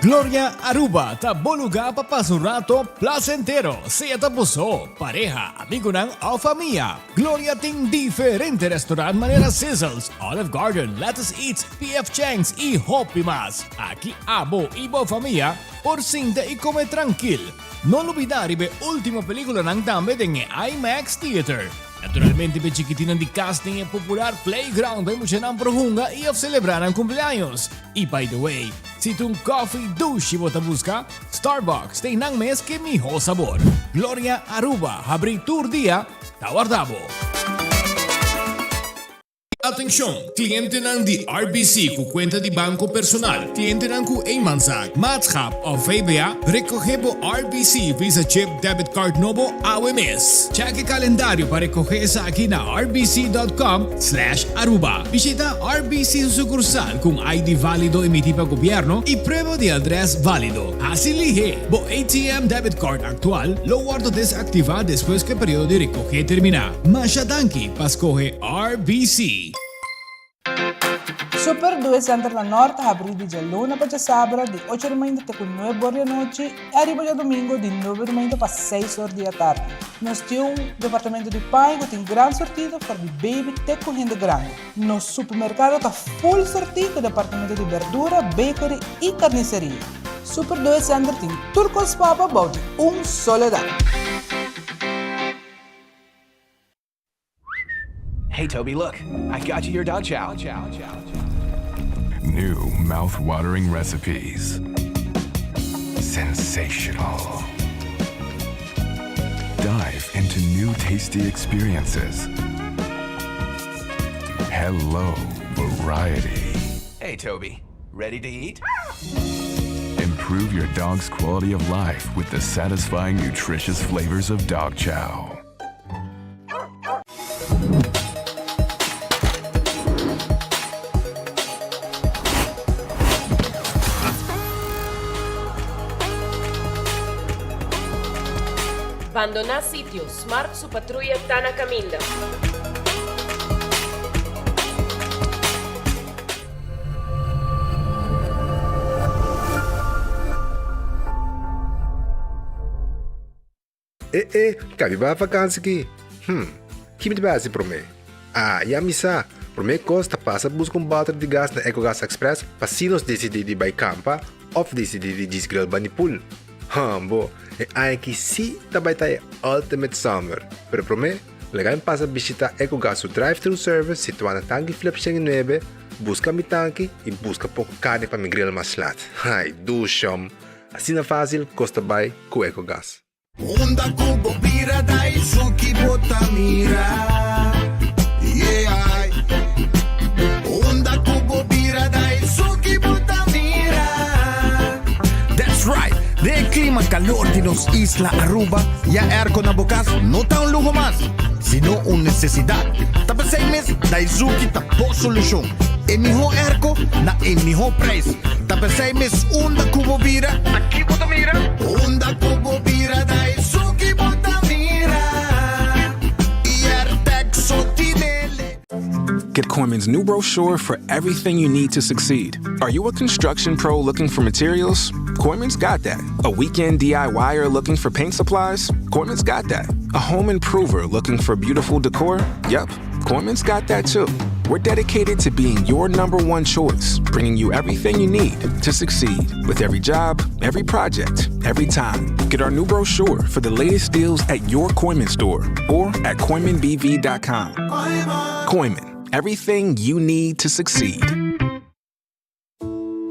Gloria Aruba ta bo lugar pa pasa un rato placentero, sea ta bo so, pareha, amigonan of famia. Gloria tin diferente restaurant manera Sizzles, Olive Garden, Lettuce Eats, PF Chang's y hopi mas. Aki abo y bo famia por sinta y come trankil. No lubida riba e ultimo peliculanan tambe den e IMAX Theater. Naturalmente p'e chikitinnan di cas tin e popular playground pa e muchanan por hunga y of celebra nan cumpleaños. Y by the way, si ta un koffie dushi bo ta busca, Starbucks ta einan mes ke miho sabor. Gloria Aruba habri tur dia ta warda bo. Atencion, clientenan di RBC cu cuenta di banco personal, clientenan cu eenmanszaak, maatschap of VBA, recoge bo RBC Visa Chip Debit Card nobo awe mes. Check e calendario pa recoge esaki na rbc.com slash aruba. Bishita RBC su sucursal cu un ID valido emiti pa gobierno y prueba di adres valido. Haci lihe! Bo ATM debit card actual lo wordo desactiva despues cu e periodo di recoge termina. Masha danki pa scoge RBC! Super Due Center na Nort ta habrí di djaluna pa djasabra di ocho di mainta te ku nuebe or di anochi i ariba djadumingu di nuebe di mainta pa seis or di atardi. Nos tin un departamento di paña ku tin gran sortido for di baby te ku hende grandi. Nos supermerkado ta full sortí ku departamento di berdura, bakery i karniseria. Super Due Center tin tur kos pa bo bou di un solo dak. Hey Toby, look, I got you your dog chow. New mouth-watering recipes. Sensational. Dive into new tasty experiences. Hello, variety. Hey Toby, ready to eat? Improve your dog's quality of life with the satisfying, nutritious flavors of dog chow. Bandoná sitio, Smart su patruya ta na kaminda. E e, ka mi bai vakansi ki? Hm, ki mi ta bai hasi promé? Ah, ya mi sa! Promé kos ta pasa buska un bòter di gas na Ecogas Express pa si nos disidí di bai kampa òf disidí di djis grill bani pool. Hambo, e aña aki sí ta bai ta e ultimate summer! Pero promé, laga mi pasa bishitá Ecogas su drive-thru service situá na Tanki Flip 109, buska mi tanki i buska poko karni pa mi grill mas lat. Ai, dushom! Asina fásil kos ta bai ku Ecogas. Unda ku bo bira ta esun ki bo ta mira Yeah Unda ku bo bira ta esun ki bo ta mira That's right! Den e klima kalor di nos isla Aruba, ya airco na bo kas no ta un luho mas, sino un nesesidat. Ta p'esei mes Daizuki ta bo solushon. E mihó airco na e mihó prijs. Ta p'esei mes unda ku bo bira, aki bo ta mira. Unda ku bo bira ta esun ki bo ta mira Airtag so tinele. Get Kooyman's new brochure for everything you need to succeed. Are you a construction pro looking for materials? Kooyman's got that. A weekend DIYer looking for paint supplies? Kooyman's got that. A home improver looking for beautiful decor? Yep, Kooyman's got that too. We're dedicated to being your number one choice, bringing you everything you need to succeed with every job, every project, every time. Get our new brochure for the latest deals at your Kooyman store or at KooymanBV.com. Kooyman, everything you need to succeed.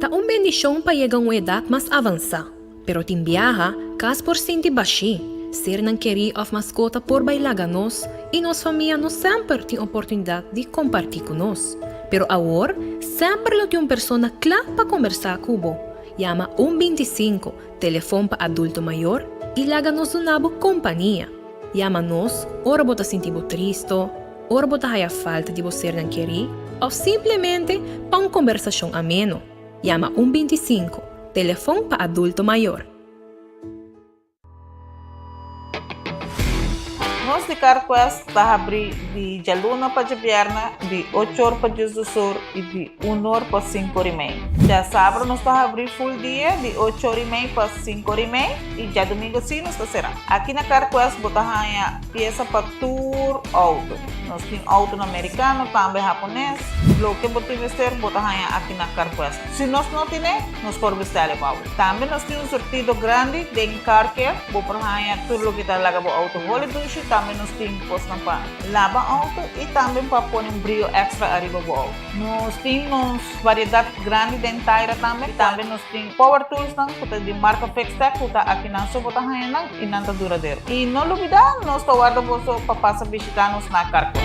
Ta un bendishon pa yega un edat mas avansá, pero tin biaha, kas por sinti bashí, sernan kerí òf maskota por bai laga nos i nos famia no semper tin oportunidat di kompartí ku nos. Pero awor, semper lo tin un persona kla pa kombersá ku bo. Yama un 25, telefon pa adulto mayor, i laga nos duna bo kompania. Yama nos ora bo ta sinti bo tristo, ora bo ta haya falta di bo sernan kerí òf simplemente pa un kombersashon ameno. Yama un 25, telefon pa adulto mayor. Nos. di CarQuest ta habrí di djaluna pa djabièrnè di ocho or pa diesdos or i di un or pa sinku or i mei. Djasabra nos ta habrí full dia di ocho or i mei pa sinku or i mei i djadumingu sí nos ta será. Aki na CarQuest bo ta haña piesa pa tur outo. Nos tin outonan merikano, tambe hapones. Loke bo tin mester bo ta haña aki na CarQuest. Si nos no tine, nos por bestèl e pa bo. Tambe nos tin un surtido grandi den car care. Bo por haña tur loke ta laga bo outo holi dushi. Tambe nos tin kosnan pa laba outo i tambe pa pone un brio extra ariba bo outo. Nos tin nos variedat grandi den taira tambe. Tambe nos tin power toolsnan ku ta di marka Fixtech ku ta akinan so bo ta haña nan i nan ta duradero. I no lubidá, nos ta warda boso pa pasa bishitá nos na Carquest.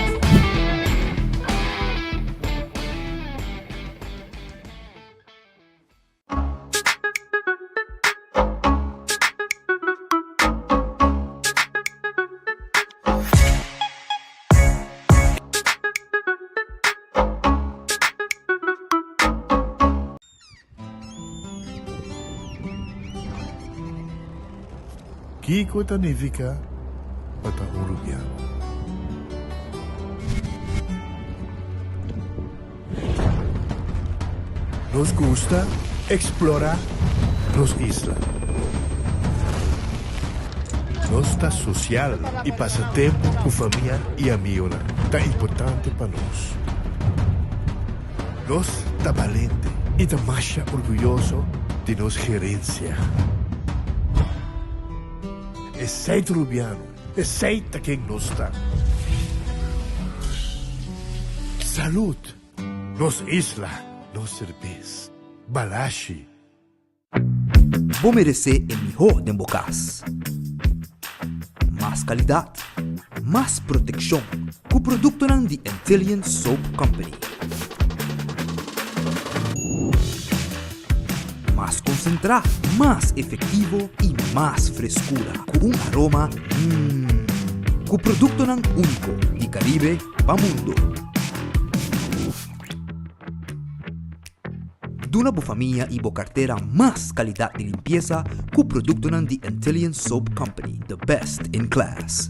Kiko ta nifiká pa ta un rubiano? Nos gusta eksplorá nos isla. Nos ta sosial i pasa tempu ku famia i amigonan ta importante pa nos. Nos ta balente i ta masha orguyoso di nos gerensia. Esei ta Rubiano, esei ta ken nos ta. Salud! Nos isla, nos serbes. Balashi. Bo meresé e mihó den bo kas. Mas kalidat, mas protekshon ku produktonan di Antillian Soap Company. Mas konsentrá, mas efektivo i mas freskura ku un aroma mmm. Ku produktonan úniko di Karibe pa mundu. Duna bo famia i bo kartera mas kalidat di limpiesa ku produktonan di Antillian Soap Company, the best in class.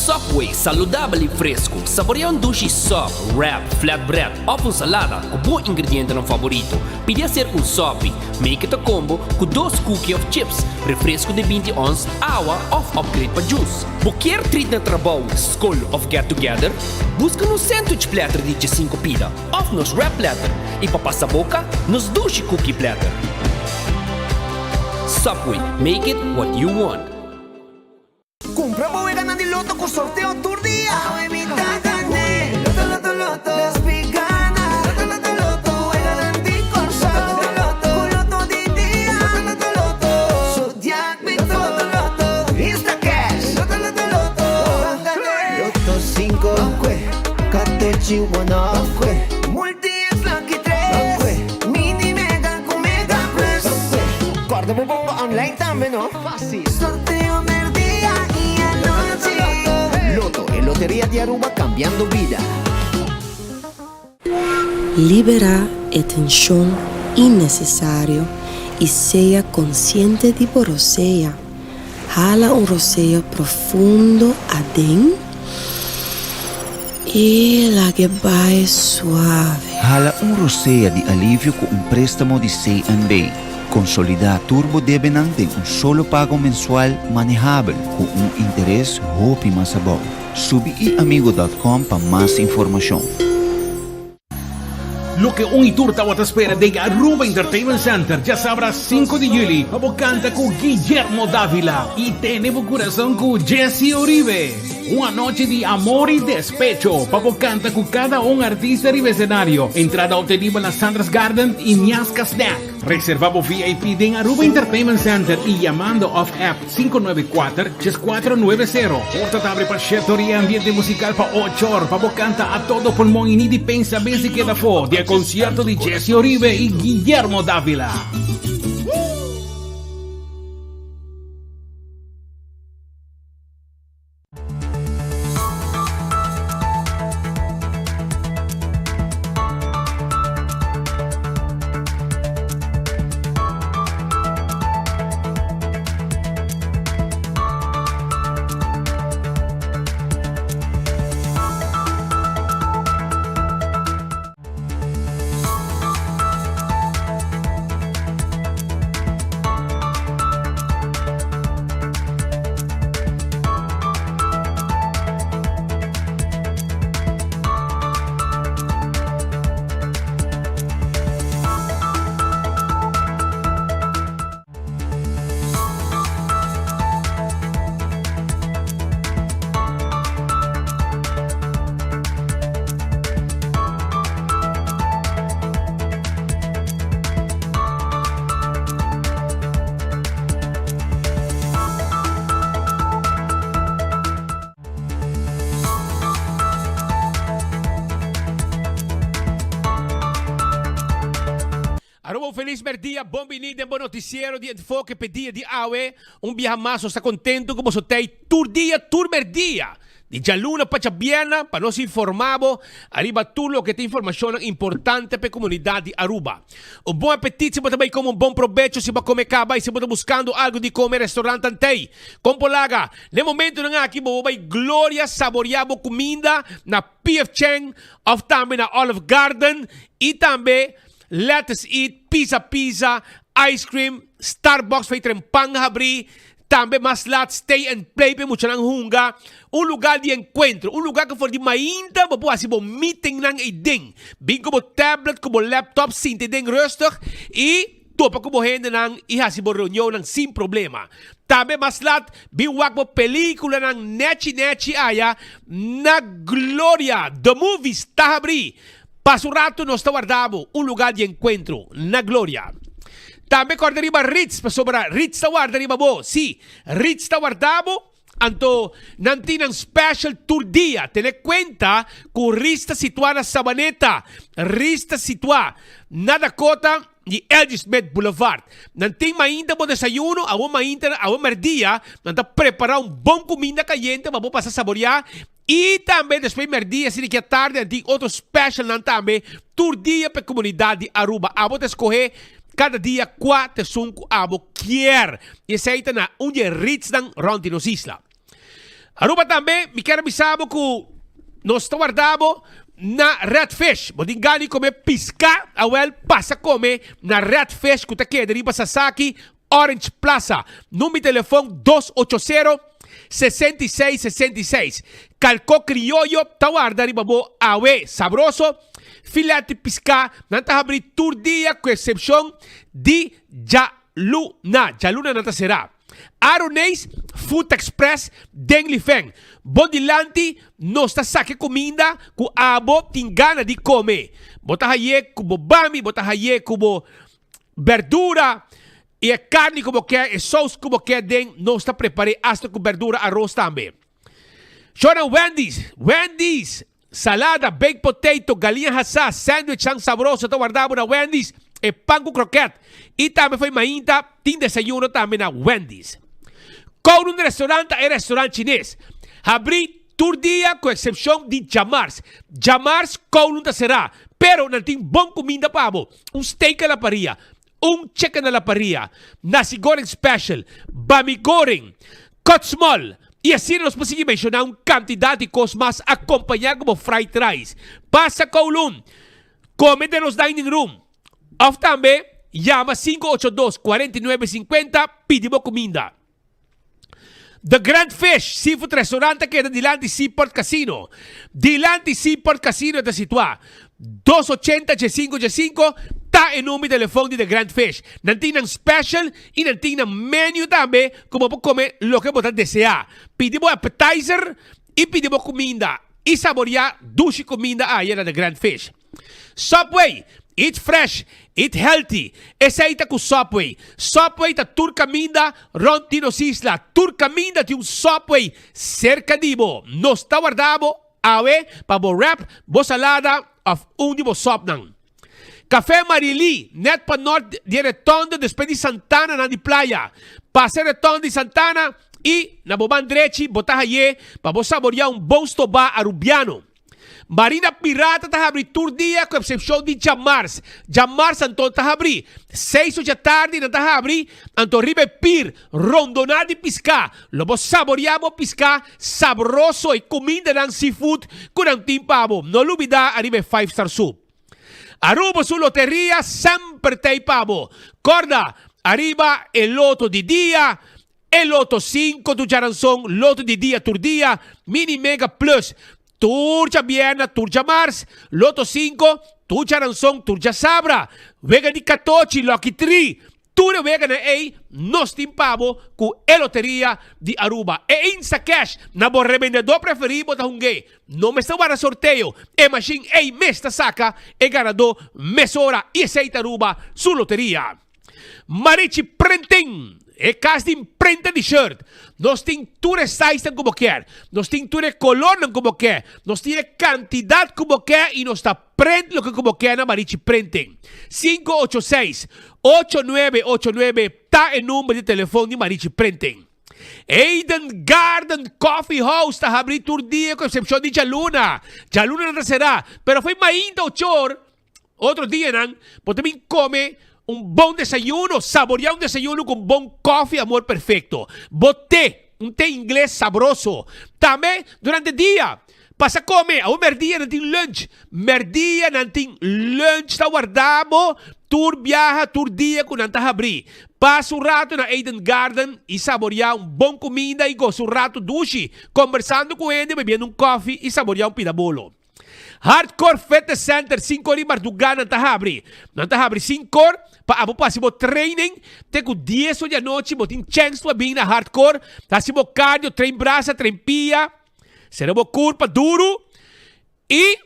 Subway, saludabel i fresku. Saborea un dushi sub, wrap, flatbread òf un salada ku bo ingredientenan faborito. Pidi aser un sopi. Make it a combo ku dos cookie òf chips, refresku di 20 ons, awa òf upgrade pa juice. Bo kier treat na trabou, skol òf get together? Buska nos sandwich platter di 15 pida òf nos wrap platter i pa pasa boka, nos dushi cookie platter. Subway, make it what you want. Cumpra bo weganan di loto cu sorteo tur dia. Awe mi ta gane. Loto, loto, loto. Despi gana. Loto, loto, loto. Weganan di Corsou. Loto, loto, Cu loto di dia. Loto, loto, loto. Zodiac mi to. Loto, loto. Instacash. Loto, loto, loto. Ban gane. Loto cinco. Catochi uno. Multi X lucky tres. Mini mega cu mega plus. Corda bo bomba online tambe no. Fácil. Sorteo merdia y anochi. Lotto, e loteria di Aruba cambiando bida. Liberá e tenshon innesesario i sea konsiente di bo rosea. Hala un rosea profundo aden i lag'e bai suave. Hala un rosea di alivio ku un préstamo di CNB. Konsolidá tur bo debenan den un solo pago mensual manehabel ku un interes hopi mas abou. Subi iamigo dòt kòm pa mas informashon. Loke un y tur tawata spera den Aruba Entertainment Center djasabra 5 di juli pa bo canta cu Guillermo Davila y tene bo curason cu Jessy Uribe. Un anochi di amor y despecho pa bo canta cu cada un artista riba escenario. Entrada obtenibel na Sandra's Garden y Miasca Snack. Reserva bo VIP den Aruba Entertainment Center y yamando of app 594 3490. Porta ta abri pa shete or y ambiente musical pa ocho or pa bo canta a todo pulmon y ni di pensa bes di keda afo di e concierto di Jessy Oribe y Guillermo Davila. Aruba un felis merdia, bon bini den bo noticiero di Enfoke p'e dia di awe. Un biaha mas nos ta contento cu boso t'ey tur dia, tur merdia, di djaluna pa djabierna pa nos informa bo ariba tur loke ta informacionnan importante p'e comunidad di Aruba. Un bon apetit si bo ta bay come un bon probecho si bo a come caba y si bo ta buscando algo di come restaurantnan t'ey. Con por laga? N'e momentonan aki bo bo bay Gloria saborea bo cuminda na PF Chang of tambe na Olive Garden y tambe Let us eat, pizza pizza, ice cream, Starbucks fei tren pan habri, tambe mas laat stay and play p'e muchanan hunga, un lugar di encuentro, un lugar cu for di mainta bo por haci bo meetingnan eyden. Bin cu bo tablet, cu bo laptop, sinta eyden rustig y topa cu bo hendenan y haci bo reunionnan sin problema. Tambe mas laat bin wak bo peliculanan nechi nechi aya na Gloria. The Movies ta habri. Pasa un ratu nos ta warda bo un lugar di encuentro na Gloria. Tambe corda riba Ritz pasobra Ritz ta warda riba bo. Si, Ritz ta warda bo, anto nan tin nan special tur dia. Tene cuenta cu Ritz ta situa na Sabaneta. Ritz ta situa na Dakota di L.G. Smith Boulevard. Nan tin mainta bo desayuno, awo mainta, awo merdia, nan ta prepara un bon cuminda cayente pa bo pasa saborea I tambe despues merdia asina ki atardi nan tin otro specialnan tambe tur dia pa e comunidad di Aruba. Abo ta escoge cada dia cua ta esun cu abo kier. Y esey ta na un di e ritsnan rond di nos isla. Aruba tambe mi kier a bisa bo cu nos ta warda bo na Red Fish. Bo tin gana di come pisca? Awel pasa come na Red Fish cu ta keda riba Sasaki Orange Plaza. Number di telefon dos ocho sero, 66 66. Kalko krioyo ta warda riba bo awe sabroso. Filet di piská nan ta habri tur dia ku eksepshon di djaluna. Djaluna nan ta será. Aroneis Food Express den Lifen. Bo dilanti nos ta saka e kuminda ku abo tin gana di kome. Bo ta haye ku bo bami, bo ta haye ku bo Berdura y e carni cu bo kier, e saus cu bo kier den, nos ta prepare hasta cu berdura aros tambe. Shownan Wendy's, Wendy's, salada, baked potato, galiña hasá, sandwichnan sabroso ta warda bo na Wendy's, e pan cu kroket y tambe fo'i mainta tin desayuno tambe na Wendy's. Kowloon Restaurant ta e restaurant chines. Habri Tur dia ku eksepshon di djamars. Djamars Kowloon ta será, pero nan tin bon kuminda pa bo, un steak a la parrilla, un chicken a la parrilla, nasi goreng special, bami goreng, cut small, i asina nos por sigui menshoná un kantidat di kos mas akompañá ku bo fried rice. Pasa Kowloon, kome den nos dining room, òf tambe yama 582 49 50 pidi bo kuminda. The Grand Fish Seafood Restaurant ta keda dilanti Seaport Casino. Dilanti Seaport Casino ta situá. Dos ochenta djesinko djesinko ta e number di telefon di The Grand Fish. Nan tin nan special i nan tin nan menu tambe ku bo por kome loke bo ta deseá. Pidi bo appetizer i pidi bo kuminda i saboriá dushi kuminda aya na The Grand Fish. Subway, Eat fresh, eat healthy. Esei ta ku Subway. Subway ta tur kaminda rònt di nos isla. Tur kaminda tin un Subway serka di bo. Nos ta warda bo awe pa bo wrap, bo salada òf un di bo sòpnan. Café Marily, nèt pa nòrt di e retònde despues di Santana nan di playa. Pasa e retònde di Santana i na bo man drechi bo ta haye pa bo saboria un bon stobá Arubiano. Marina Pirata ta habri tur dia ku eksepshon di djamars. Djamars anto ta habri seis ocha tardi nan ta habri anto riba e pir rondoná di piská. Lo bo saboriá bo piská sabroso e kumindanan seafood ku nan tin pa bo. No lubidá ariba e five star soup. Aruba su loteria semper ta ei pa bo. Kòrda ariba e loto di dia. E Loto 5 tur djaranson, Loto di dia tur dia, Mini Mega Plus tur djabierna tur djamars, Loto 5 tur djaranson tur djasabra, Wega di Katochi, Lucky Tree, tur e weganan ei nos tin pa bo ku e Loteria di Aruba. E Instacash na bo rebendedor preferí bo ta hung'é. No mester warda sorteo, e mashin ei mes ta saka e ganadó mesora i esei ta Aruba su loteria. Marichi Printing. E kas di imprenta di shirt. Nos tin tur e sizenan ku bo kier. Nos tin tur e kolornan ku bo ke. Nos tin e kantidat ku bo ke i nos ta prent loke ku bo ke na Marichi Printing. 586 8989 ta e number di telefon di Marichi Printing. Eden Garden Coffee House ta habri tur dia ku eksepshon di djaluna. Djaluna nan ta será, pero fo'i mainta ochor Otro dianan bo ta bin come un bon desayuno, saborea un desayuno cu un bon koffie amor perfecto. Bo te, un te ingles sabroso. Tambe durante dia, pasa come, awor merdia nan tin lunch, merdia nan tin lunch ta warda bo tur biaha, tur dia cu nan ta habri. Pasa un rato na Eden Garden y saborea un bon cuminda y gosa un rato dushi, combersando cu hende, bebiendo un koffie y saborea un pida bolo. Hardcore Fitness Center, 5 or di mardugá nan ta habri. Nan ta habri 5 or pa abo por hasi bo training te ku 10 or di anochi bo tin chèns pa bin na Hardcore, hasi bo cardio, train brasa, train pia, sera bo kurpa duru i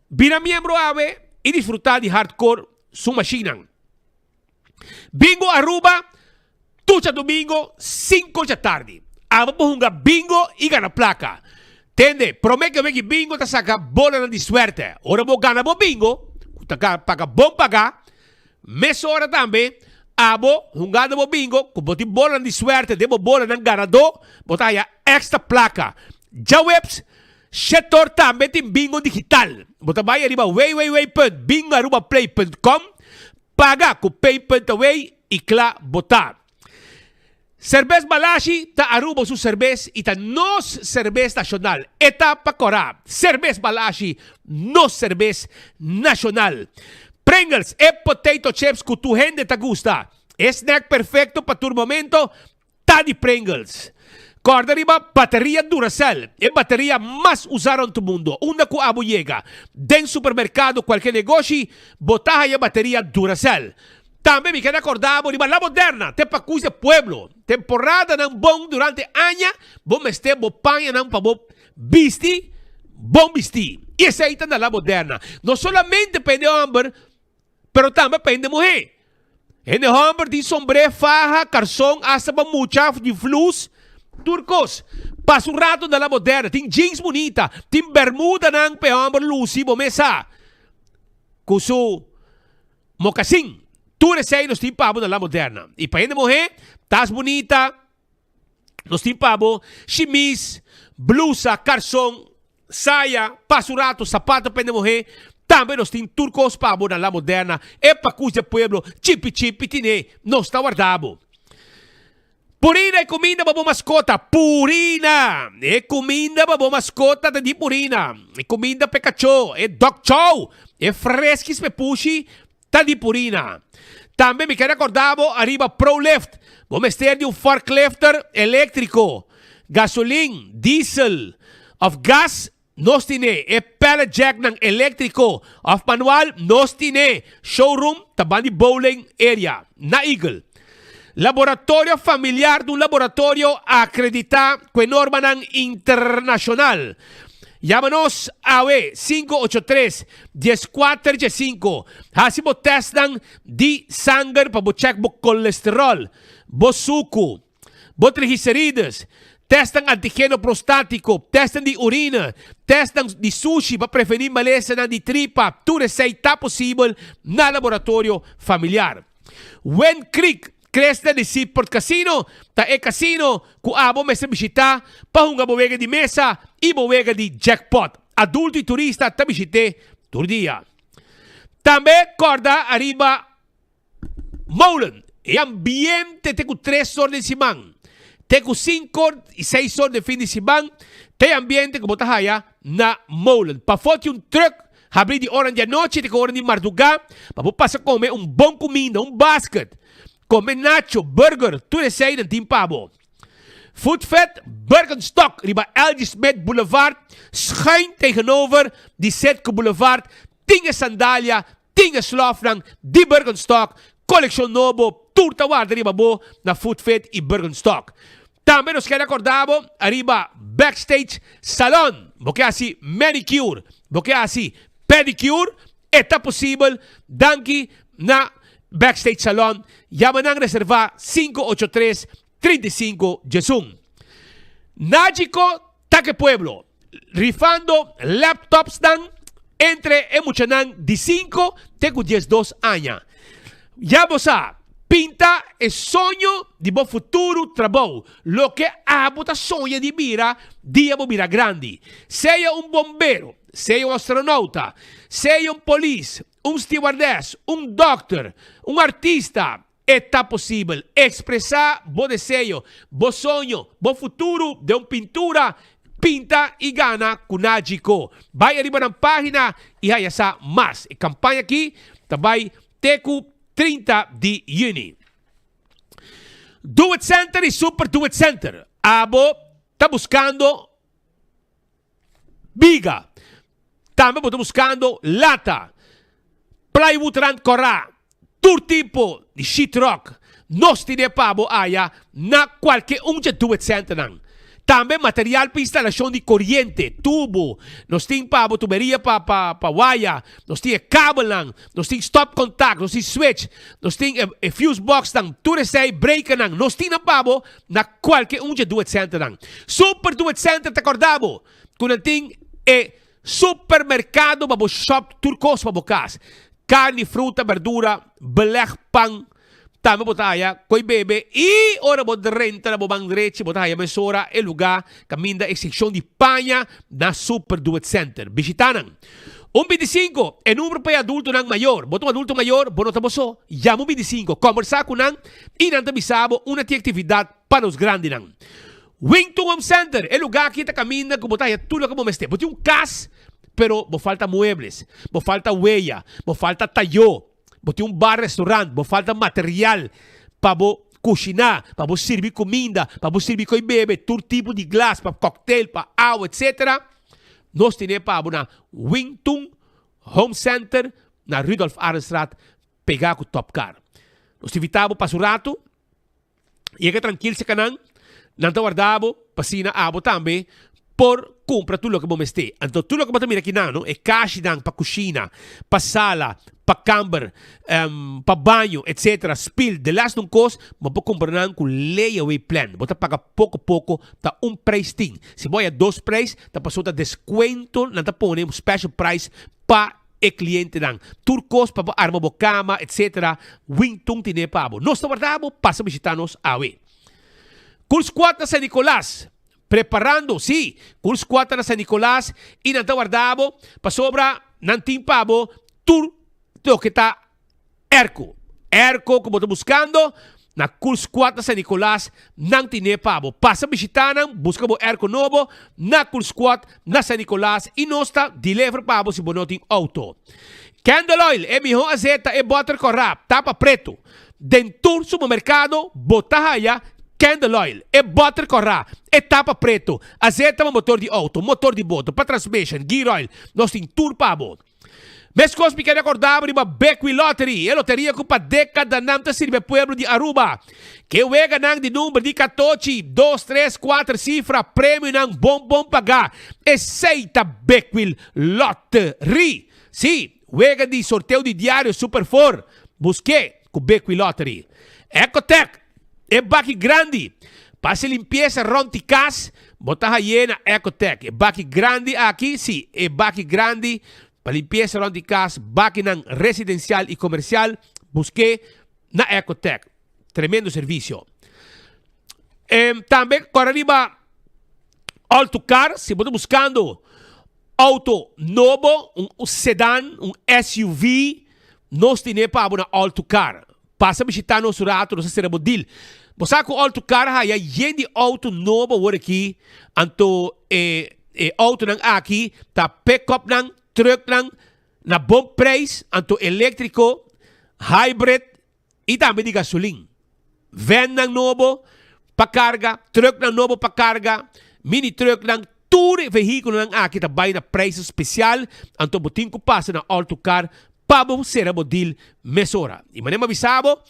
bira miembro awe i disfrutá di Hardcore su mashinnan. Bingo Aruba, tur djadomingo, sinku djatardi. Abo por hunga bingo i gana plaka. Tende, prome ke weki bingo ta saka bolanan di suerte. Ora bo gana bo bingo, ku ta paga bon paga, mesora tambe abo hungando bo bingo ku bo tin bolanan di suerte den bo bolanan ganadó, bo ta haya extra plaka. Djaweps, Shetor tambe tin bingo digital. Bo ta bai ariba www.bingoarubaplay.com, Paga ku pay.away i kla bo ta. Serbes Balashi ta Aruba su serbes i ta nos serbes nashonal. E ta pa kora. Serbes Balashi, nos serbes nashonal. Pringles, e potato chips ku tur hende ta gusta. E snack perfekto pa tur momento Ta di Pringles. Kòrda riba bateria Duracell, e bateria mas usá rònt mundu. Unda ku abo yega, den supermerkado, kualke negoshi, bo ta haña bateria Duracell. Tambe mi keda kòrda bo riba La Moderna, te pa kuis e pueblo. Temporadanan bon durante aña, bo mester bo pañanan pa bo bisti bon bistí. I esei ta na La Moderna. No solamente pa hende hòmber, pero tambe pa hende muhé. Hende hòmber tin sombré, faha, karson, asta pa mucha di flus, tur kos. Pasa un rato na La Moderna, tin jeans bunita, tin bermudanan pa e hòmber lusi bo mes sa ku su mokasin. Tur esei nos tin pa bo na La Moderna. I pa hende muhé, tas bunita, Nos tin pa bo shimis, blusa, karson, saya, pasa un rato, sapato pa hende muhé. Tambe nos tin tur kos pa bo na La Moderna, e pakus di e pueblo, chipi chipi tine, nos ta warda bo. Purina e kuminda pa bo maskota, Purina! E kuminda pa bo maskota ta di Purina. E kuminda pa e kachó, e dog chow, e freskis pa e pushi, Ta di Purina. Tambe mi ker recorda bo ariba ProLift. Bo mester di un forklifter electrico, gasolin, diesel of gas, nos tine. E pallet jacknan electrico of manual, nos tine. Showroom ta ban di bowling area na Eagle. Laboratorio Familiar ta un laboratorio acredita cu e normanan internacional. Yama nos awe 583 1415. Haci bo testnan di sanger pa bo check bo colesterol, bo sucu, bo triglicerides, testnan antigeno prostatico, testnan di urine, testnan di sushi pa preveni malesanan di tripa. Tur esey ta posibel na Laboratorio Familiar. Wind Creek Cresta di Seaport Casino ta e casino cu abo mester bishita pa hunga bo wega di mesa y bo wega di jackpot. Adulto y turista ta bishit'e tur dia. Tambe corda ariba Molen. E ambiente te cu tres or den siman, te cu cinco or y seis or den fin di siman ta e ambiente cu bo ta haya na Molen. Pafó tin un truck Habri di oran di anochi te ku oran di mardugá pa bo pasa kome un bon kuminda, un basket. Kome nacho, burger, tur esei nan tin pa bo. Food Fed Birkenstock riba LG Smith Boulevard, schuin tegenover di Citgo Boulevard, tin e sandalia, tin e slòfnan di Birkenstock, kolekshon nobo, tur ta warda riba bo na Food Fed i Birkenstock. Tambe nos kere acorda bo ariba Backstage Salon. Bo ke haci manicure, bo ke haci pedicure, e ta posibel danki na. Backstage Salon, yama nan reserva 583 35 11. Nagico Take Pueblo, rifando laptops nan entre e muchanan di 5 te cu 12 aña. Ya bo sa, pinta e soño di bo futuro trabou, loke abo ta soña di bira dia bo bira grandi. Sea un bombero, sea un astronauta, sea un polis, un stewardess, un dokter, un artista, e ta posibel. Expresa bo deseo, bo soño, bo futuro den un pintura. Pinta y gana cu Nagico. Bay ariba nan pagina y haya sa mas. E campaña aki ta bay te cu 30 di juni. Do It Center y Super Do It Center. Abo ta buscando Biga. Tambe bo ta buskando lata, plywood rand kòrá, tur tipo di sheetrock. Nos tine pa bo aya na kualke un dje Do It Centernan. Tambe material pa instalashon di koriente, tubo, nos tin pa bo tuberia pa pa waya, nos tin e kabelnan, nos tin stopcontact, nos tin switch, nos tin e fuse boxnan, tur esei breakernan, nos tin nan pa bo na kualke un dje Do It Centernan. Super Do It Center ta kòrda bo ku nan tin e supermerkado pa bo shòp tur kos pa bo kas. Karni, fruta, berdura, belèg, pan. Tambe bo ta haya koi bebe i ora bo drenta na bo man drechi bo ta haya mesora e lugá kaminda e sekshon di paña na Super Do It Center. Bishitá nan. Un 25, e number pa e adultonan mayor. Bo ta un adulto mayor, bo no ta bo so. Yama un 25, kòmbersá ku nan i nan ta bisa bo unda tin aktividat pa nos grandinan. Wington Home Center, e lugá aki ta kaminda ku bo ta haña tur loke bo mester. Bo tin un kas, pero bo falta muebles, bo falta weya, bo falta tayó, bo tin un bar restaurant, bo falta material pa bo kushiná, pa bo sirbi kuminda, pa bo sirbi koi bebe, tur tipo di glas, pa kòktel, pa awa, etsetera. Nos tene pa bo na Wington Home Center na Rudolf Arendstraat pegá ku Top Car. Nos ta invitá bo pasa un ratu, yega trankil serka nan, nan ta warda bo pa asina abo tambe por kumpra tur loke bo mester. Anto tur loke bo ta mira akinan no, e kashinan pa kushina, pa sala, pa kamber, pa baño etcetera, spil, de las un kos, bo por kumpra nan ku layaway plan. Bo ta paga poko poko, ta un prijs tin. Si bo haya dos prijs, ta pasobra ta descuento nan ta pone un special price pa e clientenan. Tur cos pa bo arma bo cama etc. Wington tine pa bo. Nos ta warda bo, pasa bishita nos awe. Cool Squad na San Nicolas preparando, si, Cool Squad ta na San Nicolas y nan ta warda bo pasobra nan tin pa bo tur loke ta Airco. Airco ku bo ta buskando na Cool Squad na San Nicolas, nan tine pa bo. Pasa bishita nan, buska bo airco nobo na Cool Squad na San Nicolas y nos ta deliver pa bo si bo no tin auto. Candle Oil, e miho azeta, e boter kòrá, tapa pretu. Den tur supermerkado bo ta haya Candle Oil, e boter kòrá, e tapa pretu, azeta pa motor di auto, motor di boto, pa transmission, gear oil, nos tin tur pa bo. Meskos mi kere akorda bo riba Bequi Lottery, e loteria ku pa dekadanan ta sirbi e pueblo di Aruba. Ke weganan di number di katochi, dos, tres, kuater sifra, premionan bon bon pagá. Esei ta Bequi Lottery. Sí, wega di sorteo di diario Super Four. Busk'é ku Bequi Lottery. Ecotec, e baki grandi pa hasi limpiesa rond di kas, bo ta haye na Ecotec. E baki grandi aki, si, e baki grandi pa limpiesa rond di kas, bakinan residensial i komersial, busk'é na Ecotec. Tremendo servisio. Tambe kòrda riba All to Car, si bo ta buskando auto nobo, un sedan, un SUV, nos tine pa bo na All to Car. Pasa bishita nos un rato, nos a sera bo deal. Bo sa ku All to Car haya yen di auto nobo awor aki, anto e e autonan aki ta pick-upnan, trucknan na bon prijs, anto eléktriko, hybrid i tambe di gasolin. Vannan nobo pa karga, trucknan nobo pa karga, mini trucknan, tur e vehíkulonan aki ta bai na prijs spesial, anto bo tin ku pasa na All to Car Pa bo sera bo deal mesora. I manera mi a bisa bo,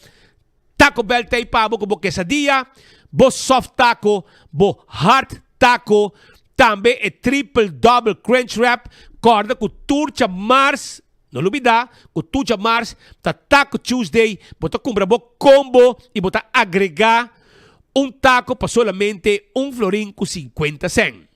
Taco Bell ta ei pa bo ku bo quesadilla, bo soft taco, bo hard taco, tambe e triple double crunch wrap. Kòrda ku tur djamars. No lubida ku tur djamars ta Taco Tuesday, bo ta kumpra bo kombo i bo ta agregá un tako pa solamente un florin ku sinkuenta sèn.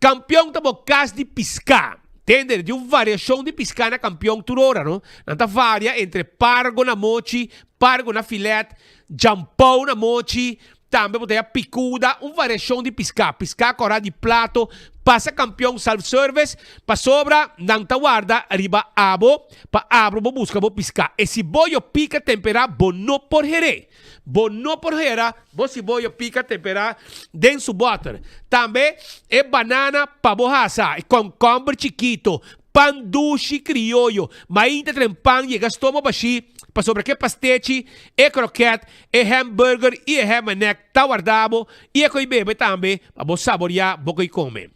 Kampion ta bo kas di piská. Tende, di un variashon di piská na kampion tur ora, no? Nan ta varia entre pargo na mochi, pargo na filet, djampou na mochi, Tambe bo ta haya picuda, un variacion di pisca, pisca cora di plato, pasa campeon self service, pasobra nan ta warda riba abo pa abro bo busca bo pisca. E siboyo pica tempera bo no por here. Bo no por hera bo siboyo pica tempera den su boter. Tambe e banana pa bo hasa, e concomber chikito, Pan dushi krioyo, mainta tren pan yega stoma bashí, pasobra ke pastechi, e kroket, e hamburger i e hamanek ta warda bo i e koi bebe tambe pa bo saboriá bo koi kome.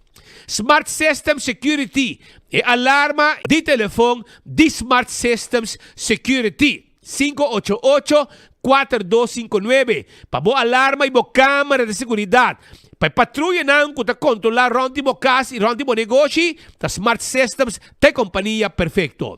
Smart System Security, e alarma di telefon di Smart Systems Security, 588 4259, pa bo alarma i bo kamera di seguridat. Pa e patruyanan ku ta kontrolá rònt di bo kas i rònt di bo negoshi, ta Smart Systems ta e kompania perfekto.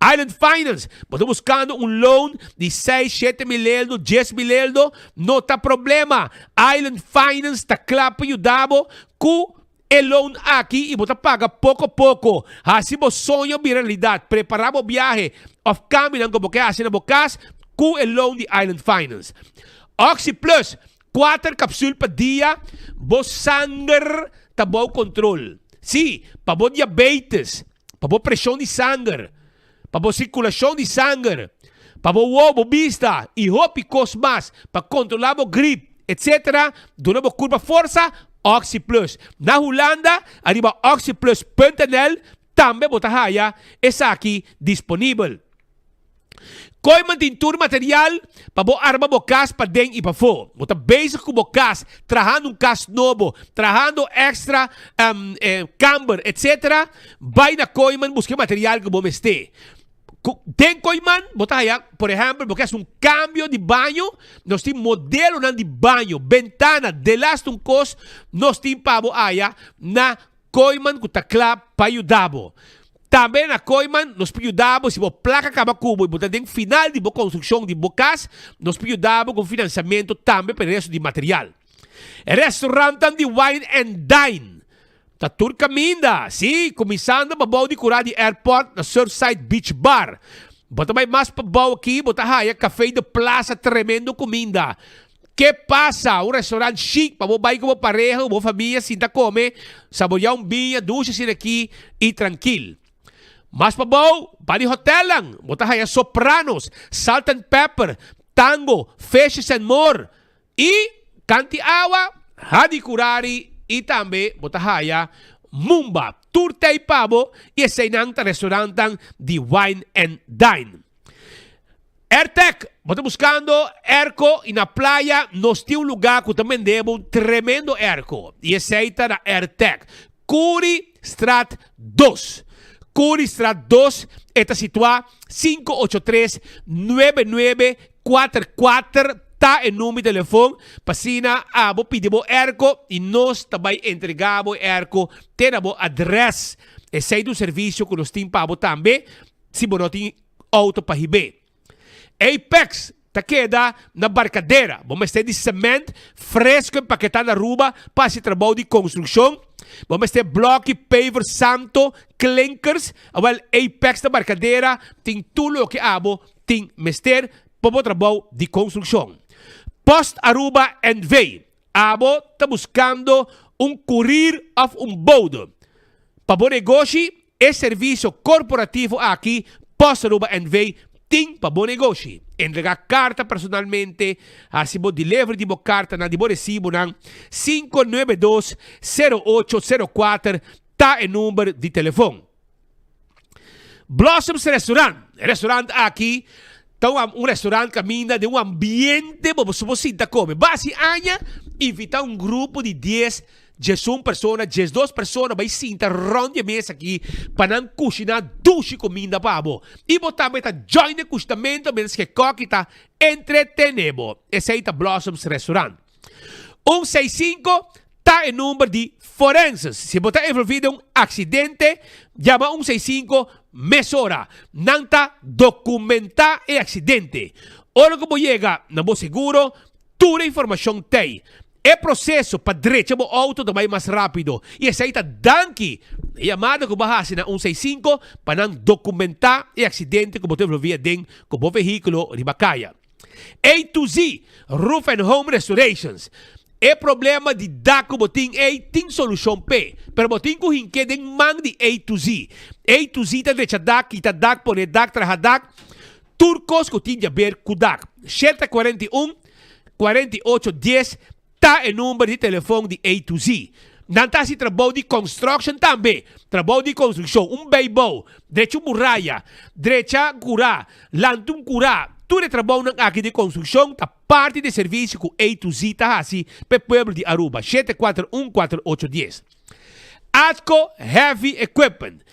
Island Finance, bo ta buskando un loan di seis, shete mil eldo, dies mil eldo? No ta problema! Island Finance ta kla pa yuda bo ku E loan aki i bo ta paga poko poko. Hasi bo soño bira realidat. Prepará bo biahe òf kambionan ku bo ke hasi na bo kas ku e loan di Island Finance. Oxi Plus, kuater kapsul pa dia, bo sanger ta bou kontrol. Sí, pa bo diabetes, pa bo preshon di sanger, pa bo sirkulashon di sanger, pa bo wowo, bo bista i hopi kos mas, pa kontrolá bo grip, etc. Duna bo kurpa forsa, OxyPlus. Na Hulanda, ariba oxyplus.nl tambe bo ta haya esaki disponibel. Kooiman tin tur material pa bo arma bo kas paden i pafó. Bo ta bezig ku bo kas, trahando un kas nobo, trahando extra kamber, etc. Bai na Kooiman buska e material ku bo mester. Den Kooiman bo ta haya, por ehèmpel, bo ke hasi un kambio di baño, nos tin modelonan di baño, bentana, delaste un kos nos tin pa bo haya na Kooiman ku ta kla pa yuda bo. Tambe na Kooiman nos por yuda bo si bo plaka kaba ku bo i bo ta den final di bo konstrukshon di bo kas, nos por yuda bo ku un finansiamentu tambe pa e resto di material. E restaurantnan di Wine and Dine ta tur kaminda, sí, kuminsando pa bou di kurá di airport na Surfside Beach Bar. Bo ta bai mas pa bou aki bo ta haya Café de Plaza tremendo kuminda. Ke pasa? Un restaurant chic pa bo bai ku bo pareha ku bo famia sinta kome, saboreá un biña dushi asina aki i trankil. Mas pa bou, ba di hotelnan, bo ta haya Sopranos, Salt and Pepper, Tango, Fishes and More i Kanti Awa, Hadi Kurari i tambe bo ta haya Mumba. Tur tei pa bo i eseinan ta restaurantnan di Wine and Dine. Airtec, bo ta buskando airco y na playa nos tin un lugar cu ta bende bo un tremendo airco y esey ta na Airtec, Curi Straat dos. Curi Straat dos e ta situa 583 9944 ta e number di telefon pa asina abo pidi bo airco y nos ta bay entrega bo e airco te na bo adres. Esey ta un servicio cu nos tin pa bo tambe si bo no tin auto pa hib'é. Apex ta keda na Barcadera. Bo mester di cement fresco empaketá na Aruba pa hasi trabou di construccion. Bo mester bloki, paver, santo, klinkers. Awel, Apex na Barcadera tin tur loke abo tin mester pa bo trabou di construccion. Post Aruba NV. Abo ta buscando un courier of un bode pa bo negoshi? E servisio korporativo aki Post Aruba NV tin pa bo negoshi. Entregá karta personalmente, hasi bo delivery di bo kartanan, di bo resibonan, 592 0804 ta e number di telefon. Blossoms Restaurant, E restaurant aki ta un restaurant kaminda den un ambiente bo por sinta kome. Basi aña invita un grupo di dies Djesun persona, djesdos persona bai sinta rond di e mesa aki pa nan kushiná dushi kuminda pa bo. I bo tambe ta join den kushinamentu mientras ku e kòki ta entretené bo. Esei ta Blossoms Restaurant. Un seis sinku ta e number di forenses. Si bo ta envolví den un aksidente, yama un seis sinku. Mesora, nan ta dokumentá e aksidente. Ora ku bo yega na bo seguro, tur e informashon t'ei. E proseso pa drecha bo outo ta bai mas rápido i esei ta danki na e yamada ku bo a hasi na un seis sinku pa nan dokumentá e aksidente ku bo ta envolví aden ku bo vehíkulo riba kaya. A to Z Roof and Home Restorations E problema di dak ku bo tin ei tin solushon p'e, pero bo tin ku hink'é den man di A to Z. A to Z ta drecha dak, kita dak, pone dak, traha dak, tur kos ku tin djaber ku dak. 741 48 dies ta e number di telefon di A to Z. Nan ta hasi trabou di construction tambe, trabou di construccion, un bijbouw, drecha un muraya, drecha curá, lanta un curá, tur e trabounan aki di construccion ta parti di e servicio cu A to Z ta hasi pa e pueblo di Aruba. 7 4 1 4 8 dies. Atco Heavy Equipment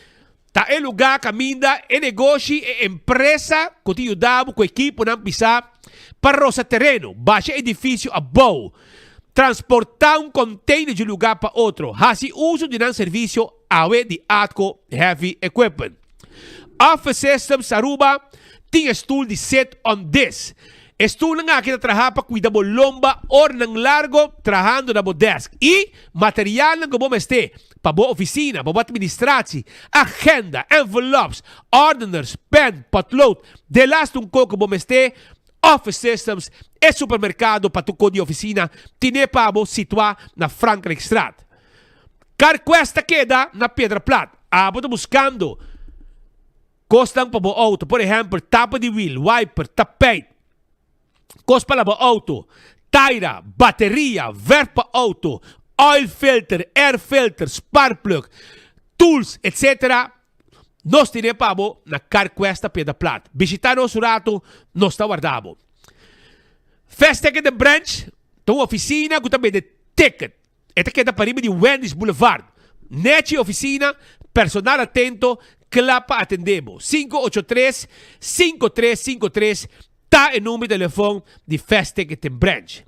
ta e lugá kaminda e negoshi, e empresa ku ta yuda bo ku ekiponan pisá pa rosa tereno, basha edifisio abou, transportá un container di un lugá pa otro. Hasi uso di nan servisio awe di Atco Heavy Equipment. Office Systems Aruba tin e stul di sit on this. E stulnan aki ta traha pa kuida bo lomba oranan largo trahando na bo desk i materialnan ku bo mester pa bo ofisina, pa bo atministratie, agenda, envelops, ordeners, pen, potlood, delaste un kos ku bo mester. Office Systems, e supermerkado pa tur kos di ofisina, tine pa bo situá na Frankrijkstraat. CarQuest ta keda na Piedra Plat. Abo ta buskando kosnan pa bo outo, por ehèmpel tapa di wiel, wiper, tapijt, kos pa laba outo, taira, bateria, verf pa outo, oil filter, air filter, sparkplug, tools, etc. Nos tine pa bo na CarQuest ta Piedra Plat. Bishita nos un rato, nos ta warda bo. Fast Ticket The Branch ta un oficina cu ta bende ticket. E ta keda pariba di Wendy's Boulevard. Nechi oficina, personal atento, kla pa atende bo. 583 5353 ta e number di telefon di Fast Ticket Branch.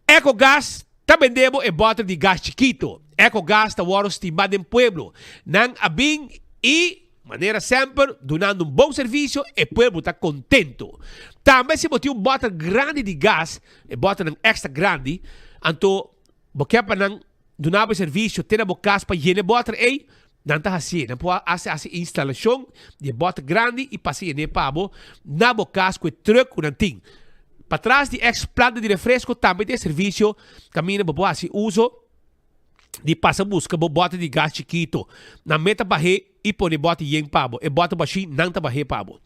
Ecogas ta bende bo e bottle di gas chikito. Ecogas ta wòrdu stima den pueblo. Nan a bin i, manera semper, dunando un bon servisio, e pueblo ta kontento. Tambe si bo tin un bottle grandi di gas, e bottelnan extra grandi, anto bo ke pa nan duna bo e servisio te na bo kas pa yena e bottle ei, nan ta hasié. Nan por hasi hasi e instalashon di e bottle grandi i pasa yen'é pa bo na bo kas ku e truck ku nan tin. Patras di ex planta di refresco tambe tin e servisio kaminda bo por hasi uso di pasa buska bo bòter di gas chikito. Nan meta bah'é i pone bòter yen pa bo. E bòter bashí nan ta bah'é pa bo.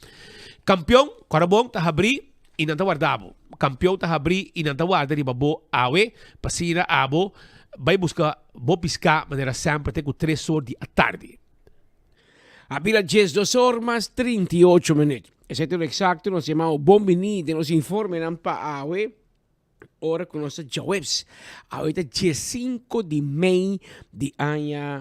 Kampion, kòrda bon, ta habrí i nan ta warda bo. Kampion ta habrí i nan ta warda riba bo awe pa asina abo bai buska bo piská manera semper te ku tres or di atardi. A bira 12 or mas 38 minuut. Esei ta lo eksakto nos yama bo bon bini den nos informenan pa awe. Ora ku nos ta djaweps, awe ta diesinko di mei di aña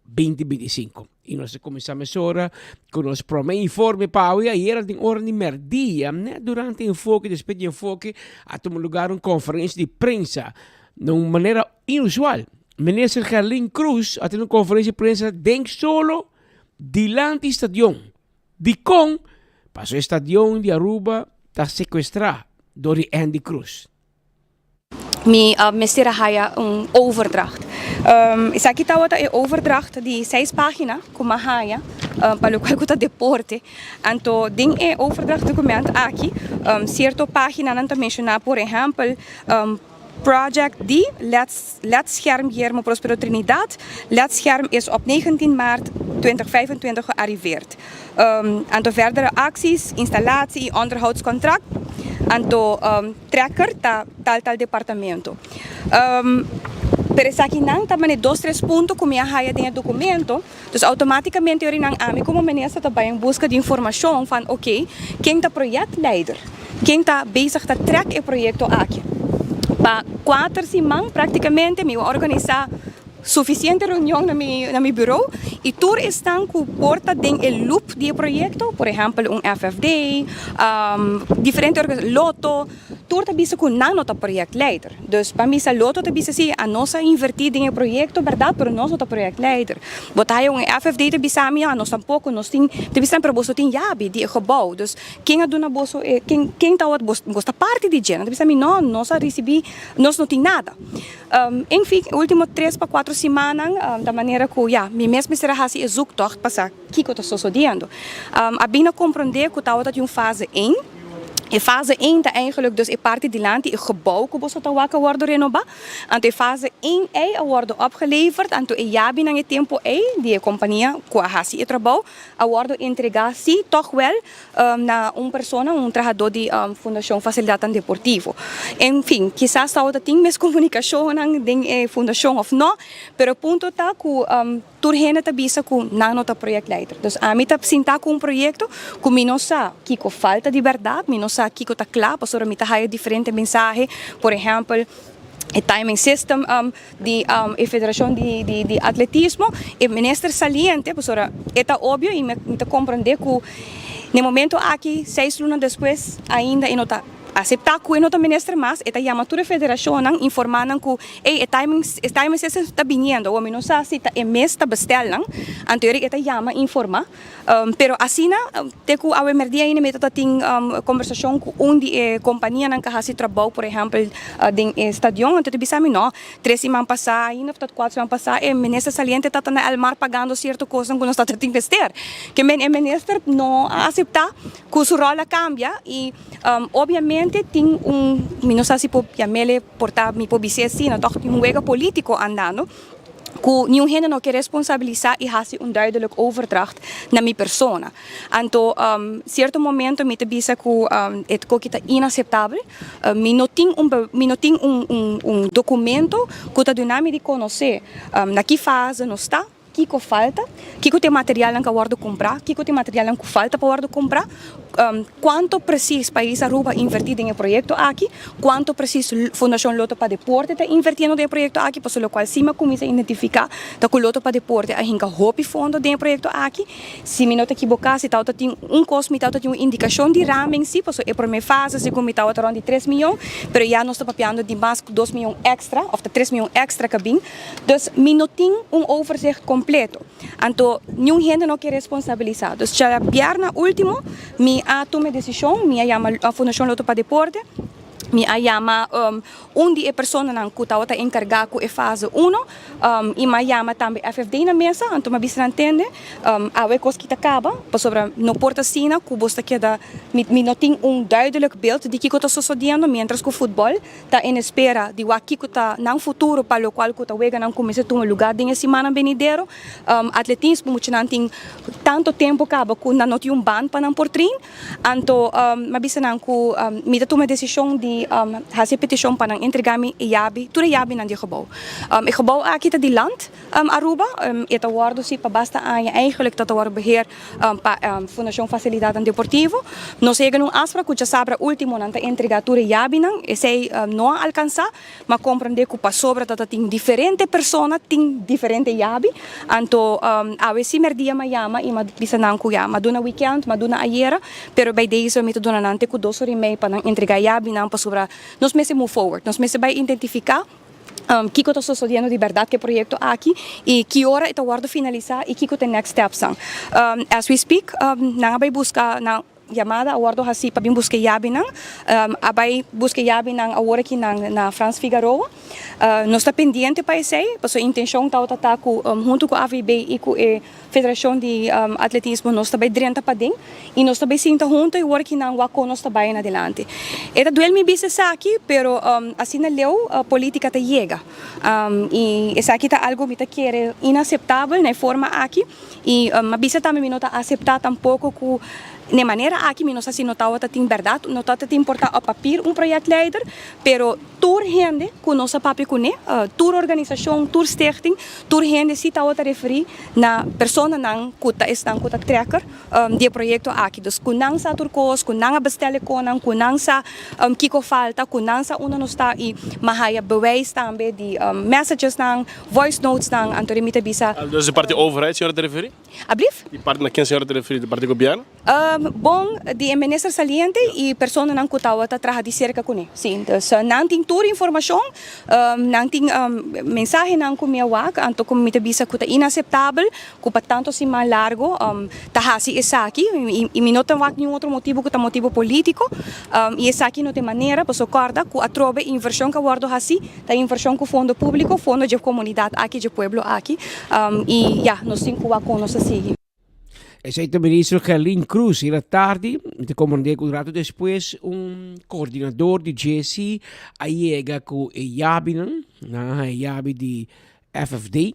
binti binti sinku. I nos ta kuminsá mesora ku nos promé informe pa awe. Ayera den ora di mèrdia, nèt durante enfoke, despues di enfoke, a tuma lugar un konferensia di prensa na un manera inusual. Minister Gerlin Croes a tene un konferensia di prensa den solo dilanti stadion. Dikon? Pasobra e stadion di Aruba ta sekuestrá dor di Andy Cruz. Mi mester a haya un overdracht. Esaki tabata e overdracht di seis pagina ku m'a haya pa lokual ku ta deporte. Anto den e overdracht dokument aki sierto paginanan ta menshoná por ehèmpel Project di Ledscherm Guillermo Prospero Trinidad, Ledscherm is op 19 maart 2025 gearriveerd. Anto verdere acties, installatie y onderhoudscontract, anto trekker ta tal tal departamento. Pero esakinan ta mane dos tres punto cu mi a haya den e documento, dus automaticamente ora nan ami como minister ta bay en busca di informacion van ok, ken ta projectleider? Ken ta bezig ta trek e proyecto aki? Pa cuater siman practicamente mi a organisa. suficiente reunion na mi na mi bureau y tur esnan cu por ta den e loop di e proyecto, por ehempel un FFD, diferente organisacion, Lotto, tur ta bisa cu nan no ta projectleider. Dus pa misa Lotto ta bisa si, anos a inverti den e proyecto berdad, pero nos no ta projectleider. Bo ta haya un FFD ta bisa mi, anos tampoco, nos tin, ta bisa pero boso tin yabi di e gebouw, dus ken a duna boso e, ken ken ta bos ta parti di dje? Nan ta bisa mi no, nos a ricibi, nos no tin nada. En fin, e ultimo tres pa cuatro simannan ta manera cu ya, mi mes mester a haci e zoektocht pa sa kico ta sosodiendo. A bin na comprende cu tawata tin un fase één. E fase één ta eigenlijk dus e parti dilanti, e gebouw cu boso ta wak a wordo renoba. Anto e fase één ey a wordo opgeleverd, anto e yabinan e tempo ey di e compania cu a haci e trabou a wordo entrega si toch wel na un persona, un trahadó di Fundashon Fasilidatnan Deportivo. En fin, kisas tabata tin miskomunikashonnan den e fundashon òf no, pero e punto ta ku tur hende ta bisa ku nan no ta projectleider. Dus ami ta sintá ku un proyekto ku mi no sa kiko falta di bèrdat, mi no sa kiko ta kla, pasobra mi ta haya diferente mensahe, por ehèmpel, e timing system di e federashon di atletismo, e minister saliente, pasobra e ta obvio i mi ta komprondé ku na e momento aki, seis luna despues, ainda e no ta aseptá ku e no ta minister mas, e ta yama tur e federashonnan, informá nan ku ey e timing e timing system ta biniendo, awor mi no sa si ta e mes ta bestel nan, anto e ta yama informá. Pero asina te ku awe merdia ainda mi ta tin kombersashon ku un di e kompanianan ku a hasi trabou por ehèmpel den e stadion anto ta bisa mi no tres siman pasá ainda òf ta kuater siman pasá e minister saliente ta ta na El Mar pagando sierto kosnan ku nos ta tin mester. Ke men e minister no a aseptá ku su ròl a kambia i obiamente tin un mi no sa si por yam'el por ta mi por bis'é asina tòg tin un wega polítiko andando. ku niun hende no ke responsabilisá i hasi un duidelijk overdracht na mi persona. Anto sierto momento mi ta bisa ku e koki ta inaseptabel. Mi no tin un mi no tin un un un dokumento ku ta duna mi di konosé na ki fase nos ta, kiko falta, kiko ta e materialnan ku a wòrdu kumprá, kiko ta e materialnan ku falta pa wòrdu kumprá. Cuanto precies Pais Aruba a inverti den e proyecto aki, cuanto precies Fundacion Lotto pa Deporte ta invertiendo den e proyecto aki, pasobra locual si mi a cuminsa identifica ta cu Lotto pa Deporte a hinca hopi fondo den e proyecto aki. Si mi no ta equiboca si tawata tin un cos mi tawata tin un indicacion di raming si, pasobra e prome fase segun mi tawata rond di tres miyon, pero ya nos ta papiando di mas cu dos miyon extra of ta tres miyon extra ca bin. Dus mi no tin un overzicht completo. Anto niun hende no ke responsabilisá. Dus djabièrnè último mi a tuma e desishon, mi a yama Fundashon Lotto pa Deporte, mi a yama un di e personanan ku tabata enkargá ku e fase uno i mi a yama tambe FFD na mesa, anto mi a bisa nan tende awe kos ki ta kaba pasobra no por ta asina ku bos ta keda mi no tin un duidelijk beeld di kiko ta sosodiendo miéntras ku futbòl ta en espera di wak kiko ta nan futuro pa lokual ku ta weganan kuminsá tuma lugá den e simannan benidero. Atletismo muchanan tin tantu tempu kaba ku nan no tin un band pa nan por train. Anto mi a bisa nan ku mi ta tuma e desishon di hasi e petishon pa nan entregá mi e yabi, tur e yabinan di e gebou. E gebou aki ta di land Aruba, e ta wòrdu si pa basta aña eigentlik ta ta wòrdu beheer pa Fundashon Fasilidatnan Deportivo. Nos a yega na un afsprak ku djasabra último nan ta entregá tur e yabinan. Esei no a alkansá, ma komprendé ku pasobra ta ta tin diferente persona tin diferente yabi. Anto awe si mèrdia m'a yama i m'a bisa nan ku ya m'a duna wikènt, m'a duna ayera, pero bai deze mi ta duna nan te ku dos ora i mei pa nan entregá yabinan pasobra nos mester move forward, nos mester bai identifiká. Kiko ta sosodiendo di bèrdat ku e proyekto aki i ki ora e ta wòrdu finalisá i kiko ta e next stepsnan. As we speak nan a bai buska nan yamada a wòrdu hasí pa bin buska e yabinan. A bai buska e yabinan awor aki nan na Frans Figaroa. Nos ta pendiente pa esei pasobra e intenshon tabata ta ku huntu ku AVB i ku e Federashon di Atletismo nos ta bai drenta paden i nos ta bai sinta hunto i wor ki nan wak kon nos ta bai en adelante. E ta duel mi bisa esaki pero asina leu politica ta yega i esaki ta algo mi ta kere inaseptabel na e forma aki i mi a bisa tambe mi no ta asepta tampoco ku. N'e manera aki mi no sa si no tabata tin bèrdat, no tabata tin por ta op papir un projectleider, pero tur hende ku nos a papia kuné, tur organisashon, tur stichting, tur hende si tabata referí na personanan ku ta esnan ku ta trekker di e proyekto aki. Dus ku nan sa tur kos, ku nan a bestèl e konan, ku nan sa kiko falta, ku nan sa unda nos ta i m'a haya bewijs tambe di messagesnan, voice notesnan, anto mi ta bisa. Dus di parti overheid señora ta referí? Ablief? Di parti na ken señora ta referí? Di parti gobierno? Bon, di e minister saliente y personanan cu tawata traha di cerca cune. Si, dus nan tin tur informacion, nan tin mensahenan cu mi a wak, anto cu mi ta bisa cu ta inaceptabel cu pa tanto siman largo ta haci esaki y mi no ta wak niun otro motibo cu ta motibo politico y esaki no ta e manera, pasobra corda cu atrobe inversion cu a wordo haci Ta invershon ku fondo públiko, fondo dje komunidat aki, dje pueblo aki, i ya, nos tin ku wak kon nos ta sigui. Esei ta ministro Gerlin Cruz. Hira tardi, mi ta komprendé ku un rato despues un koordinador di JC a yega ku e yabinan, nan a haña yabi di FFD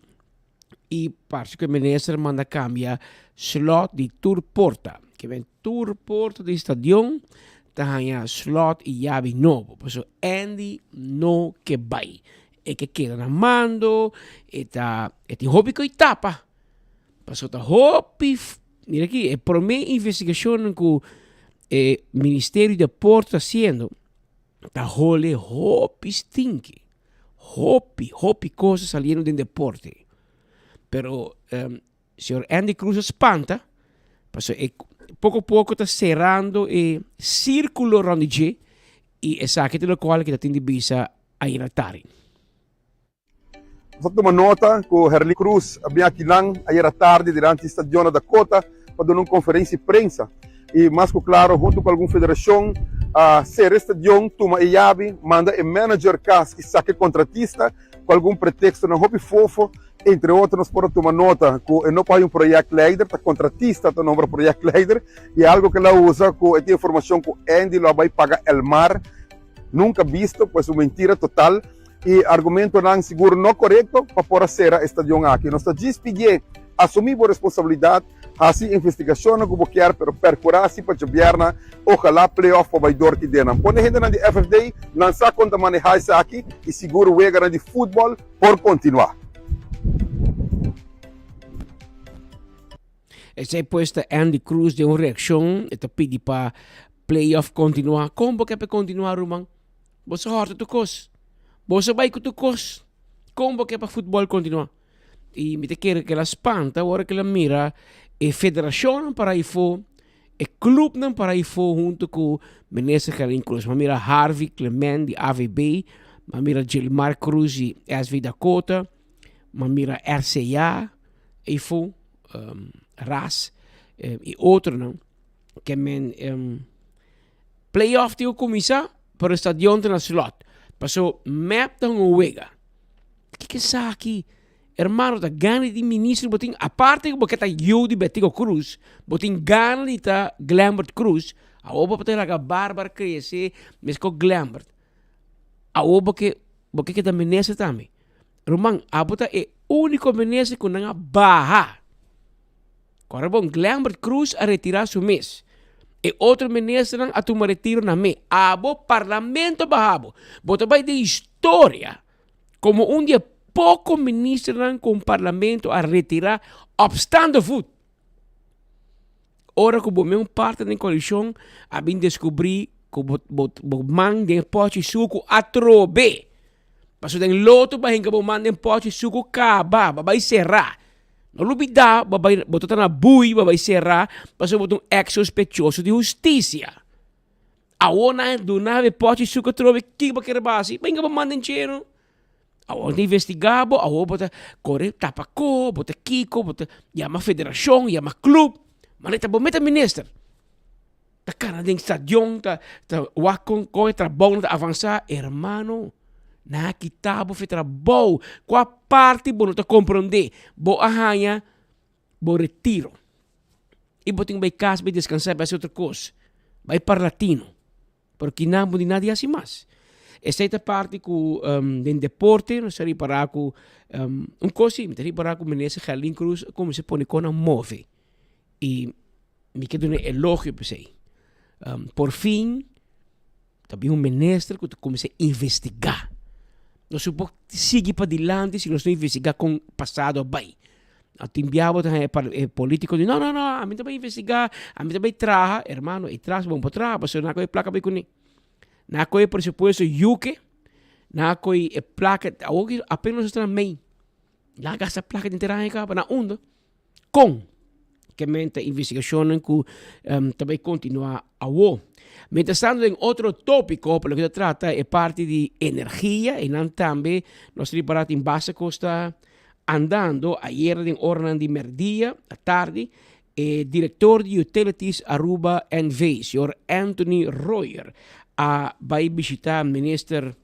i parse ku e minister manda kambia slòt di tur porta. Ke men Tur porta di stadion ta haña slot i yabi nobo. Pasobra Andy no ke bai. E ke keda na mando, e ta e tin hopi ku e tapa. Pasobra ta hopi, mira aki, e promé investigashonnan ku e Ministerio di Deporte ta hasiendo ta hole hopi stinki. Hopi, hopi kos ta saliendo den deporte. Pero Señor Andy Cruz a spanta, pasobra e poco poco ta cerrando e círculo rond di dje y esaki ta locual ki ta tin di bisa ayera tardi. Nos a tuma nota cu Herlin Cruz a bin akinan ayera tardi dilanti Stadion na Dakota pa duna un conferencia di prensa y mas cu claro hunto cu algun federacion a cera e stadion, tuma e yabi, manda e manager cas y saca e contratista cu algun pretextonan hopi fofo. Entre otro nos por a tuma nota cu e no por hay un projectleider, ta contratista ta nombra projectleider y algo cu el a usa cu e tin informacion cu Andy lo a bay paga Elmar, nunca bisto, pues un mentira total y argumentonan sigur no corecto pa por a cera e stadion aki. Nos ta djis pidié asumi bo responsabilidad, haci investigacionnan cu bo kier pero percura si pa djobierna ojalá playoff por bay door ki denan. Pone hendenan di FFD nan sa con ta maneha esaki y sigur weganan di futbol por continuá. Esei pues ta Andy Cruz den un reaccion, e ta pidi pa playoff continua. Con bo ke pa continua ruman? Bo sa horta tur cos. Bo sa bay cu tur cos. Con bo ke pa futbol continua? Y mi ta kere ke la spanta ora ke la mira e federacionnan para ayfo, e clubnan para ayfo hunto cu Minister Gerlin Cruz. Mi a mira Harvey Clement di AVB, mi a mira Gilmar Cruz di SV Dakota, mi a mira RCA ayfo, um, RAS, y otronan. Ke men um, playoff tin cu cuminsa, pero stadion ta na slot. Paso mep ta un wega. Kiko esaki? Hermano ta gana di ministro bo tin aparte ku bo ke ta yu di Betico Cruz bo tin gana di ta Glembert Cruz awor bo ta laga barba krese mes ku Glembert awor bo ke bo ke keda minister tambe ruman abo ta e uniko minister ku nan a baha kòrda bon Glembert Cruz a retira su mes e otro ministernan a tuma retiro nan mes abo parlamento a baha bo bo ta bai den historia. Como un di e poco ministernan cu un parlamento a retira op staande voet. Ora cu bo men parte den coalicion a bin descubri cu bo, bo, bo man den e pochi sucu atrobe. Paso den loto ba hinca bo man den pochi sucu caba, ba bay cera. No lubida, bo bay, bo ta na bui, bo bay cera, paso bo ta un ex sospechoso di husticia. Awor nan duna bo pochi suku atrobe kiko bo kere basi benga bo manda enchero awor ta investiga bo awor bo ta kore tapa ko bo ta kiko bo ta yama federashon yama club manera ta bo meta minister ta kana den stadion ta ta wak kon kon e trabou ta avansa hermano nan a kita bo for e trabou kua parti bo no ta kompronde bo a haña bo retiro y bo tin bay cas bay descansa bay haci otro cos bay parlatino pero kinan bo di nada di haci mas esey ta parti cu den deporte nos ta ripara cu un cos si mi ta ripara cu minister Gerlin Cruz a cuminsa pone cosnan move y. Mi ke duna elogio p'esei. Por fin ta bin un minister ku ta kuminsá investigá. Nos no por sigui padilanti si nos no investigá kon pasado a bai. A tin bia bo ta haña e polítiko di no no no ami ta bai investigá, ami ta bai traha. Hermano e traha bo no por traha pasobra nan a kohe e plaka bai kuné. Nan a kohe e presupuesto yuke, nan a kohe e plaka, awor apenas nos ta na mei. Nan a gasta plaka den teraña kaba na unda? Kon? Ke men ta investigashonnan ku ta bai kontinuá awo. Mientras tanto den otro tópiko pa loke ta trata e parti di energia e nan tambe nos ta ripará tin basta kos ta andando. Ayera den oranan di mèrdia atardi e direktor di Utilities Aruba NV señor Anthony Royer a bai bishitá minister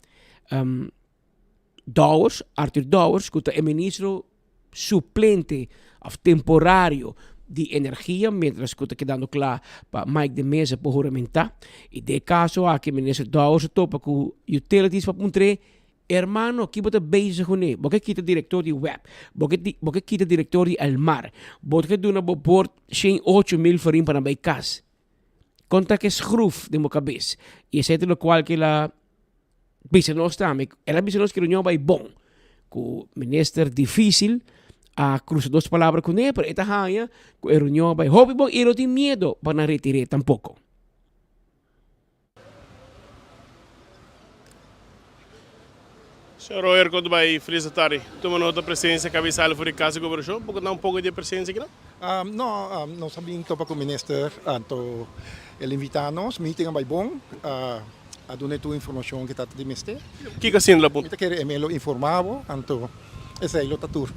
Dowers, Arthur Dowers, ku ta e ministro suplente òf temporario di energia, mientras ku ta kedando kla pa Mike de Meza por huramentá. I den e kaso aki minister Dowers a topa ku Utilities pa puntr'é, Hermano, ki bo ta bezig kuné? Bo ke kita direktor di web, bo ke bo ke kita direktor di Elmar, bo ke duna bo bord shen 8000 florin pa nan bai kas. Kon ta ke schroef den bo kabes? I esei ta lokual ke el a Bisa nos tambe, el a bisa nos ku e reunion bai bon, ku minister dificil a cruza dos palabra kuné, pero e ta haña ku e reunion a bai hopi bon i e no tin miedo pa nan retir'é tampoko. Señor Royer con ta bay felis atardi. Tuma nota presencia cabezal for di Casa di Gobernacion. Por conta un poco di e presencia aki nan? No, nos a bin topa cu minister, anto el invita nos, meeting a bay bon. A duna e tur informacion cu ta di mester. Kico haciendo la punta? Mi ta kere e me lo informa bo, anto esey lo ta tur.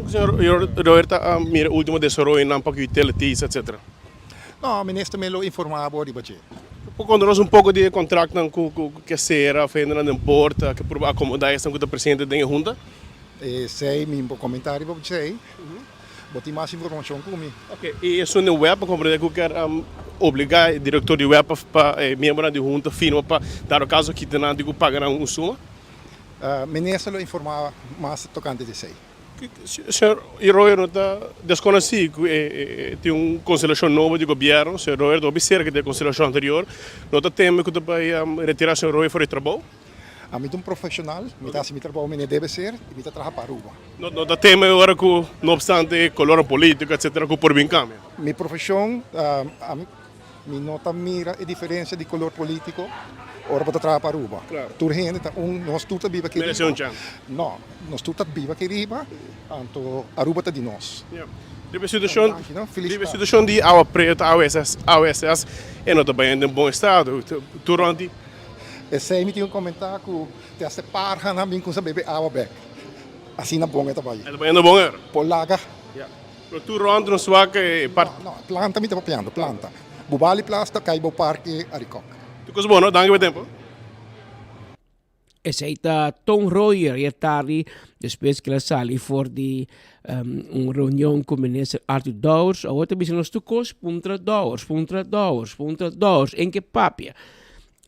Señor Royer ta mira ultimo desaroyonan pa cu utilities etc. No, minister me lo informa bo riba dje. Por conta nos un poco di e contractnan cu ke cera of hendenan den poort ke purba acomoda esnan cu ta presente den e junta? Esey mi por comenta riba dje. Bo tin mas informacion cu mi. Ok, y esun den web, pa comprende cu kier obliga e director di web pa e miembronan di hunta firma pa dado caso kita nan di cu paga nan un suma? Minister lo informa mas tocante di esey. Señor Royer no ta desconoci cu e tin un constelacion nobo di gobierno, señor Royer ta hopi cerca di e constelacion anterior, no ta teme cu ta bay retira señor Royer for di trabou? Ami ta un profesional, mi ta haci mi trabou mene debe ser y mi ta traha pa Aruba. No ta teme ora cu no obstante e colornan politico etcetera cu por bin cambia? Mi profesion, mi no ta mira e diferencia di color politico ora bo ta traha pa Aruba. Tur hende ta un, nos tur ta biba aki riba. Merece un chance. No, nos tur ta biba aki riba, anto Aruba ta di nos. Riba e situacion, riba e situacion di awa preto, AWSS, AWSS e no ta bay den bon estado. Tur rond di. Esei mi tin ku komentá ku te hasta e parhanan bin kumsa bebe awa bek. Asina bon e ta bai. E ta bayendo bon era? Por laga. Ya. Pero tur rònt nos wak e part. No, no, planta mi ta papiando, planta. Bubali Plas ta kai bo parke Arikok. Tur kos bon, no? Danki pa e tempo. Esei ta Ton Royer ayer tardi despues ku el a sali for di un reunion ku minister Arthur Dowers. Awor ta bisa nos tur kos puntra Dowers, puntra Dowers, puntra Dowers en ke papia.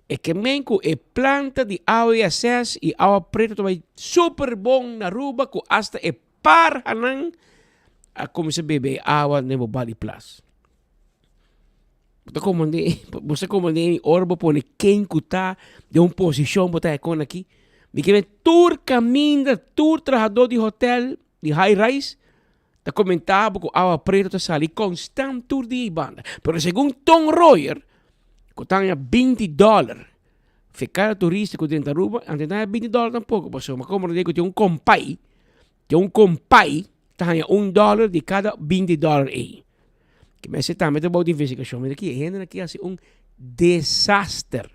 E ke men ku e planta di awa i ases i awa pretu ta bai super bon na Aruba ku asta e parhanan a kuminsá bebe e awa den bo bali plas. Bo ta komprendé, bo sa komprendé ora bo pone ken ku ta den un posishon bo ta hekon aki. Mi ke men tur kaminda, tur trahadó di hotel, di high rise, ta komentá bo ku awa pretu ta sali konstant tur dia i banda. Pero segun Ton Royer, ku ta haña 20 dòler fe kada turista ku drenta Aruba, antes no haña 20 dòler tampoko, pasobra mi a komprendé ku tin un kompai, tin un kompai ta haña un dòler di kada 20 dòler ei. Ke mester tambe ta bou di investigashon. Mira aki, e hendenan aki hasi un desaster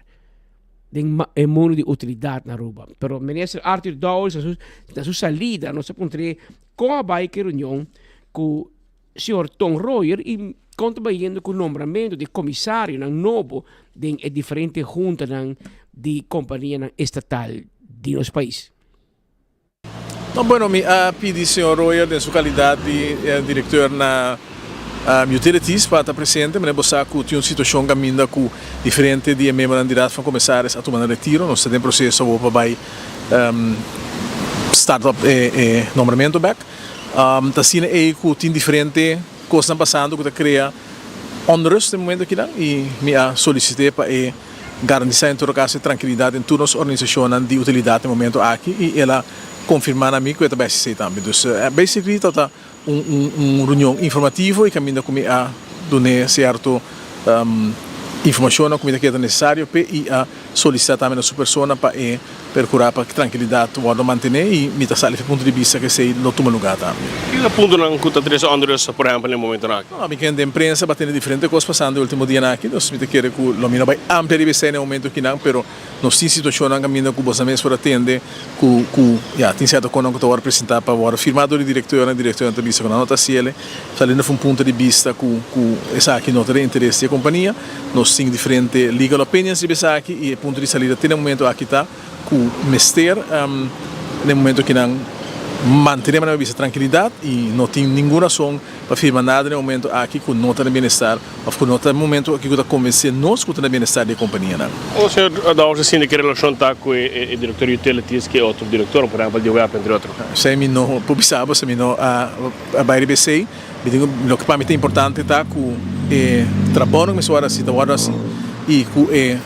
den e mundo di utilidat na Aruba. Pero minister Arthur Dowers na su, na su salida nos a puntr'é kon a bai ku e reunion ku señor Ton Royer i kon ta bayendo ku nombramentu di komisarionan nobo den e diferente huntanan di kompanianan estatal di nos pais. No, bueno, mi a pidi señor Royer den su calidad di directeur na Utilities pa ta presente. Manera bo sa cu tin un situacion caminda cu diferente di e miembronan di Raad van Commissaris a tuma nan retiro. Nos ta den proceso awor pa bay start up e nombramento bek. Ta asina ey cu tin diferente cosnan pasando cu ta crea. onrust den momento akinan i mi a solisit'é pa e garantisá en todo kaso e trankilidat den tur nos organisashonnan di utilidat den momento aki i el a konfirmá na mi ku e ta bai asistí tambe. Dus basically tabata un un reunion informativo i kaminda ku mi a dun'é sierto informashonnan ku mi ta kere ta nesesario p'e i a solisitá tambe na su persona pa e perkurá pa trankilidat wòrdu mantené i mi ta sali fi punto di bista ku esei lo tuma lugá tambe. Ki ta puntonan ku ta trese onrust por ehèmpel den e momentonan aki? No, mi kende den prensa ba tene diferente kos pasando e ultimo dianan aki, dus mi ta kere ku lo mi no bai amplia riba esei na e momento akinan, pero nos tin situashonnan kaminda ku boso mes por a tende ku ku ya tin sierto konan ku ta wòrdu presentá pa wòrdu firmá dor di direktornan, direktornan ta bisa ku nan no ta hasiel. Saliendo for un punto di bista ku ku esaki no ta den interes di e kompania. Nos tin diferente legal opinions riba esaki i e punto di salida te na e momento aki ta ku mester na e momento aki nan mantené manera mi bisa trankilidat i no tin ningun rason pa firma nada na e momento aki ku no ta na bienestar òf ku no ta e momento aki ku ta konvensé nos ku ta na bienestar di e kompanianan. Kon señor Dowers ta sinti ku e relashon ta ku e direktor di utilities ku e otro direktornan, por ehèmpel di web entre otro? Esei mi no por bisa bo, esei mi no a A bai riba esei, mi tin ku, loke pa mi ta importante ta ku e trabounan ku mester wòrdu hasi ta wòrdu hasi i ku e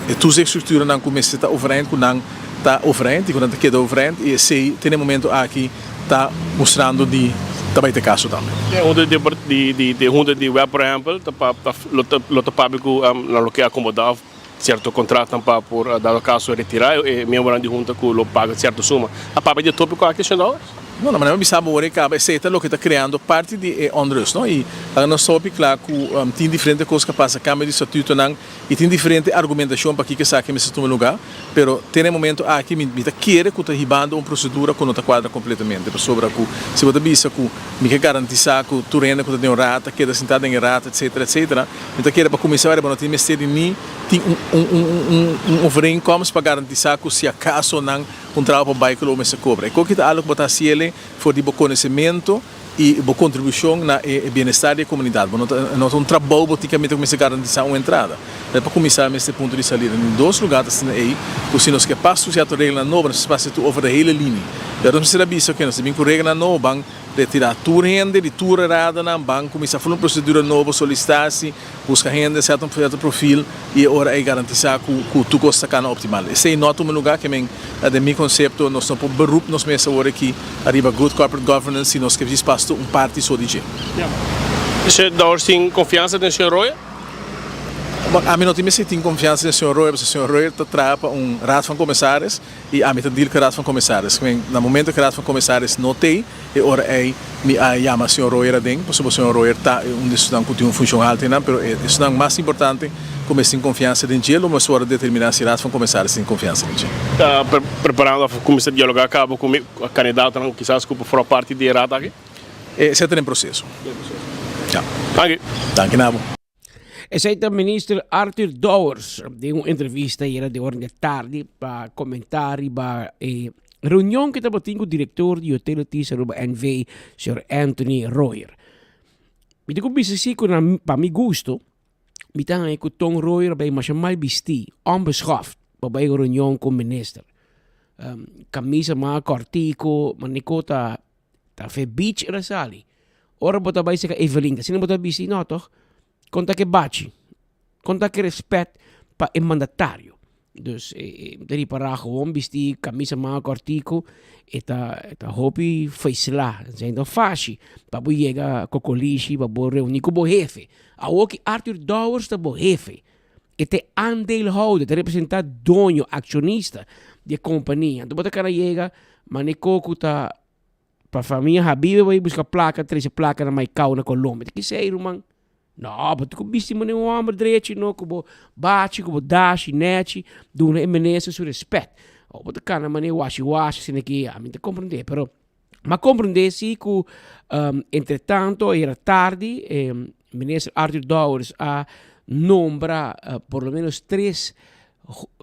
e toezichtstructurennan ku mester ta overeind ku nan ta overeind i ku nan ta keda overeind i esei te na e momento aki ta mustrando di ta bai ta e kaso tambe. E hunta di di di di hunta di web por ehempel ta pa ta lo ta lo ta papia ku nan lo ke akomodá òf sierto kontratonan pa por dado kaso retirá e miembronan di hunta ku lo paga sierto suma. A papia di e tópiko aki señor Dowers? No, na manera mi bisa bo ora e kaba esei ta loke ta kreando parti di e onrust, no? I laga nos ta hopi kla ku tin diferente kos ku a pasa, kambio di statutonan i tin diferente argumentashon pakiko esaki mester tuma lugá, pero te na e momento aki mi mi ta kere ku ta hibando un prosedura ku no ta kuadra kompletamente, pasobra ku si bo ta bisa ku mi ke garantisá ku tur hende ku ta den un raad ta keda sintá den e raad etsetera etsetera, Mi ta kere pa kuminsá wèr bo no tin mester di ni tin un un un un un overeenkomst pa garantisá ku si akaso nan un trabou pa bai ku lo bo mester kobra. E koki ta algu ku bo ta hasi el'e for di bo konosementu i bo kontribushon na e bienestar di e komunidat. Bo no ta no ta un trabou bo tin kaminda ku mester garantisá un entrada. Ta pa kuminsá mester punto di salida. Den dos lugá ta asina ei ku si nos ke pas tur sierto reglanan nobo nos mester pasa tur over de hele lini. Pero nos mester a bisa oke nos ta bin ku reglanan nobo ban Retirá tur hende di tur e radanan, ban kuminsá ful un prosedura nobo, solisitá si, buska hende sèrto un sèrto profil i e ora ei garantisá ku ku tur kos ta kana optimal. Esei no a tuma lugá, ke men den mi konsepto nos no por beroep nos mes awor aki ariba good corporate governance si nos ke djis pas tur un parti so di dje. Señor Dowers tin konfiansa den señor Royer? Bon, ami no tin mester tin konfiansa den señor Royer pasobra señor Royer ta traha pa un Raad van Commissaris. I ami ta deal ku e Raad van Commissaris. Ku na momento ku e Raad van Commissaris no t'ei, e ora ei mi a yama señor Royer aden, pasobra señor Royer ta e un di esnan ku tin un funshon alto einan, pero e esnan mas importante ku mester tin konfiansa den dje, lo mester wòrdu determiná si Raad van Commissaris tin konfiansa den dje. Ta preparando òf kuminsá dialogá kaba ku mi kandidatonan kisas ku por forma parti di e raad aki? Esei ta den proseso. Den proseso. Ya. Danki. Danki na bo. Esei ta minister Arthur Dowers den un entrevista ayera den ora di tardi pa comenta riba e reunion que tabatin cu director di Utilities Aruba NV, señor Anthony Royer. Mi ta cu bisa si cu na pa mi gusto, mi ta haña cu Ton Royer a bay masha mal bisti, onbeschoft, pa bay un reunion cu minister. Camisa mas cortico, manico ta Ta fe beach el a sali. Ora bo ta bai seka Evelyn, asina bo ta bisti? No toch? Kon ta ke bachi? Kon ta ke respet pa e mandatario? Dus e ta ripará gewoon bisti kamisa manga kòrtiku, e ta e ta hopi feislá, esei no fashi pa bo yega Kokolishi pa bo reuní ku bo hefe. Awoki Arthur Dowers ta bo hefe. E ta e aandeelhouder, ta representá doño, akshonista di e kompania. Anto bo ta kana yega, mane koko ta pa famia Habibe bo a buska plaka, trese plaka na Maicao na Colombia. Ta kisei ruman? No, bo tin ku bisti manera un hòmber drechi no, ku bo bachi, ku bo dashi nèchi, duna e minister su rèspèt. Ora bo ta kana manera washi washi asina aki, ami ta komprendé, pero m'a komprendé si ku entretanto ayera tardi minister Arthur Dowers a nombra por lo menos tres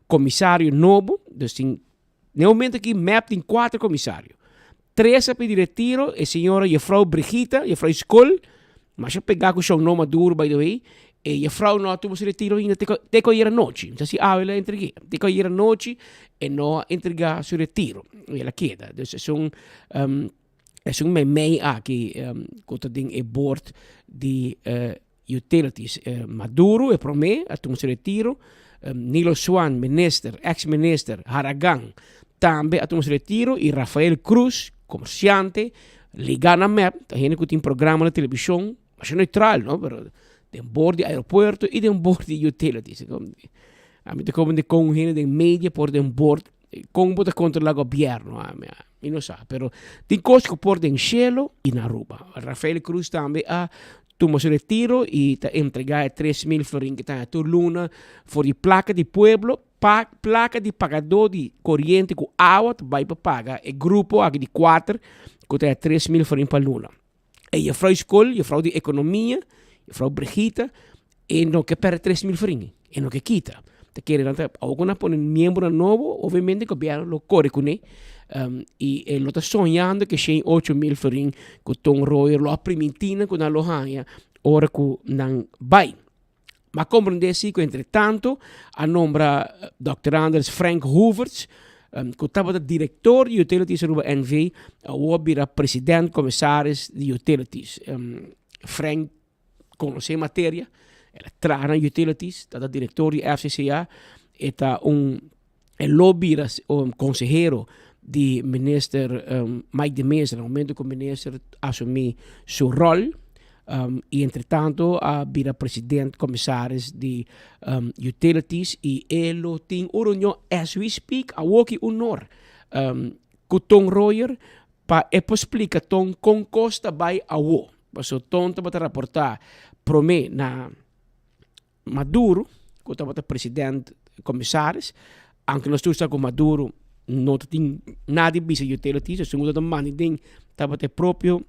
komisario nobo, dus tin Na e momento aki mep tin kuater komisario. Tres a pidi retiro, e señora jefrouw Brigita, jefrouw Skol, masha pegá ku shon no Maduro by the way, e jefrouw no a tuma su retiro ainda te ku te ku ayer anochi. Mi sa si awe el a entreg'é. Te ku ayer anochi e no a entregá su retiro i el a keda. Dus esun esun meimei aki ku ta den e board di. Utilities. Maduro e prome a tuma su retiro, Nilo Swan, minister, ex minister, Haragan tambe a tuma su retiro y Rafael Cruz, comerciante, liga na mep, ta hende cu tin programa na television, masha neutral no, pero den board di aeropuerto y den board di utilities. Ami ta como de con hende den media por den board, con bo ta controla gobierno, ami mi no sa, pero tin cos cu por den cielo y na Aruba. Rafael Cruz tambe a tuma su retiro y ta entrega e 3000 florin cu ta haña tur luna for di placa di pueblo, pa placa di pagador di coriente cu awa ta bay pa paga e grupo aki di cuater cu ta haña 3000 florin pa luna. E juffrouw school, juffrouw di economia, juffrouw Brigitta, e no ke perde 3000 florin, e no ke kita. Ta kere nan ta, awor ku nan pone miembronan nobo, obviamente gobierno lo kore kuné, i e lo ta soñando ke shen 8000 florin ku Ton Royer lo a primintí nan ku nan lo haña ora ku nan bai. Ma komprendé si ku entretanto a nombra Dòkter Anders Frank Hoevertsz, ku tabata direktor di Utilities Aruba NV, awor a bira president komisaris di Utilities. Frank konosé materia, el a traha na Utilities, tabata direktor di FCCA, e ta un e lo bira un konsehero di minister Mike de Meza na momento ku minister asumí su ròl i entretanto a bira president komisaris di Utilities i e lo tin un reunion as we speak awoki unor ku Ton Royer pa e por splika Ton kon kos ta bai awo pasobra Ton tabata raportá promé na Maduro, ku tabata president komisaris, aunke nos tur sa ku Maduro no ta tin nada di bisa utilities, esun ku ta manda den tabata e propio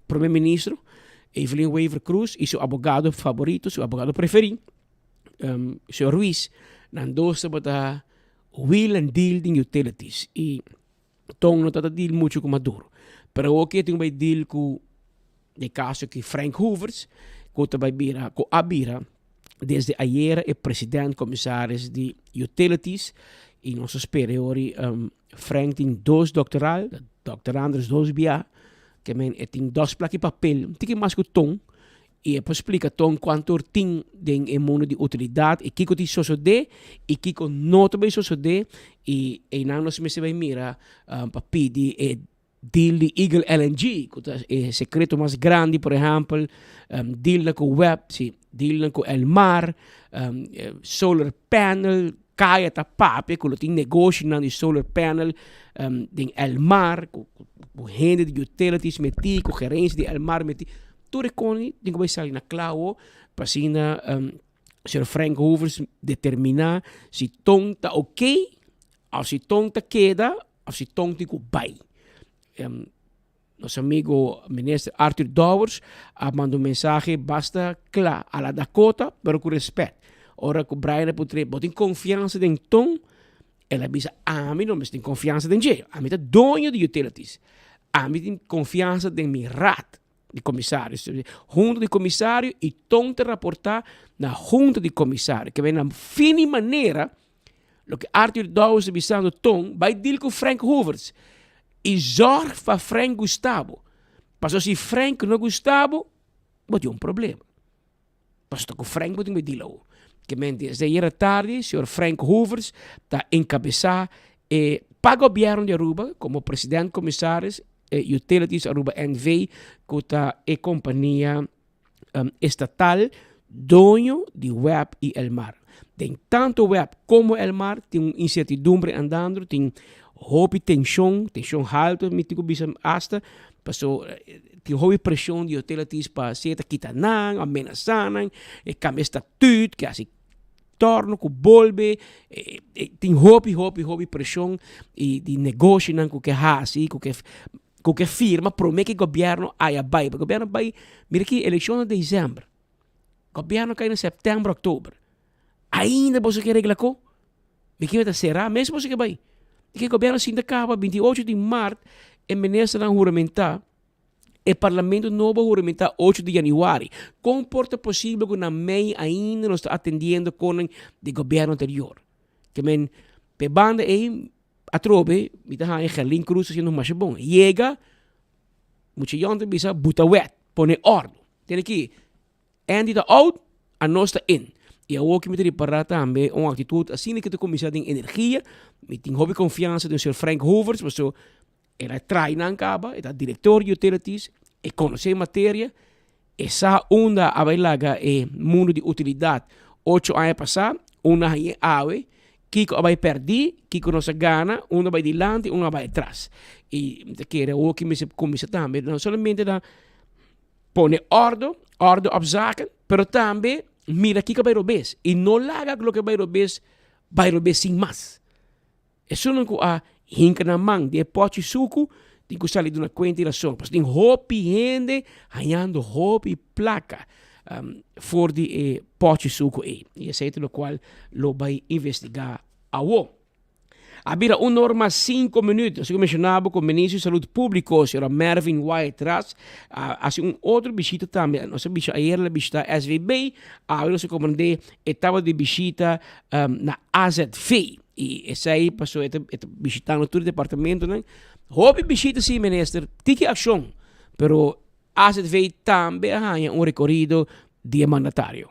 prome ministro Evelyn Wever Croes i su abogado favorito, su abogado preferi, señor Ruiz, nan dos tabata wheel and deal den utilities i Ton no tabata deal mucho ku Maduro, pero awor ke tin ku bai deal ku e kaso ki Frank Hoevertsz ku ta bai bira ku a bira desde ayera e president komisaris di Utilities i nos a spera e ora Frank tin dos doktoral, dokter Andres dos bia, ke men e tin dos plaki papel, un tiki mas ku Ton I e por splika ton kuantu or tin den e mundu di utilidat i kiko tin sosodé i kiko no ta bai sosodé i einan nos mester bai mira pa pidi e deal di Eagle LNG ku ta e sekreto mas grandi por ehèmpel dealnan ku web si dealnan ku Elmar solar panel kaya ta papia ku lo tin negoshinan di solar panel den Elmar ku hende di utilities metí ku gerensia di Elmar metí. Tur e koni tin ku bai sali na kla awo pa asina señor Frank Hovers determiná si Ton ta ok òf si Ton ta keda òf si Ton tin ku bai. Nos amigo minister Arthur Dowers a manda un mensahe basta kla a la Dakota pero ku rèspèt. Ora ku Brian a puntr'é bo tin konfiansa den Ton? El a bisa ami no mester tin konfiansa den dje, ami ta doño di utilities, ami tin konfiansa den mi raad. di komisario. Hunta di komisario i ton ta raportá na hunta di komisario. Ke na fini manera loke Arthur Dowers ta bisando ton bai deal ku Frank Hoevertsz i zòrg pa Frank gusta bo. Pasobra si Frank no gusta bo, bo tin un problema. Pasobra ku Frank bo tin bai deal awo. Ke men desde ayera tardi señor Frank Hoevertsz ta enkabesá e pa gobièrnu di Aruba komo president komisaris e Utilities Aruba NV ku ta e kompania estatal doño di web i Elmar. Den tanto web komo Elmar tin un insertidumbre andando, tin hopi tenshon, tenshon haltu mi tin ku bisa asta, paso tin hopi preshon di utilities pa sea ta kita nan, amenasá nan, e kambia statuut, ke hasi torno ku bolbe, tin hopi hopi hopi preshon i di negoshinan ku ke hasi, ku ke ku ke firma prome ku gobièrnu haya bai, pasobra gobièrnu bai, mira aki elekshon na desèmber, gobièrnu kai na sèptèmber òktober, ainda boso ke regla ko? Mi kiba ta será mes boso ke bai, di ke gobièrnu sinta kaba 28 di mart e ministernan huramentá. E parlamento nobo a huramentá ocho di yanüari. Kon por ta posibel ku na mei ainda nos ta atendiendo konan di gobièrnu anterior? Ke men, p'e banda ei atrobe mi ta haña Gerlin Cruz ta haciendo masha bon. Yega, mucha yòn ta bisa buta wet, pone òrdu. Tene ki. Andy ta out, anos ta in. I awor ki mi ta ripará tambe un aktitut asina ki ta kuminsá den energia. Mi tin hopi konfiansa den señor Frank Hoevertsz pasobra el a trai nan kaba, e ta direktor di utilities, e konosé e materia, e sa unda a bai laga e mundu di utilidat ocho aña pasá, unda hañ'é awe, kiko a bai pèrdí, kiko nos a gana, unda a bai dilanti, unda a bai atras. I mi ta kere awor ki mester kuminsá tambe no solamente na pone òrdu, òrdu op zaken, pero tambe mira kiko a bai robes i no laga loke a bai robes bai robes sin mas. Esunnan ku a hinka nan man den e pòchi suku tin ku sali duna kuenta i rason, pasobra tin hopi hende hañando hopi plaka for di e pòchi suku ei. I esei ta lokual lo bai investigá awo. A bira un or mas sinku minüt, asina ku menshonaba ku Minister di Salud Públiko, señora Mervin Wyatt Ras, a hasi un otro bishita tambe. Nos a bisha ayer el a bishita SVB, awe nos a komprendé e tabata di bishita na AZV. I esei pasobra e ta e ta bishitando tur e departamentonan. Hopi bishita si minister, tiki akshon, pero AZV tambe a haña un rekorido di e mandatario.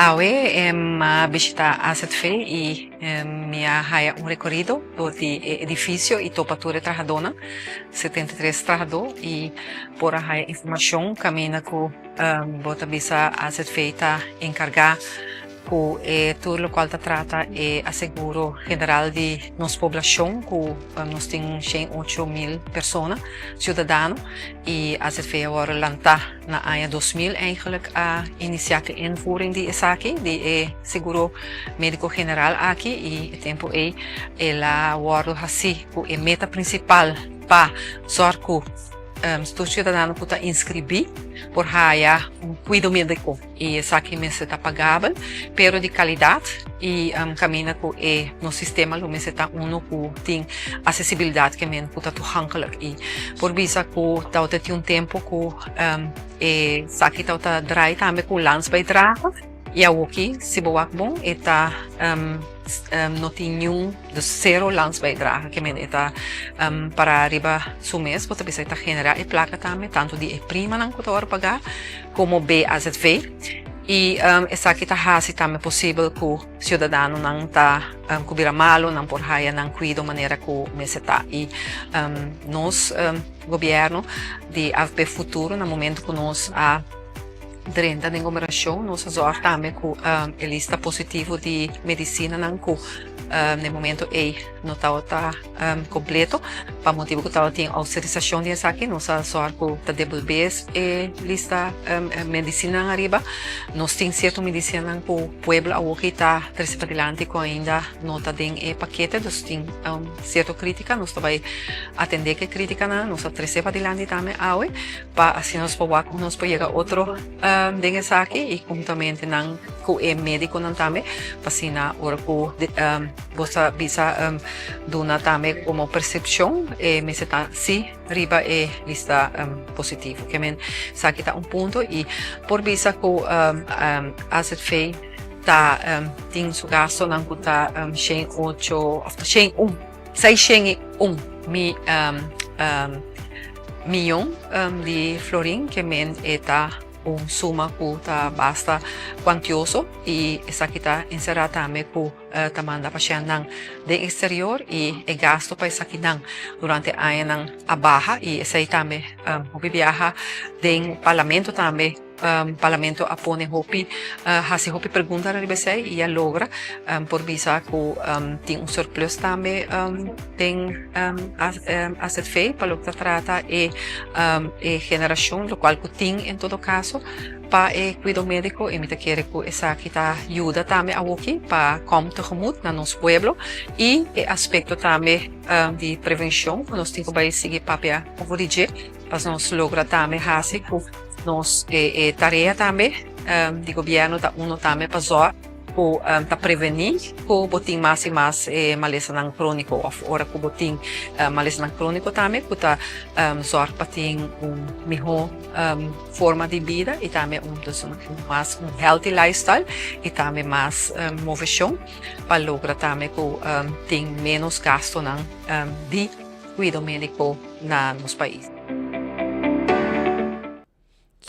Awe mi a bishita AZV i mi a haya un rekorido dor di e edifisio i topa tur e trahadónan, 73 trahadó, i por a haya informashon kaminda ku Bo ta bisa azv ta enkargá ku e tur lokual ta trata e aseguro general di nos poblashon ku nos tin un shen 8000 persona siudadano i azv a wòrdu lantá na aña 2000 eigentlik a inisiá ku e invoering di esaki di e seguro médiko general aki i e tempu ei el a wòrdu hasí ku e meta prinsipal pa sòrg ku Tur ciudadano cu ta inscribi por haya un cuido medico y esaki mester ta pagabel pero di calidad y caminda cu e nos sistema lo mester ta uno cu tin accesibilidad ke men cu ta toegankelijk y por bisa cu tawata tin un tempo cu esaki tawata draai tambe cu landsbijdrage. Y awoki si bo wak bon e ta no tin niun dus sero landsbijdrage ke men e ta para riba su mes bo ta bisa e ta genera e plaka tambe tanto di e primanan ku ta wòrdu paga komo BAZV y esaki ta hasi tambe posibel ku siudadanonan ta ku bira malu nan por haya nan kuido manera ku mester ta y nos gobièrnu di avp futuro na momento ku nos a Drenta den gobernacion nos a zorg tambe cu e lista positivo di medicinanan cu den momento ey no tabata completo pa motibo cu tabatin autorisacion di esaki nos a zorg cu ta debolbe e lista medicinanan ariba. Nos tin cierto medicinanan cu pueblo awoki ta trece padilanti cu ainda no ta den e pakete dus tin cierto critica nos ta bay atende cu e criticanan nos a trece padilanti tambe awe. Pa asina nos por wak nos por yega otro den esaki y conjuntamente nan cu e mediconan tambe pa asina ora cu bo ta bisa duna tambe como percepcion e mester ta si riba e lista positivo. Ke men esaki ta un punto y por bisa cu AZV ta tin su gastonan cu ta shen ocho of shen un. 601 mi miyon di florin ke men e ta un suma ku ta basta kuantioso i esaki ta enserá tambe ku ta manda pashèntnan den eksterior i e gasto pa esakinan durante añanan a baha i esei tambe hopi biaha den parlamento tambe. Parlamento a pone hopi, hasi hopi pregunta riba esei i a logra por bisa ku tin un surplus tambe den AZV pa loke ta trata e generashon lokual ku tin en todo kaso pa e kuido médiko i mi ta kere ku esaki ta yuda tambe awoki pa kòm tegemoet na nos pueblo i e aspekto tambe di prevenshon ku nos tin ku bai sigui papia over di dje. Pas nos logra tambe hasi ku nos e tarea tambe di gobièrnu ta uno tambe pa zòrg ku ta prevení ku bo tin mas i mas e malesanan króniko òf ora ku bo tin malesanan króniko tambe ku ta zòrg pa tin un mihó forma di bida i tambe un dus un mas un healthy lifestyle i tambe mas moveshon pa logra tambe ku tin ménos gastonan di kuido médiko na nos pais.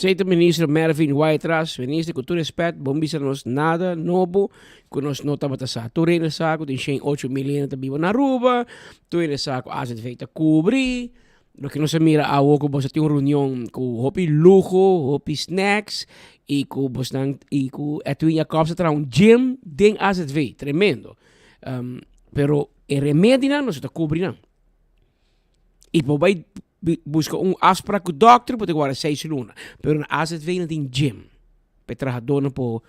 Sete minister Mervin Wyatt-Ras, Minister ku tur respet, bon bisa nos nada nobo ku nos no tabata sa. Tur hende sa ku tin 108 mil hende ta biba na Aruba, tur hende sa ku AZV ta kubri. Loke nos a mira awo ku boso tin un reunion ku hopi luho, hopi snacks i ku bosnan i ku Edwin Jacobs a traha un gym den AZV. Tremendo. Um, pero e remedinan nos ta kubri nan. I bo bai buska un afsprak ku dòkter bo ta guarda seis luna. Pero na AZV nan tin gym pa e trahadónan por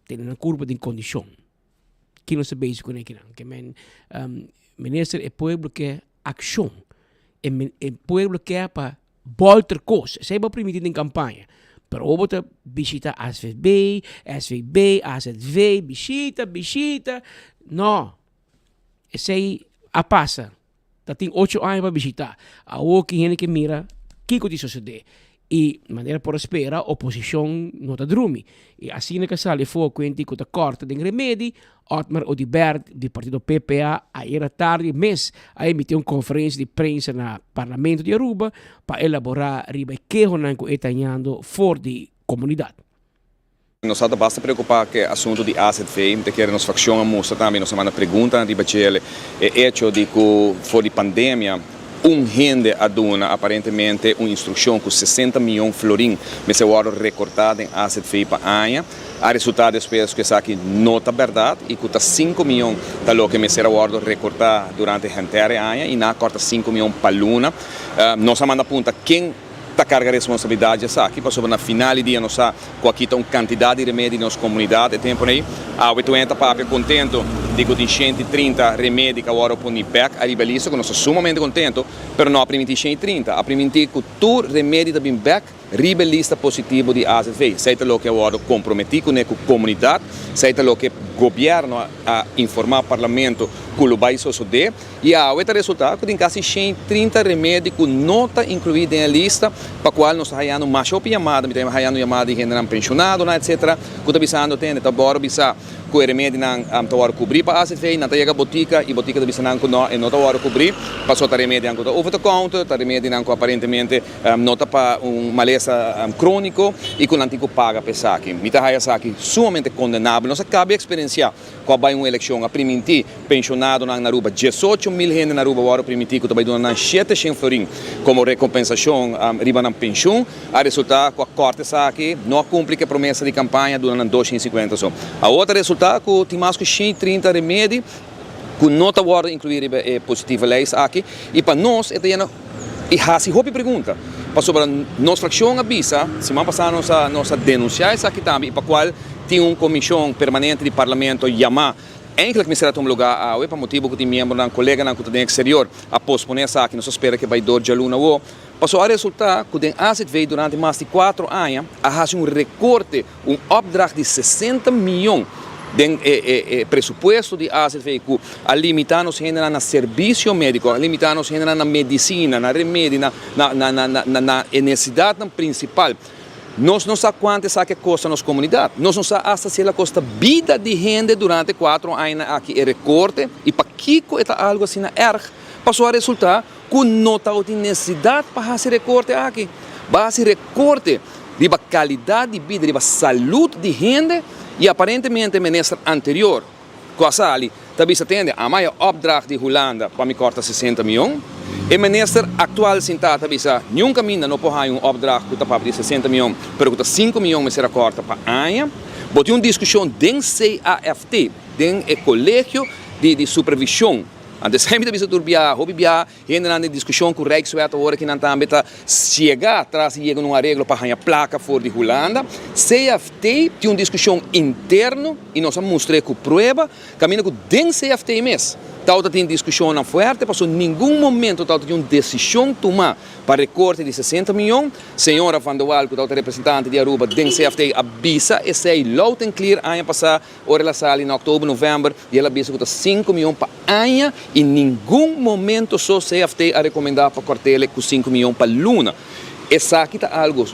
tene nan kurpo den kondishon. Ki nos ta bezig kuné kinan? Ke men minister e pueblo ke akshon. E e pueblo ke pa bòlter kos. Esei bo a primiti den kampaña. Pero ora bo ta bishita AZB, SVB, AZV, bishita, bishita. No. Esei a pasa. Ta tin ocho aña pa bishita. Awor ki hende ke mira kiko di sosode. I manera por a spera oposishon no ta drumi. I asina ke sali afó kuenti ku ta kòrta den remedi, Otmar Oduber di partido PPA ayera tardi mes a emití un konferensia di prensa na Parlamento di Aruba pa elaborá riba e kehonan ku e ta hañando for di komunidat. Nos a ta basta preocupa cu e asunto di azv, mi ta kere nos fraccion a mustra tambe, nos a manda preguntanan riba djele, e hecho di cu for di pandemia un hende a duna aparentemente un instruccion cu 60 miyon florin mester wordo recorta den azv pa aña, a resulta despues cu esaki no ta berdad y cu ta 5 miyon ta loke mester a wordo recorta durante henter e aña y nan a corta 5 miyon pa luna. Nos a manda punta ken. ta carga responsabilidad di esaki, pasobra na final di dia nos sa cu a kita un cantidad di remedi di nos comunidad e tempo ei. Awe tur hende ta papia contento di cu tin 130 remedi cu a worde poni bek ariba e lista, cu nos ta sumamente contento, pero no a priminti 130, a priminti cu tur remedi ta bin bek riba e lista positivo di azv. Esey ta loke a worde comprometi cune cu comunidad, esey ta loke gobierno a informa Parlamento cu lo bay sosode. I awe ta resultá ku tin kasi 130 remedi ku no ta inkluí den e lista, pa kual nos ta hayando masha hopi yamada, mi ta hayando yamada di hendenan penshonadonan etsetera, ku ta bisando tende ta bòrdu bisa ku e remedinan ta wòrdu kubrí pa azv, nan ta yega botika i botika ta bisa nan ku nò e no ta wòrdu kubrí pasobra ta remedinan ku ta over the counter, ta remedinan ku aparentemente no ta pa un malesa króniko i ku nan tin ku paga pa esaki. Mi ta haya esaki sumamente kondenabel. Nos a kaba di eksperensiá. Ku a bai un elekshon a primintí penshonadonan na Aruba 18,000 hende na Aruba wòrdu primintí ku ta bai duna nan 700 florin komo rekompensashon riba nan penshun. A resultá ku a kòrta esaki, no a kumpli ku e promesa di kampaña, a duna nan 250 so. Awor ta resultá ku tin mas ku 130 remedi ku no ta wòrdu inkluí riba e positieve lijst aki i pa nos e ta yena i hasi hopi pregunta pasobra nos frakshon a bisa siman pasá nos a nos a denunsiá esaki tambe i pa kual tin un komishon permanente di parlamento yamá eindelijk mester a tuma lugá awe pa motibu ku tin miembronan koleganan ku ta den eksterior a posponé esaki nos a spera ku e bai dor djaluna awo pasobra a resultá ku den azv durante mas di kuatro aña a hasi un rekorte Un opdracht di 60 miyon den e presupuesto di azv ku a limita nos hendenan na servisio mediko, a limita nos hendenan na medisina, na remedi, na na e nesesidatnan prinsipal. Nos no sa kuantu esaki a kosta nos komunidat. Nos no sa asta si el a kosta bida di hende durante e kuatro añanan aki e rekorte i pakiko e ta algu asina erg. Pasobra a resulta ku no tabatin nesesidat pa hasi rekorte aki. Ba hasi rekorte riba kalidat di bida, riba salud di hende i aparentemente minister anterior ku a sali ta bisa tende a maya opdracht di Hulanda pa mi kòrta 60 mion. E minister aktual sintá ta bisa niun kaminda no por haña un opdracht ku ta papia di 60 mion pero ku ta 5 mion mester a kòrta pa aña. Bo tin un diskushon den CAFT, den e kolegio di supervishon. Anto esei mi ta bisa tur biaha, hopi biaha Hendenan den diskushon ku Rijkswet awor aki nan tambe ta siega tras di yega na un areglo pa haña plaka for di Hulanda. CFT tin un diskushon interno i nos a mustr'é ku prueba kaminda ku den CFT mes tabata tin diskushonnan fuerte pasobra ningun momento tabata tin un desishon tumá pa rekorte di 60 mion. Señora Van de Wal ku tabata representante di Aruba den CFT a bisa esei loud and clear aña pasá. Ora el a sali na oktober, novèmber i el a bisa ku ta 5 mion pa aña i ningun momento so CFT a rekomendá pa kòrt'el ku 5 mion pa luna. Esaki ta algu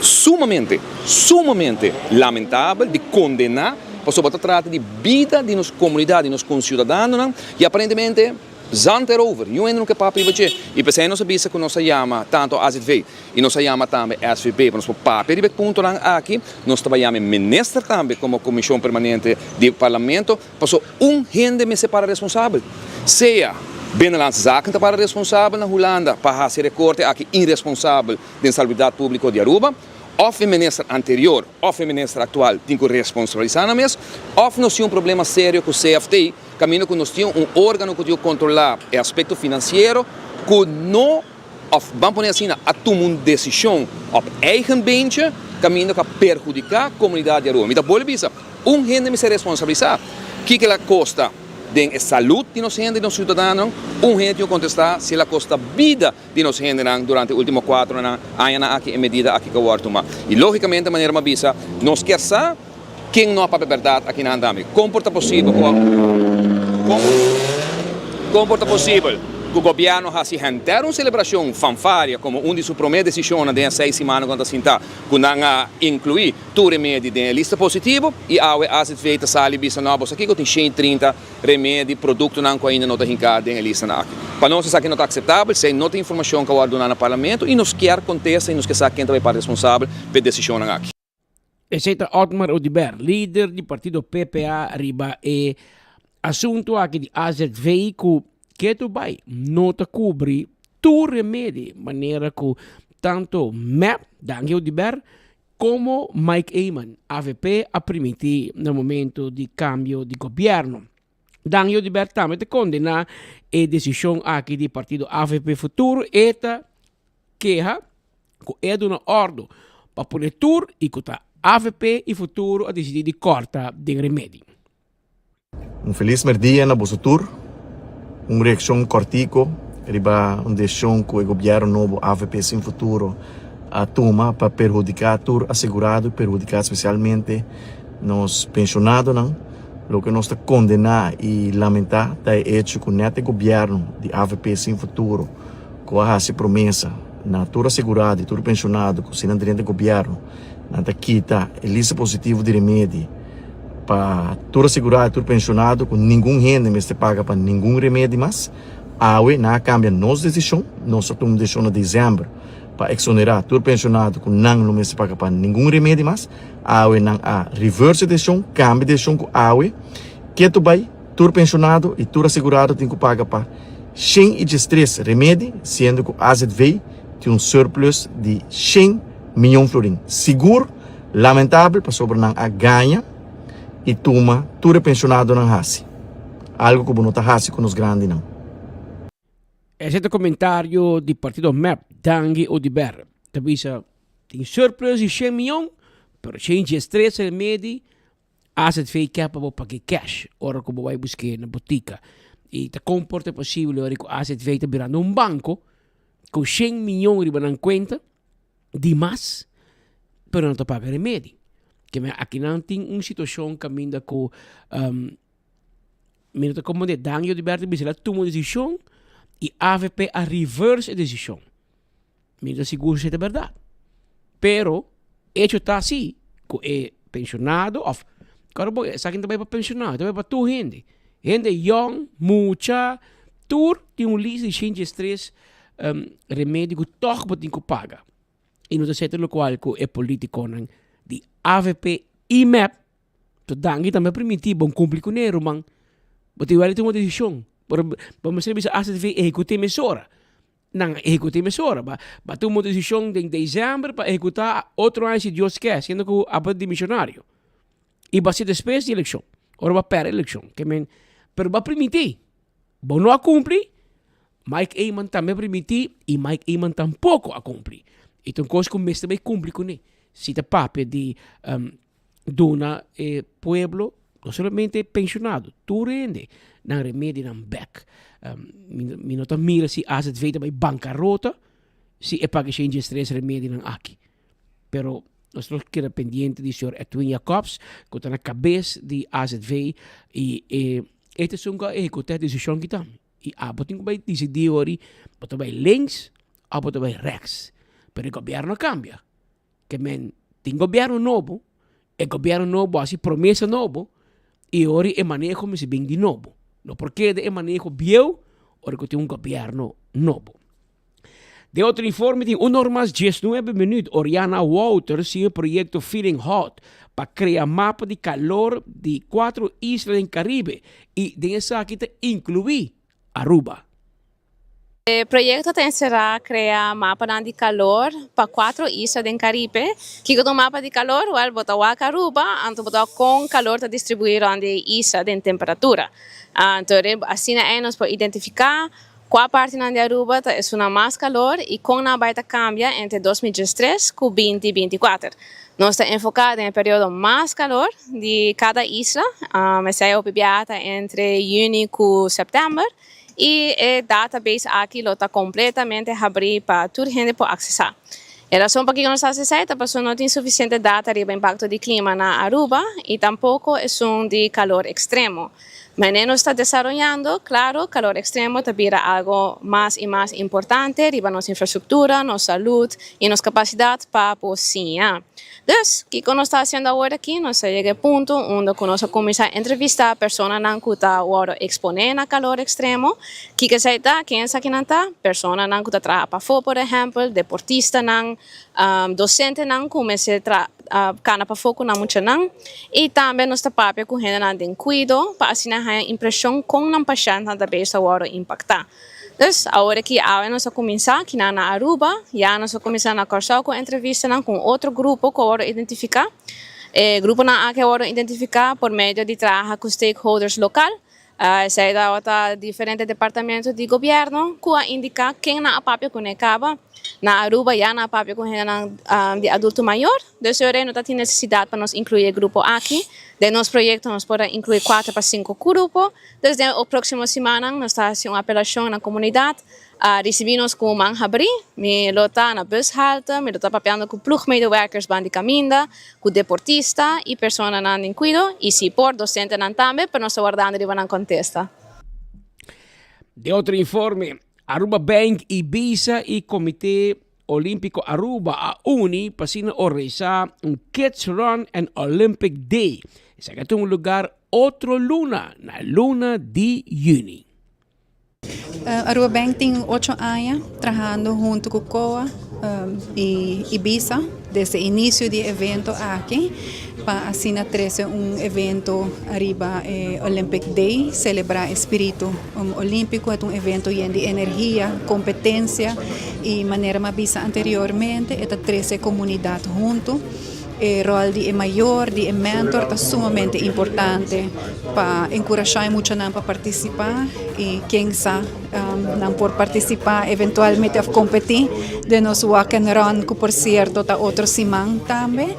sumamente, sumamente lamentabel di kondená pasobra ta trata di bida di nos komunidat, di nos konsiudadanonan i aparentemente. Zand erover, niun hende no ke papia riba dje. I p'esei nos a bisa ku nos a yama tantu AZV i nos a yama tambe SVB pa nos por papia riba e puntonan aki. Nos ta bai yama e minister tambe komo komishon permanente di parlamento, pasobra un hende mester para responsabel. Sea Binnenlandse Zaken ta para responsabel na Hulanda pa hasi e rekorte aki iresponsabel den salubridat públiko di Aruba, òf e minister anterior òf e minister aktual tin ku responsabilisá nan mes, òf nos tin un problema serio ku CFT. Kaminda ku nos tin un órgano ku tin ku kontrolá e aspekto finansiero ku no òf ban pone asina a tuma un desishon òp eigen beentje kaminda ku a perhudiká komunidat di Aruba. Mi ta bolbe bisa, un hende mester responsabilisá kiko el a kosta den e salud di nos hende, di nos siudadanonan, un hende tin ku kontestá si el a kosta bida di nos hendenan durante e último kuatro añanan aki e medida aki ku a wòrdu tumá. I lógikamente manera mi a bisa, nos kier sa. Ken no a papia bèrdat akinan tambe? Kon por ta posibel ku Kon por ta posibel ku gobièrnu hasi henter un selebrashon fanfaria komo un di su promé desishonnan den e seis simannan ku nan ta sintá ku nan a inkluí tur remedi den e lista positivo i awe AZV ta sali bisa no boso kiko tin 130 remedi, produktonan ku ainda no ta hinká den e listanan aki. Pa nos esaki no ta akseptabel, esei no ta informashon ku a wòrdu duná na parlamento i nos kier kontesta i nos ke sa ken ta bai parti responsabel pa e desishonnan aki. Esei ta Otmar Oduber, lider di partido PPA riba e asunto aki di AZV ku ketu bai no ta kubri tur remedi manera ku tanto mep, Dangui Oduber, komo Mike Eman, avp, a primintí na momento di kambio di gobièrnu. Dangui Oduber tambe ta kondená e desishon aki di partido avp Futuro, e ta keha ku e a duna òrdu pa pone tur i ku ta avp i Futuro a disidí di kòrta den remedi. Un felis merdia na boso tur. Un reakshon kòrtiku riba un desishon ku e gobièrnu nobo avp Sin Futuro a tuma pa perhudiká tur asegurado i perhudiká spesialmente nos penshonadonan. Loke nos ta kondená i lamentá ta e echo ku nèt e gobièrnu di avp Sin Futuro ku a hasi promesa na tur asegurado i tur penshonado ku si nan drenta gobièrnu nan ta kita e lista positivo di remedi pa tur asegurado i tur penshonado ku ningun hende mester paga pa ningun remedi mas. Awe nan a kambia nos desishon, nos a tuma un desishon na desèmber pa eksonerá tur penshonado ku nan no mester paga pa ningun remedi mas. Awe nan a reverse e desishon, kambia e desishon ku awe ketu bai. Tur penshonado i tur asegurado tin ku paga pa 113 remedi, siendo ku AZV tin un surplus di shen miyon florin. Sigur lamentabel pasobra nan a gaña i tuma tur e penshonadonan hasi algo ku bo no ta hasi ku nos grandinan. Esei ta komentario di partido mep, Dangui Oduber ta bisa tin surplus di shen miyon, pero 113 remedi AZV ke pa bo pag'é cash ora ku bo bai busk'é na botika. I ta kon por ta posibel ora ku AZV ta birando un banko ku shen miyon riba nan kuenta di mas, pero nan ta paga remedi. Ke men akinan tin un situashon kaminda ku mi no ta komprendé. Dangio di Berto bisa el a tuma un desishon i avp a reverse e desishon. Mi no ta sigur si ta bèrdat. Pero echo ta si ku e penshonado òf kòrda bo esaki no ta bai pa penshonado, ta bai pa tur hende. Hende yòn, mucha, tur tin un lista di shen diestres remedi ku tòg bo tin ku paga. I no ta sete lokual ku e politikonan di avp i mep To danki tambe a primintí bon kumpli kuné, ruman. Bo tin wèl di tuma desishon. Pero bo mester bisa AZV ehekut'é mesora. Nan a ehekut'é mesora. Ba ba tuma un desishon den desèmber pa ehekutá otro aña si Dios ke, siendo ku abo ta dimisionario. I bo a hasi despues di elekshon, ora bo a pèrdè elekshon. Ke men, pero bo a primintí. Bo no a kumpli, Mike Eman tambe a primintí i Mike Eman tampoko a kumpli. I ta un kos ku mester bai kumpli kuné. Si ta papia di duna e pueblo, no solamente pensionado, tur hende nan remedinan bek. Mi no ta mira si AZV ta bai bancarota si e paga shen diestres remedinan aki. Pero nos lo keda pendiente di señor Edwin Jacobs cu ta na cabes di AZV y e e ta esun cu a ehecuta e decision aki tambe. Y abo tin cu bai dicidi ori bo ta bai links of bo ta bai rechts. Pero e gobierno a cambia. Ke men tin gobierno nobo, e gobierno nobo hasi promesa nobo y ori e maneho mester bin di nobo. No por keda e maneho bieu. ora ku tin un gobièrnu nobo. Den otro informe tin un or mas diesnuebe minuut Oriana Wouters sin e proyecto Feeling Hot pa crea mapa di calor di cuatro isla den Caribe y den esaki ta inclui Aruba. E proyecto ta encera crea mapanan di calor pa cuatro isla den Caribe. Kico ta un mapa di calor? Wel, bo ta wak Aruba, anto bo ta wak con calor ta distribui rond di e isla den temperatura. Anto asina ey nos por identifica Kua partinan di Aruba ta esunnan mas kalor i kon nan bai ta kambia entre 2013 ku 2024? Nos ta enfoká den e periodo mas kalor di kada isla, esei hopi biaha ta entre yüni ku sèptèmber, i e database aki lo ta kompletamente habrí pa tur hende por aksesá. E rason pakiko nos ta hasi esei ta pasobra no tin sufisiente data riba impakto di klima na Aruba i tampoko esun di kalor ekstremo. Manera nos ta desaroyando, claro, calor extremo ta bira algo mas y mas importante riba nos infrastructura, nos salud y nos capacidad pa por siña. Dus, kico nos ta haciendo awor aki? Nos a yega e punto unda cu nos a cuminsa entrevista personanan cu ta wordo expone na calor extremo. Kico esey ta? Ken esakinan ta? Personanan cu ta traha pafo, por ehempel, deportistanan, docentenan cu mester tra. Kana pafó ku nan muchanan i tambe nos ta papia ku hendenan den kuido pa asina haña impreshon kon nan pashèntnan ta bes ta wòrdu impaktá. Dus, awor aki awe nos a kuminsá kinan na Aruba, ya nos a kuminsá na Kòrsou ku entrevistanan ku un otro grupo ku a wòrdu identifiká. E gruponan aki a wòrdu identifiká por medio di traha ku stakeholders lokal. Esei tabata diferente departamento di gobierno cu a indica ken nan a papia cu ne caba. Na Aruba ya nan a papia cu hendenan di adulto mayor, dus e ora no ta tin necesidad pa nos inclui e grupo aki. Den nos proyecto nos por a inclui cuater pa cinco grupo, dus den e proximo simannan nos ta haci un apelacion na comunidad A ricibi nos cu un man habri. Mi lo ta na bushalte, mi lo ta papiando cu ploegmedewerkers ban di caminda, cu deportista y personanan den cuido y si por docentenan tambe, pero nos ta wardando riba nan contesta. Den otro informe, Aruba Bank y Visa y Comité Olimpico Aruba a uni pa asina organisa un Kids Run and Olympic Day. Esaki a tuma lugar otro luna, na luna di juni. Aruba Bank tin ocho aña trahando hunto cu COA y Ibisa desde inicio di e evento aki pa asina trece un evento ariba e Olympic Day, celebra e spirito olimpico. E ta un evento yen di energia, competencia y manera mi a bisa anteriormente e ta trece e comunidad hunto. E ròl di e mayor, di e mentor ta sumamente importante pa enkurashá e muchanan pa partisipá i ken sa nan por partisipá eventualmente òf kompetí den nos walk and run ku por sierto ta otro siman tambe.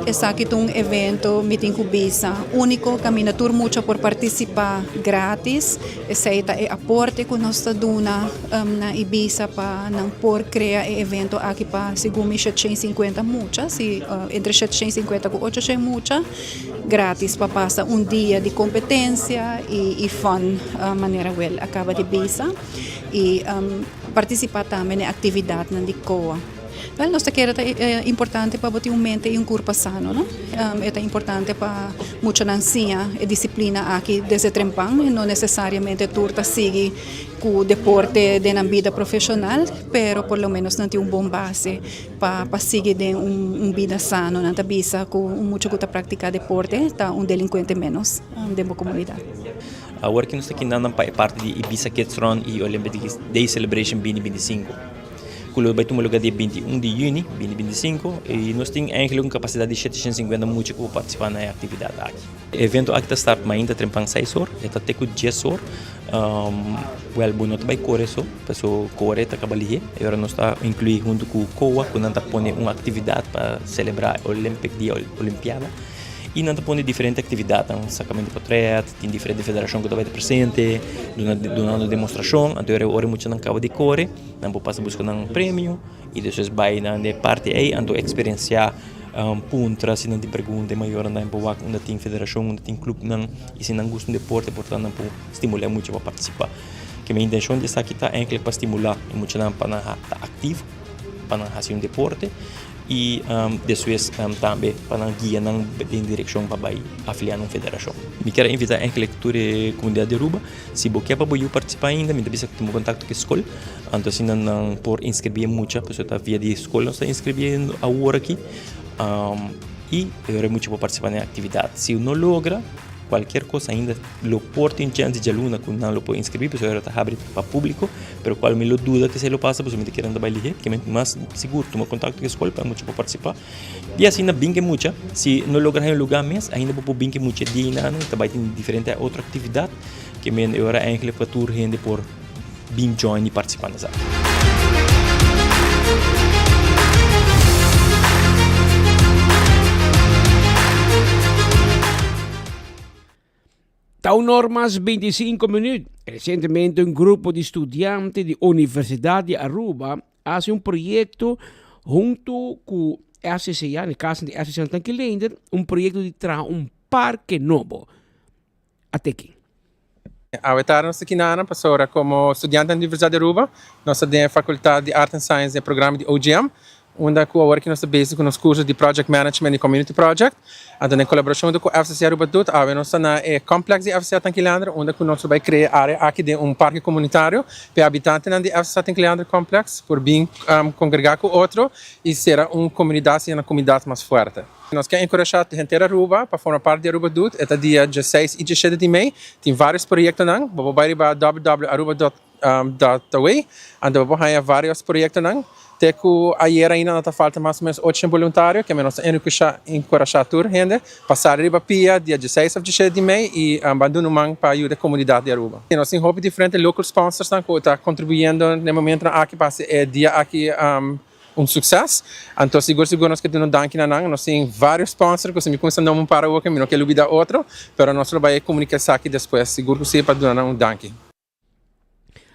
Esaki ta un evento mi tin ku bisa úniko kaminda tur mucha por partisipá grátis. Esei ta e aporte ku nos ta duna na Ibisa pa nan por krea e evento aki pa segun mi shetshen sinkuenta mucha, si entre shetshen sinkuenta ku ochoshei mucha gratis pa pasa un dia di kompetensia i fun manera Will a kaba di bisa i partisipá tambe na e aktividatnan di koa. Wel, nos ta kere ta importante pa bo tin un mente i un kurpa sano, no? E ta importante pa muchanan siña e disiplina aki desde trempan, no nesesariamente tur ta sigui ku deporte den nan bida profeshonal, pero por lo menos nan tin un bon base pa pa sigui den un bida sano. Nan ta bisa ku un mucha ku ta praktiká deporte ta un delinkuente ménos den bo komunidat. Awor ki nos ta kinda pa e parti di Ibiza Kids Run i Olympic Day Celebration binti 25. Ku lo bai tuma lugar dia 21 di yüni 2025 i nos tin eigenlijk un kapasidat di 750 mucha ku por partisipá na e aktividat aki. E evento aki ta start mainta trempan seis or, e ta te ku dies or. Wèl bo no ta bai kore so, paso kore ta kaba lihé. E ora nos ta inkluí huntu ku COA ku nan ta pone un aktividat pa selebrá Olympic dia Olimpiada i nan ta pone diferente aktividatnan, sakamentu potrèt, tin diferente federashon ku ta bai ta presente, dunando demostrashon. Anto ora e muchanan kaba di kore. Nan por pasa buska nan premio y despues bay nan e parti ey anto experiencia puntra si nan tin pregunta e mayornan tambe por wak unda tin federacion unda tin clubnan y si nan gusta un deporte por ta nan por stimula e mucha pa participa. Ke mi intencion di esaki ta eigenlijk pa stimula e muchanan pa nan ta activo pa nan haci un deporte. I despues tambe pa nan guia nan den direkshon pa bai afiliá na un federashon. Mi kier a invitá eigenlijk tur e komunidat di Aruba, si bo ke pa bo yu partisipá ainda, mi ta bisa tuma kontakto ku e skol, anto asina nan por inskribí e mucha, pasobra ta via di e skol nos ta inskribí awor aki, i e ora e mucha por partisipá na e aktividat. Si no logra, kualkier kos ainda lo por tin chèns di djaluna ku nan lo por inskribí, pasobra ta habri pa públiko, pero kual mi lo duda ku esei lo pasa pasobra mi ta kere nan ta bai lihé, ke mas sigur tuma kontakto ku e skol pa e mucha por partisipá. I asina bin ku e mucha, si no logra haña un lugá mes, ainda bo por bin ku e mucha e dia einan, ta bai tin diferente otro aktividat, ke men e ora eigentlik pa tur hende por bin join i partisipá na esaki. Ta un or mas 25 minuut. Recientemente un grupo di studiante di Universidad di Aruba a haci un proyecto hunto cu FCCA, na e caso di FCCA Tanki Leendert, un proyecto di traha un parke nobo. A teki. Awe tardi nos ta kinanan pasobra komo studiantenan di Universidad di Aruba nos ta den e fakultat di Art and Science den e programa di OGM unda ku awor aki nos ta bezig ku nos kurso di Project Management i Community Project. Anto den kolaborashon ku FCC Aruba Doet awe nos ta na e complex di FCC Tanki Leandro unda ku nos lo bai krea e area aki den un parke komunitario pa e habitantenan di FCC Tanki Leandro complex por bin kongregá ku otro i sera un komunidat asina na komunidat mas fuerte. Nos ke enkurashá henter Aruba pa forma parti di Aruba Doet. E ta dia dieseis i diesshete di mei. Tin vários proyektonan. Bo por bai riba www.aruba.aw anto bo por haña vários proyektonan. Te ku ayer ainda no ta falta mas o ménos ocho boluntario. Keme nos ta enkurashá tur hende pa sali riba pia dia dieseis òf diesshete di mei i ban duna un man pa yuda e komunidat di Aruba. Nos tin hopi diferente local sponsorsnan ku ta kontribuyendo na e momentonan aki pa hasi e dia aki Un succes. Anto sigur sigur nos ke duna un danki na nan. Nos tin varios sponsor ku si mi kumsa noma un par awoke mi no ke lubida otro, pero nos lo bai komunika esaki despues. Sigur ku si pa duna nan un danki.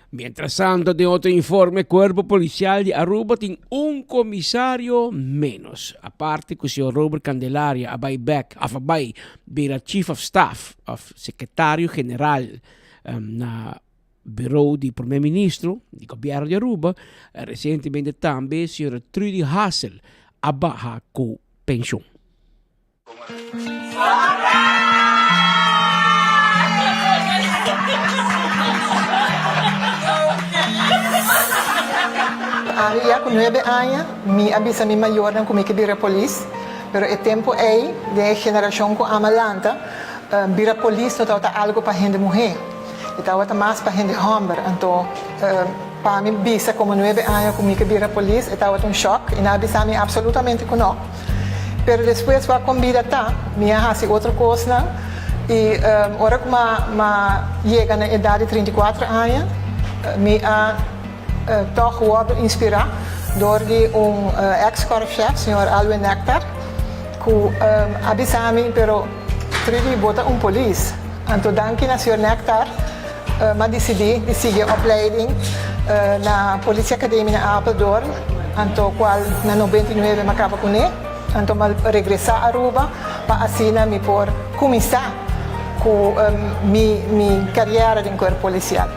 Mientrastanto den otro informe Cuerpo Policial di Aruba tin un comisario menos. Aparte cu señor Robert Candelaria a bay bek of a bay bira Chief of Staff of Secretario General na Bureau di Prome Ministro di Gobierno di Aruba, recientemente tambe señora Trudy Hassel a baha cu pensioen. Ami ya ku nuebe aña mi a bisa mi mayornan ku mi ke bira polis, pero e tempu ei den e generashon ku ama lanta, bira polis no tabata algu pa hende muhé. E tabata mas pa hende hòmber. Anto, pa mi bisa komo nuebe aña ku mi ke bira polis, e tabata un shòk i nan a bisa mi apsolutamente ku nò. Pero despues wak kon bida ta, mi a hasi otro kosnan i ora ku m'a yega na edat di 34 aña, mi a tòg wòrdu inspirá dor di un eks kòrpschef, señor Alwin Nectar, ku a bisa mi, pero Trudy, bo ta un polis. Anto danki na señor Nectar m'a disidí di sigui e opleiding na Politie Academie na Apeldoorn, anto kual na 99 m'a kaba kuné. Anto m'a regresá Aruba pa asina mi por kuminsá ku mi mi kariera den kuerpo polisial.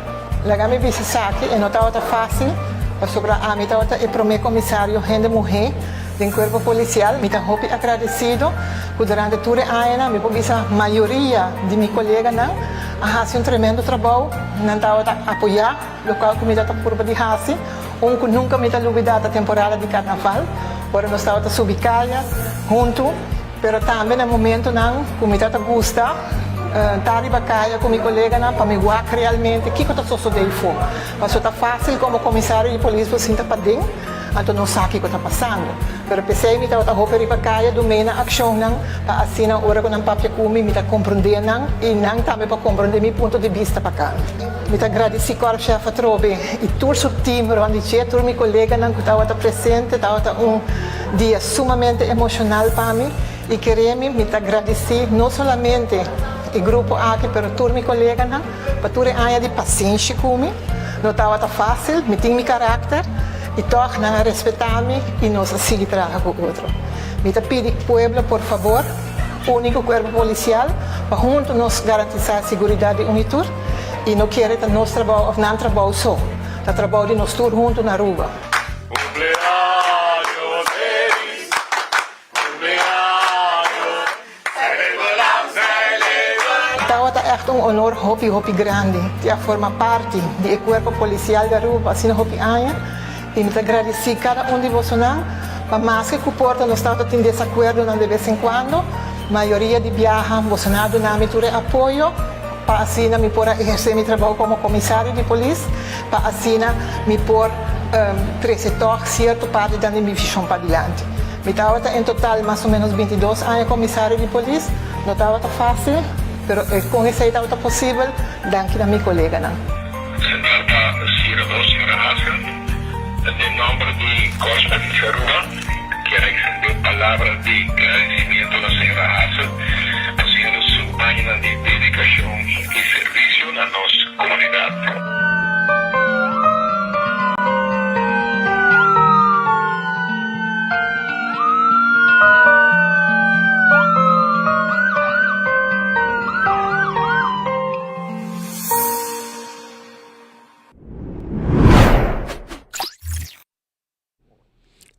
Laga mi bisa esaki, e no tabata fásil pasobra ami tabata e promé komisario hende muhé Den cuerpo policial mi ta hopi agradecido cu durante tur e añanan mi por bisa mayoria di mi coleganan a haci un tremendo trabou, nan tabata apoya locual cu mi ta purba di haci. Un cu nunca mi ta lubida ta temporada di carnaval ora nos tabata subi caya hunto, pero tambe na momentonan cu mi ta gusta ta riba caya cu mi coleganan pa mi wak realmente kico ta sosode eyfo. Pasobra ta facil como comisario di polis bo sinta paden. Anto nos sa kiko ta pasando. Pero p'esei mi tabata hopi riba kaya dum'é na akshonnan pa asina ora ku nan papia ku mi, mi ta komprondé nan i nan tambe por komprondé mi punto di bista pa kami. Mi ta gradisí Korpschef atrobe i tur su tim rònt di dje, tur mi koleganan ku tabata presente. Tabata un dia sumamente emoshonal pa mi i kere mi, mi ta gradisí no solamente e grupo aki pero tur mi koleganan. Pa tur e aña di pasenshi ku mi, no tabata fásil, mi tin mi karakter i tòg nan a respetá mi i nos a sigui traha ku otro. Mi ta pidi pueblo por fabor uni ku kuerpo polisial pa huntu nos garantisá siguridat di un i tur i no kere ta nos trabou òf nan trabou so, ta trabou di nos tur huntu na Aruba. Cumpleaños feliz. Tawata ègt un honor hopi hopi grandi di a forma parti di e Cuerpo Policial di Aruba asina hopi aña y mi ta gradici cada un di bosonan pa maske cu por ta nos tawata tin desacuerdonan de bes en cuando, mayoria di biaha bosonan a duna mi tur e apoyo pa asina mi por a eherce mi trabou como comisario di polis, pa asina mi por trece tog cierto parti dan di mi vision padilanti. Mi tabata en total mas o menos bintidos aña comisario di polis. No tabata facil, pero e con esey tabata posibel danki na mi coleganan. Señor ta Ciro Señora Hassel, den nomber di Corps Politie Aruba kier a extende palabra di gradicimiento na Señora Hassel pa siendo su añanan di dedicacion y servicio na nos comunidad.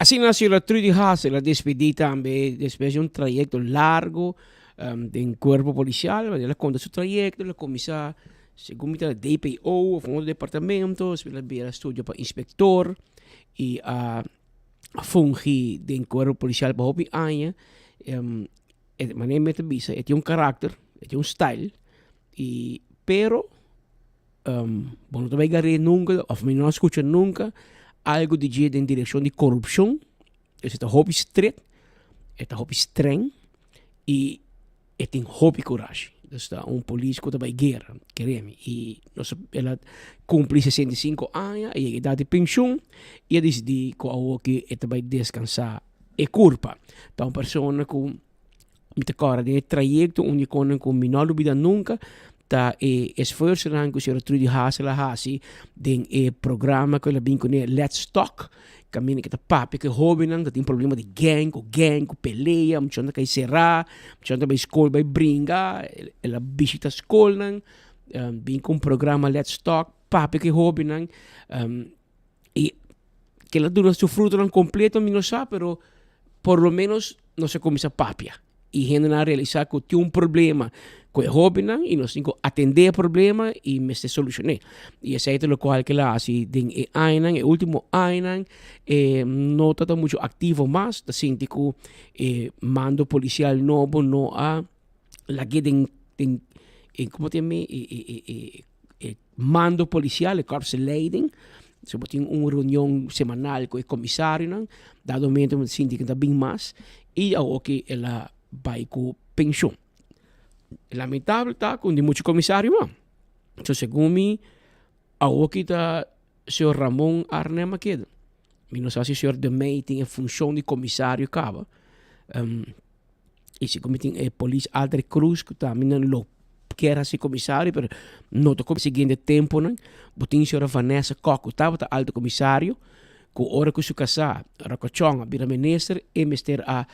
Asina señora Trudy Hassel a despedí tambe despues di un trayecto largo den cuerpo policial. El a conta su trayecto, el a cuminsa segun mi ta DPO of un otro departamento, despues el a bira studia pa inspector y a fungi den cuerpo policial pa hopi aña. E manera mi ta bisa e tin un karakter, e tin un style y pero bo no ta bay gar'é nunca of mi no a scucha nunca algo di dje den direccion di corupcion. Esei ta hopi stret, e ta hopi streng y e tin hopi kurashi. Dus ta un polis ku ta bai guera, kere mi. I nos el a kumpli 65 aña, a yega edat di penshun i a disidí ku awoki e ta bai deskansá e kurpa. Ta un persona ku mi ta kòrda den e trayekto un di konan ku mi no a lubida nunka ta e esfuersonan ku señora Trudy Hassel a hasi den e programa ku el a bin kuné Let's Talk kaminda ku ta papia ku e hóbennan ku tin problema di gang ku gang ku pelea muchanan ta kai será muchanan ta bai skol bai bringa el a bishita skolnan bin ku un programa Let's Talk papia ku e hóbennan i kila duna su frutonan kompleto mi no sa pero por lo menos nos a kuminsá papia i hendenan a realisá ku tin un problema ku e hóbennan i nos tin ku atendé e problema i mester solushoné. I esei ta lokual ku el a hasi den e añanan, e último añanan e no ta ta muchu aktivo mas, ta sinti ku e mando polisial nobo no a lag'é den den e komo ta yama e e mando polisial, e korpsleiding. So bo tin un reunion semanal ku e komisarionan, dado momento bo ta sinti ku ta bin mas i awoki el a bai ku penshon. Lamentabel ta ku di muchu komisario mas. So segun mi awoki ta señor Ramon Arnhem a keda. Mi no sa si señor De Mey tin e funshon di komisario kaba. Y si como tin e polis Aldrich Cruz cu tambe nan lo kier haci comisario pero no ta siguiente temponan. Bo tin señora Vanessa Kok cu tabata alto comisario cu ora cu su casa Rocco Chong a bira minister e mester a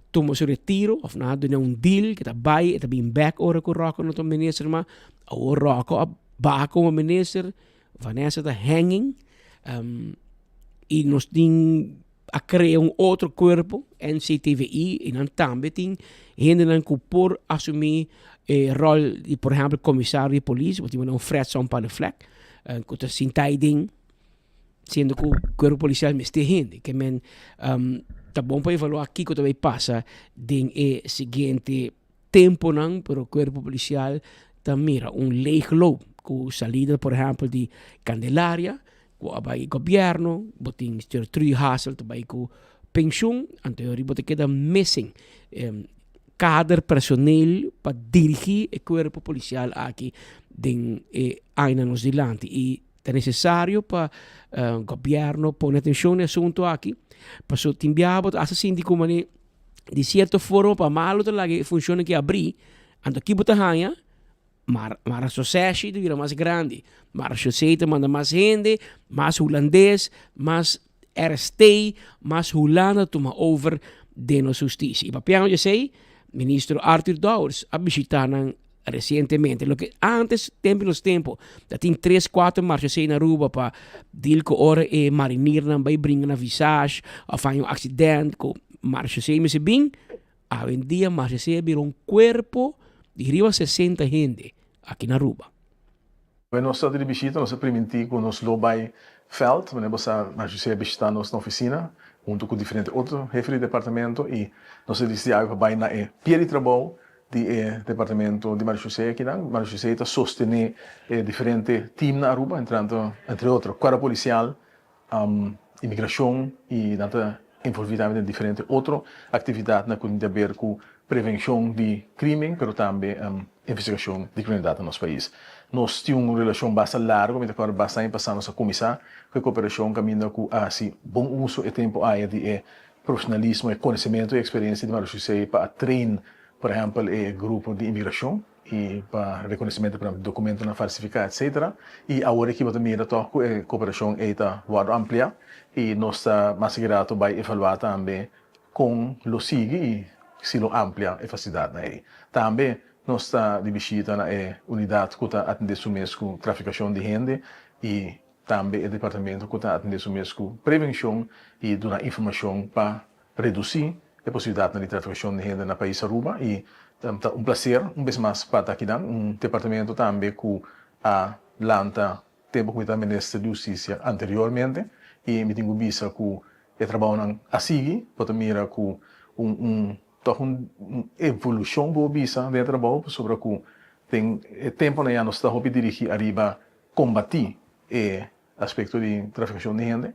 tuma su retiro of nan a duna un deal cu ta bay e ta bin bek ora cu Rocco no ta minister mas. Awor Rocco a baha como minister Vanessa ta hanging y nos tin a crea un otro cuerpo, NCTVI, y nan tambe tin hendenan cu por asumi e rol di por ehempel comisario di polis, bo tin un Fredson Panneflek, cu ta sinta ahí den, siendo cu cuerpo policial mester hende, ke men ta bon pa evalua kico ta bay pasa den e siguiente temponan, pero cuerpo policial ta mira un leegloop cu salida por ehempel di Candelaria cu a bay gobierno, bo tin señor Trudy Hassel ta bay cu pensioen, anto yori bo ta keda missing kader personeel pa dirigi e cuerpo policial aki den e añanan nos dilanti y ta necesario pa gobierno pone atencion na e asunto aki pasobra tin biaha bo ta hasta sinti como mane di cierto forma pa malo ta laga e funcionnan ki abri, anto ki bo ta haña? Mar marasoseshe ta bira mas grandi, marashosei ta manda mas hende, mas hulandes, mas RST, mas Hulanda tuma over den nos husticia. Y papiando di esey, Ministro Arthur Dowers a bishita nan recientemente. Loke antes, tempo y nos tempo, ta tin tres, cuatro marshosei na Aruba pa deal cu ora e mariniernan bay bringa na visage of haña un accident cu marshosei mester bin, awendia marshosei a bira un cuerpo. di riba 60 hende aki na Aruba. Wen nos ta di bishita nos a primintí ku nos lo bai vèlt, wanneer bo sa Marjorie a bishitá nos na ofisina huntu ku diferente otro hefe di departamento i nos a disidí awe pa bai na e pia di trabou di e departamento di Marjorie akinan. Marjorie ta sostené e diferente team na Aruba, entrando entre otro Cuerpo Policial, Imigrashon i nan ta envolví tambe den diferente otro aktividatnan ku tin di aber ku prevenshon di krimen pero tambe investigashon di kriminalidat na nos pais. Nos tin un relashon basta largu, mi ta kòrda basta aña pasá nos a kuminsá ku e koperashon kaminda ku a hasi bon uso e tempu aya di e profesionalismo, e konosementu i eksperensia di Mario José pa a train por ehèmpel e grupo di imigrashon. i pa rekonosementu pa dokumentonan falsifiká etsetera i awor aki bo ta mira tòg ku e koperashon ei ta wòrdu ampliá i nos ta mas ki rato bai evaluá tambe kon lo sigui i si lo amplia e fasilidatnan ei. Tambe nos ta di bishita na e unidat ku ta atendé su mes ku trafikashon di hende i tambe e departamento ku ta atendé su mes ku prevenshon i duna informashon pa Redusí e posibilidatnan di trafikashon di hende na pais Aruba i ta un plaser un bes mas pa ta akinan. Un departamento tambe ku a lanta tempu ku mi ta minister di hustisia anteriormente i mi tin ku bisa ku e trabounan a sigui. Bo ta mira ku un un tòg un evolushon por bisa den e trabou pasobra ku den e tempunan ya nos ta hopi dirigí ariba kombatí e aspekto di trafikashon di hende.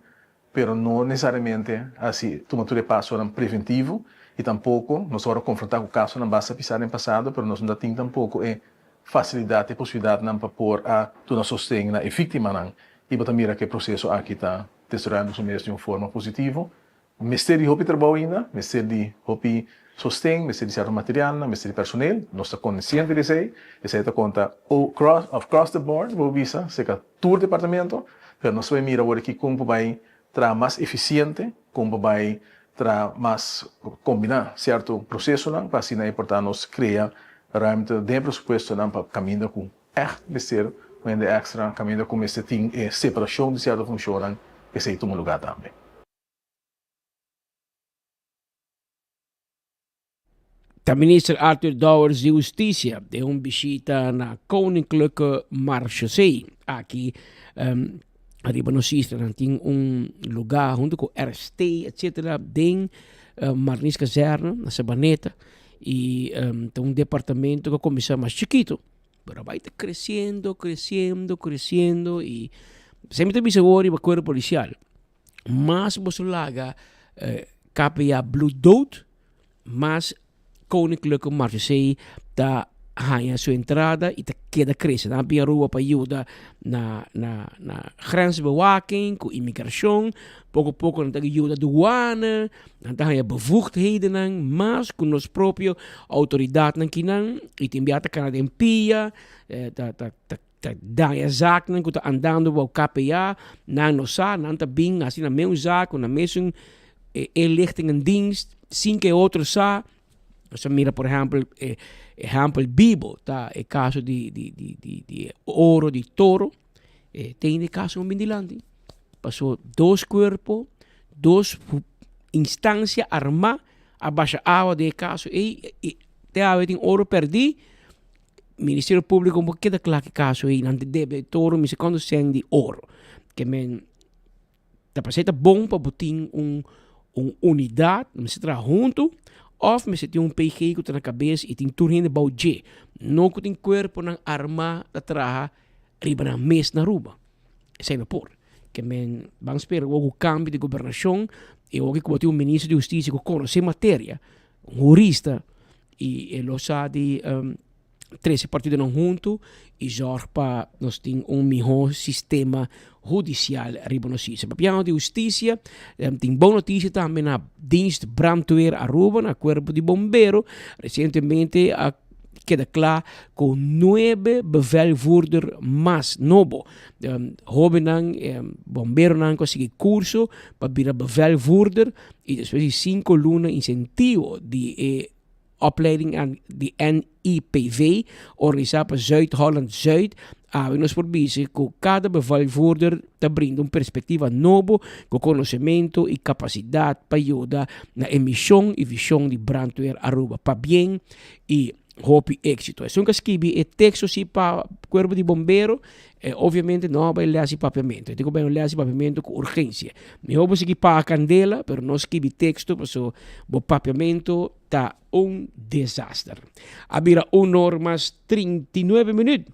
pero no nesesariamente hasi tuma tur e pasonan preventivo y tampoco nos ora confronta cu casonan basta pisa den pasado pero nos no ta tin tampoco e facilidad e posibilidadnan pa por a duna sosten na e victimanan y bo ta mira cu e proceso aki ta desaroyando su mes di un forma positivo. Mester di hopi trabou ainda, mester di hopi sosten, mester di cierto materialnan, mester di personeel, nos ta consciente di esey, esey ta conta cross of cross the board bo bisa cerca tur departamento, pero nos ta bai mira awor aki kon por bai traha mas efisiente, kon por bai traha mas kombiná sierto prosesonan pa asina e por ta nos krea ruimte den e presupuestonan pa kaminda ku ègt mester un hende èkstra, kaminda ku mester tin e separashon di sierto funshonnan, esei tuma lugá tambe. Ta Minister Arthur Dowers di Husticia den un bishita na Koninklijke Marechaussee. Aki um, ariba nos isla nan tin un lugar hunto cu RST etcetera den uh, Marnix Kazerne na Sabaneta y um, ta un departamento que comienza mas chiquito pero bai ta creciendo, creciendo, creciendo y semper ta bisa awor riba cuerpo policial mas boso laga uh, KPA bloed dood mas Koninklijke Marchesee ta haña su entrada y ta keda crece. Nan a bin Aruba pa yuda na na na grensbewaking cu inmigracion. Poco poco nan ta yuda douane, nan ta haña bevoegdhedennan mas cu nos propio autoridadnan kinan y tin bia ta cana den pia, ta ta ta ta daña zaaknan cu ta andando bou KPA, nan no sa, nan ta bin haci nan meun zaak cu nan mesun inlichtingendienst sin cu e otro sa. Nos a mira por ehempel, e ehempel bibo ta e caso di di di di di e oro di toro, e tin e caso un bin dilanti. Paso dos cuerpo, dos instancia arma a basha awa den e caso ey y te awe tin oro perdi. Ministerio Público por keda kla ki kaso ei, nan ta debe toro mi si kuantu sèn di oro. Ke men ta pasei ta bon pa bo tin un un unidat, mester traha huntu òf mester tin un PG ku ta na kabes i tin tur hende bou dje. No ku tin kuerponan armá ta traha riba nan mes na Aruba. Esei no por. Ke men ban spera wou ku kambio di gobernashon i awor ku bo tin un minister di hustisia ku konosé materia, un hurista, i e lo sa di trese partidonan huntu i zorg pa nos tin un mihó sistema hudisial riba nos isla. Papiando di hustisia, tin bon notisia tambe na Dienst Brandweer Aruba, na Kuerpo di Bombero. Resientemente a keda kla ku nuebe bevelvoerder mas nobo. Hóbennan, bomberonan ku a sigui kurso pa bira bevelvoerder i despues di sinku luna insentivo di e opleiding di NIPV organisá pa Zuid-Holland Zuid, awe nos por bisa ku kada bevelvoerder ta brinda un perspektiva nobo ku konosementu i kapasidat pa yuda na e mishon i vishon di Brandweer Aruba. Pabien i. Hopi éxito. Esun ka skibi e teksto si pa cuerpo di bombero, eh, obviamente no a bai les di papiamento. E tin ku bai un les di papiamento ku urgencia. Mihó bo sigui paga kandela, pero no skibi teksto paso bo papiamento ta un desaster. A bira un or mas 39 minuut.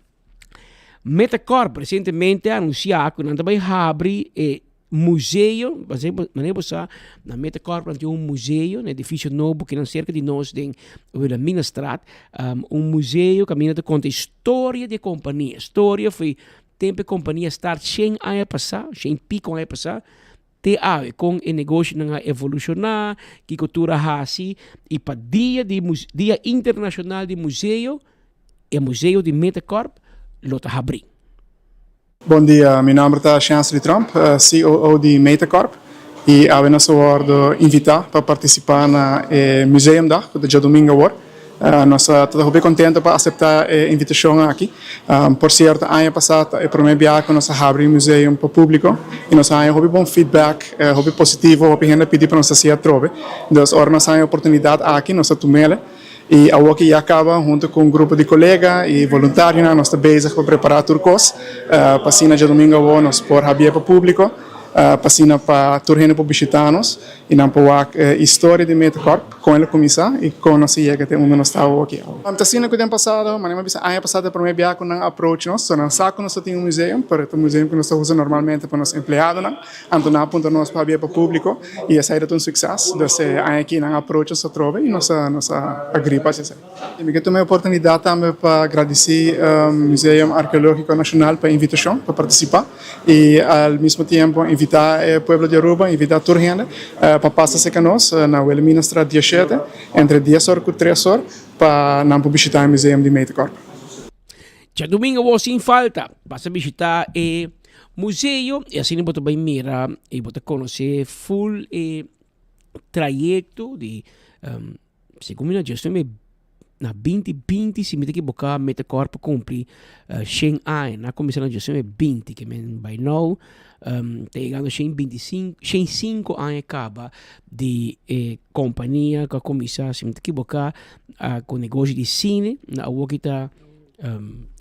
Metacorp resientemente a anunsiá ku nan ta bai habri e museo, manera bo sa na Metacorp nan tin un museo na edifisio nobo kinan serka di nos den Wilhelminastraat, un museo kaminda ta konta historia di e kompania, historia for tempu e kompania start shen aña pasá, shen piko aña pasá te awe, kon e negoshonan a evolushoná, kiko tur a hasi i pa dia di dia internashonal di museo e museo di Metacorp lo ta habrí. Bon dia, mi nomber ta Chansley Tromp, COO di Metacorp y awe nos a wordo invita pa participa na e Museumdag cu ta djadomingo awor. Nos ta hopi contento pa acepta e invitacion aki. Por cierto, aña pasa ta e prome biaha cu nos a habri e museum pa publico y nos a haña hopi bon feedback, hopi positivo, hopi hende a pidi pa nos haci atrobe. Dus ora nos haña e oportunidad aki nos a tumele. Y awor ki ya caba hunto cu un grupo di colega y voluntarionan nos ta bezig pa prepara tur cos pa asina djadomingo awor nos por habia pa publico pa asina pa tur hende por bishita nos y nan por wak e historia di Metacorp con el a cuminsa y con nos a yega te unda nos ta awor aki. Ta asina cu den pasado, manera mi a bisa aña pasado ta e prome bia cu nan a approach nos, so nan sa cu nos ta tin un museum pero ta un museum cu nos ta usa normalmente pa nos empleadonan. Anto nan a puntra nos pabia pa publico y esai ta un succes. Dus e aña aki nan a aprocha nos atrobe y nos a nos a agree pa haci esai. Y mi ke tuma e oportunidad tambe pa gradici Museum Arqueologico Nacional pa e invitacion pa participa y al mismo tiempo invita e pueblo di Aruba, invita tur hende pa pasa cerca nos na Wilhelminastraat diesshete entre dies or cu tres or pa nan por bishita e museum di Metecorp. Djadumingo bo sin falta pasa bishita e museo y asina bo ta bay mira y bo ta conoce full e trayecto di segun mi no justo mi na binti binti si mi ta ekiboca mi ta kor pa cumpli shen aña nan a cuminsa na diosnuebe binti ke men by now ta yegando shen binti sinku shen sinku aña caba di e compania cu a cuminsa si mi ta ekiboca cu negoshi di cine na awor ki ta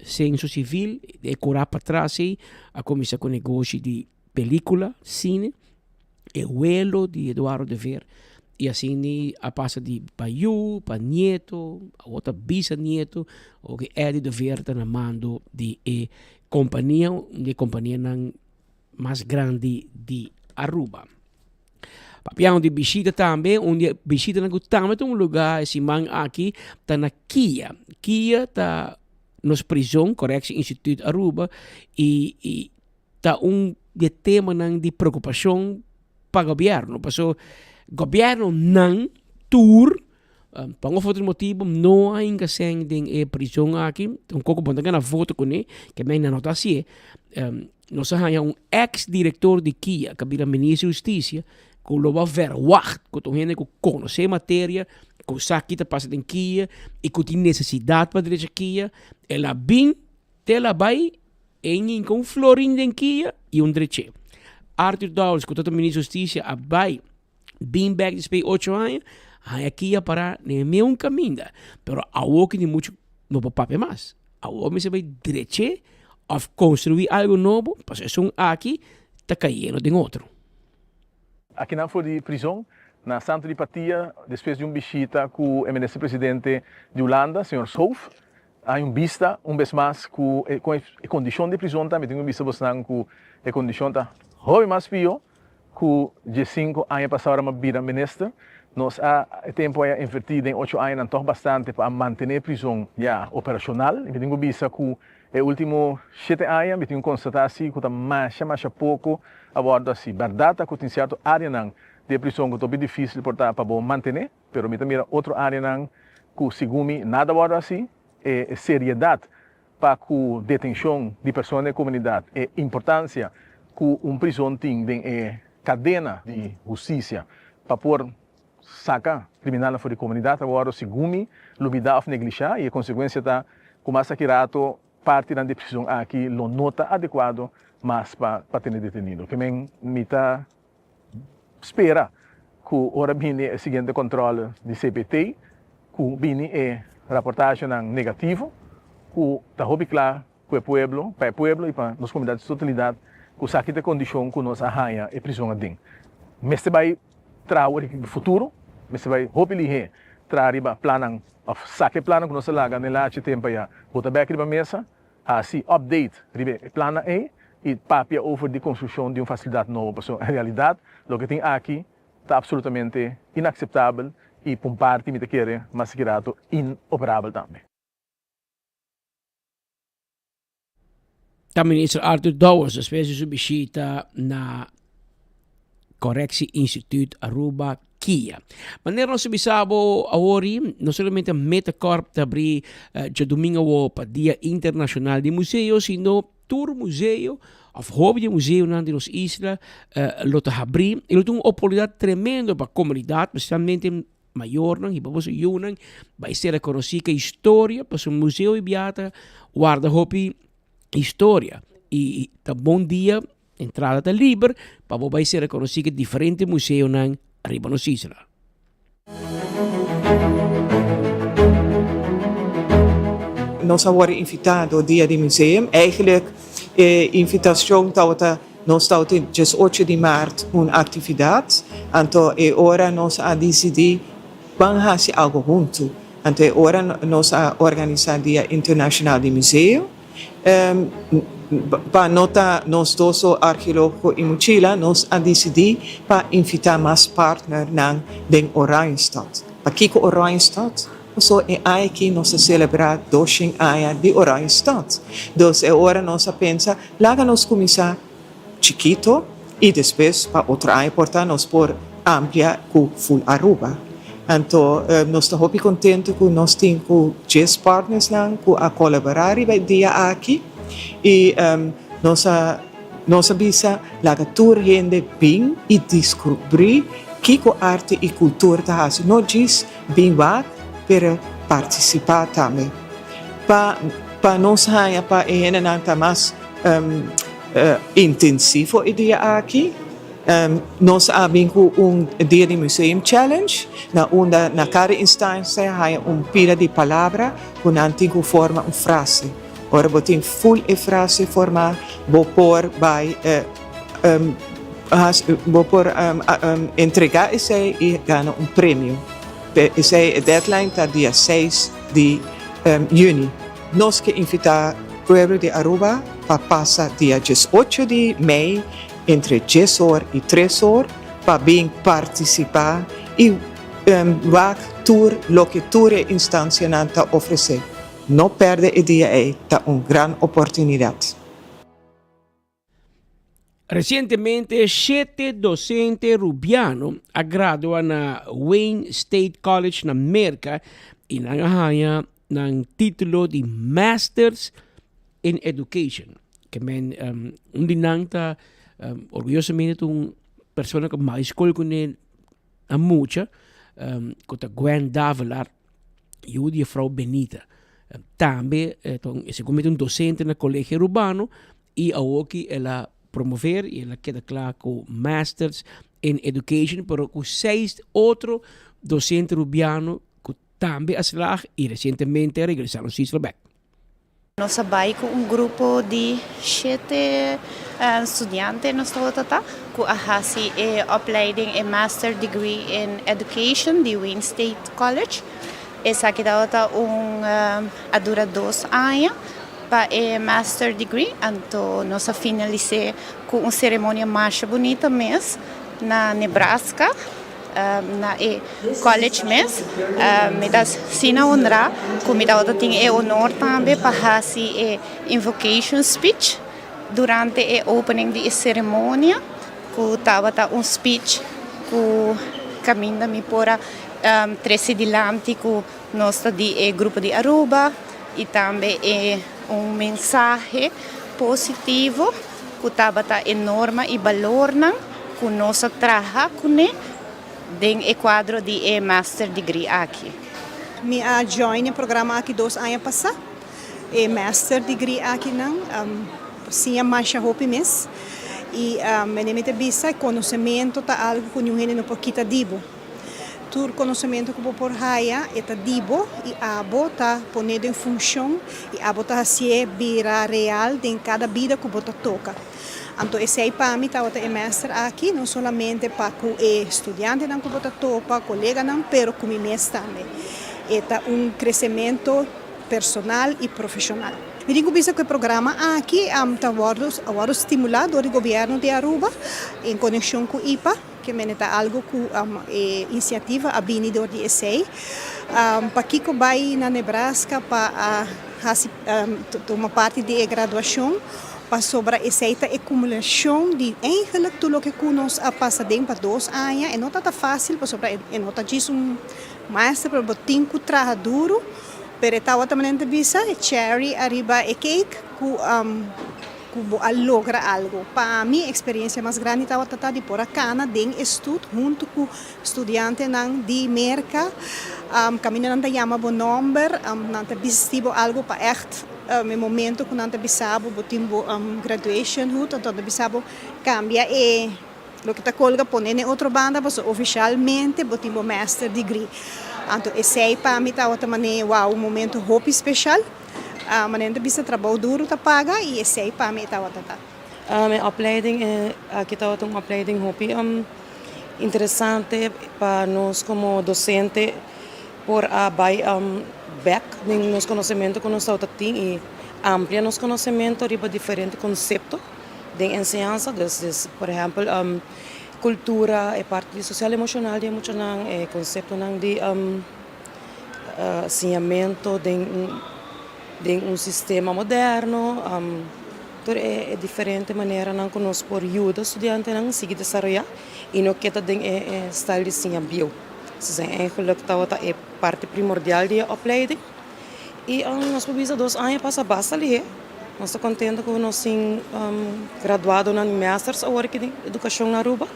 Censo civil, e cura patras ey a cuminsa cu negoshi di pelicula, cine, e welo di Eduardo de Veer y asina a pasa di pa yu, pa nieto, awor ta bisanieto, awor ki Eddie de Veer ta na mando di e compania, un di e companianan mas grandi di Aruba. Papiando di bishita tambe, un di e bishitanan ku tambe ta un lugá e siman aki ta na Kia. Kia ta nos prizon, Correctie Instituut Aruba, i i ta un di e temanan di preokupashon pa gobièrnu. Paso gobièrnunan tur pa un of otro motibu no a hinka sèn den e prizon aki. Un koko bo no ta gana voto kuné, ke men nan no ta hasié. Nos a haña un ex director di kia ku a bira minister di hustisia ku lo bo a verwacht ku ta un hende ku konosé materia, ku sa ki ta pasa den kia i ku tin nesesidat pa drecha kia. El a bin te el a bai e hinka un florin den kia i un drech'é. Arthur Dowers ku ta ta minister di hustisia a bai bin bek despues di ocho aña haña kia pará den e meun kaminda pero awor ki tin muchu no por papia mas. Awor mester bai drech'é òf konstruí algu nobo, pasobra esun aki ta kayendo den otro. Akinan for di prizon na Santo di Patia despues di un bishita ku e minister presidente di Hulanda, señor Schoof, a haña un bista un bes mas ku e kon e kondishon di prizon ta. Mi tin ku bisa bosnan ku e kondishon ta hopi mas pio Ku diesinku aña pasá ora mi a bira minister, nos a e tempu ei a invertí den ocho añanan tòg bastante pa a mantené e prizon ya operashonal. I mi tin ku bisa ku e último shete aña mi tin ku konstatá si ku ta masha masha poko a wòrdu hasi. Bèrdat ta ku tin sierto áreanan di e prizon ku ta hopi difísil por ta pa bo mantené, pero mi ta mira otro áreanan ku segun mi nada a wòrdu hasi. E seriedat pa ku detenshon di persona den e komunidat, e importansia ku un prizon tin den e kadena di hustisia pa por saka kriminalnan for di komunidat a wòrdu segun mi lubidá òf neglishá i e konsekuensia ta ku mas aki rato partinan di e prizon aki lo no ta adekuado mas pa tene detenido. Ke men mi ta Spera ku ora bini e siguiente kòntròl di CPT ku bini e. raportahenan negativo ku ta hopi kla ku e pueblo, pa e pueblo i pa nos komunidat di totalidat ku sa ki ta e kondishon ku nos a haña e prizon aden. Mester bai traha wor riba futuro, mester bai hopi lihé traha riba plannan òf saka e plannan ku nos a laga den lachi tempu ayá bota bèk riba mesa, hasi update riba e plannan ei i papia over di konstrukshon di un fasilidat nobo pasobra en realidat loke tin aki ta absolutamente inakseptabel i pa un parti mi ta kere mas ki rato inoperabel tambe. Ta Minister Arthur Dowers despues di su bishita na Correctie Instituut Aruba Kia. Manera nos a bisa bo awori, no solamente Metacorp ta abri djadumingo awo pa Dia Internacional di Museo, sino tur museo of hopi di museonan di nos isla lo ta habri y lo ta un oportunidad tremendo pa comunidad, specialmente mayornan y pa boso yunan bai ser reconoci cu e historia, pasobra museo y bia ta warda hopi historia y ta bon dia, entrada ta liber pa bo bai ser reconoci cu diferente museonan riba nos isla. Nos a wòrdu invitá dor Dia di Museum. Eigenlijk e invitashon tabata nos tabatin djes ocho di mart un aktividat. Anto e ora nos a disidí ban hasi algu huntu. Anto e ora nos a organisá Dia Internashonal di Museo. Pa no ta nos dos so Archeologico y Muchila, nos a disidí pa invitá mas partnernan den Oranjestad. Pakiko Oranjestad? Pasobra e aña aki nos ta selebrá doshen aña di Oranjestad. Dus e ora nos a pensa, laga nos kuminsá chikito y despues pa otro aña por ta nos por amplia cu full Aruba. Anto nos ta hopi contento cu nos tin cu djes partnersnan cu a colabora riba e dia aki y nos a nos a bisa laga tur hende bin y descubri kico arte y cultura ta haci no djis bin wak pero participa tambe pa pa nos haña pa e hendenan ta mas Intensivo e dia aki. Nos a bin ku un dia di Museum Challenge na unda na kada instancia haya un pida di palabra ku nan tin ku forma un frase. Ora bo tin ful e frase forma bo por bai bo por entrega esei i gana un premio. Esei e deadline ta dia seis di juni. Nos ke invitá pueblo di Aruba pa pasa dia diesocho di mei entre dies or i tres or pa bin partisipá i wak tur loke tur e instansianan ta ofresé. No pèrdè e dia ei, ta un gran oportunidat. Resientemente shete docente Rubiano a gradua na Wayne State College na Merca y nan a haña nan titulo di Masters in Education. Ke men um, un di nan ta um, orgullosamente ta un persona ku mai skol kuné a mucha, um, ku ta Gwen Davelaar. yu di juffrouw Benita. Tambe e ta un, e se convierte un docente na Colegio Arubano y awoki el a promover y el a keda kla cu Masters in Education, pero cu seis otro docente Rubiano cu tambe a slaag y recientemente a regresa nos isla bek. Nos a bai ku un grupo di shete studiante nos tabata ta ku a hasi e opleiding e Master Degree in Education di Wayne State College. Esaki tabata un a dura dos aña pa e Master Degree anto nos a finalis'é ku un seremonia masha bunita mes na Nebraska. Na e college mes mi ta asina honra ku mi tabata tin e honor tambe pa hasi e invocation speech durante e opening di e ceremonia ku tabata un speech ku kaminda mi por a trese dilanti ku nos ta di e grupo di Aruba i tambe e un mensahe positivo ku tabata e norma i balornan ku nos a traha kuné den e kuadro di e master degree aki. Mi a join e programa aki dos aña pasá. E master degree akinan siña masha hopi mes i mene mi ta bisa konosementu ta algu ku niun hende no por kita di bo. Tur konosementu ku bo por haya e ta di bo i abo ta pon'é den funshon i abo ta hasié bira real den kada bida ku bo ta toka. Anto esei pa mi tabata e master aki, no solamente pa ku e studiantenan ku bo ta topa, koleganan, pero ku mi mes tambe. E ta un kresementu personal i profeshonal. Mi tin ku bisa ku e programa aki ta wòrdu a wòrdu stimulá dor di gobièrnu di Aruba en konekshon ku ipa. Ke mene ta algu ku e inisiativa a bini dor di esei. Pakiko bai na Nebraska pa a hasi tuma parti di e graduashon? Pasobra esei ta e kumulashon di eigenlik tur loke ku nos a pasa den pa dos aña. E no ta ta fásil pasobra e no ta djis un maester pero bo tin ku traha duru. Pero e tabata manera ta bisa e cherry ariba e cake ku. Ku bo a logra algu. Pa mi eksperensia mas grandi tabata ta di por a kana den e stud huntu ku studiantenan di Merka. Kaminda nan ta yama bo nòmber, nan ta bisti bo algu pa ègt e momento ku nan ta bisa bo bo tin bo graduation hoed, anto nan ta bisa bo kambia e loke ta kolga pone na e otro banda pasobra ofishalmente bo tin bo master degree. Anto esei pa mi tabata manera wou un momento hopi speshal. Manera ta bisa trabou duru ta paga y esey pa mi e tabata ta. E opleiding aki tabata un opleiding hopi interesante pa nos como docente por a bay bek den nos conocemento cu nos tabata tin y amplia nos conocemento riba diferente concepto den enseñansa. Dus por ehempel cultura, e parti social emocional di e muchanan, e conceptonan di. Siñamentu den den un sistema moderno, tur e diferente maneranan ku nos por yuda studiantenan sigui desaroyá i no keda den e style di siña bieu. Esei eigenlijk tabata e parti primordial di e opleiding i nos por bisa dos aña pasa basta lihé. Nos ta kontento ku nos tin graduadonan di masters awor aki den edukashon na Aruba.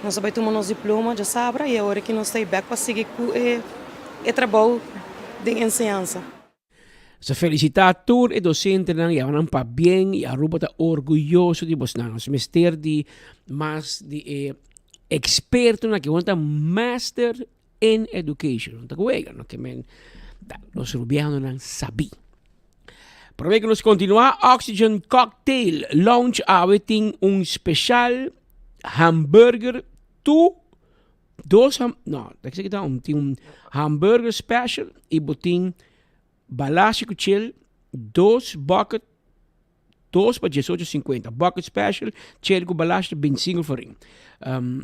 Nos a bai tuma nos diploma djasabra i awor aki nos ta bek pa sigui ku e trabou den enseñansa. Nos a felicita tur e docentenan y awanan pabien y Aruba ta orguyoso di bosnan. Nos mester di mas di e expertonan aki, ta master in education. No ta cu wega, no ke men ta nos rubianonan sabi. Prome cu nos continua, Oxygen Cocktail Lounge awe tin un special hamburger tu dos ham no, ta kisa kita un tin un hamburger special y bo tin balashi cu chil dos bucket Dos pa diesocho sinkuenta. Bucket special, cheri ku balashi ta bintisinko florin. Um,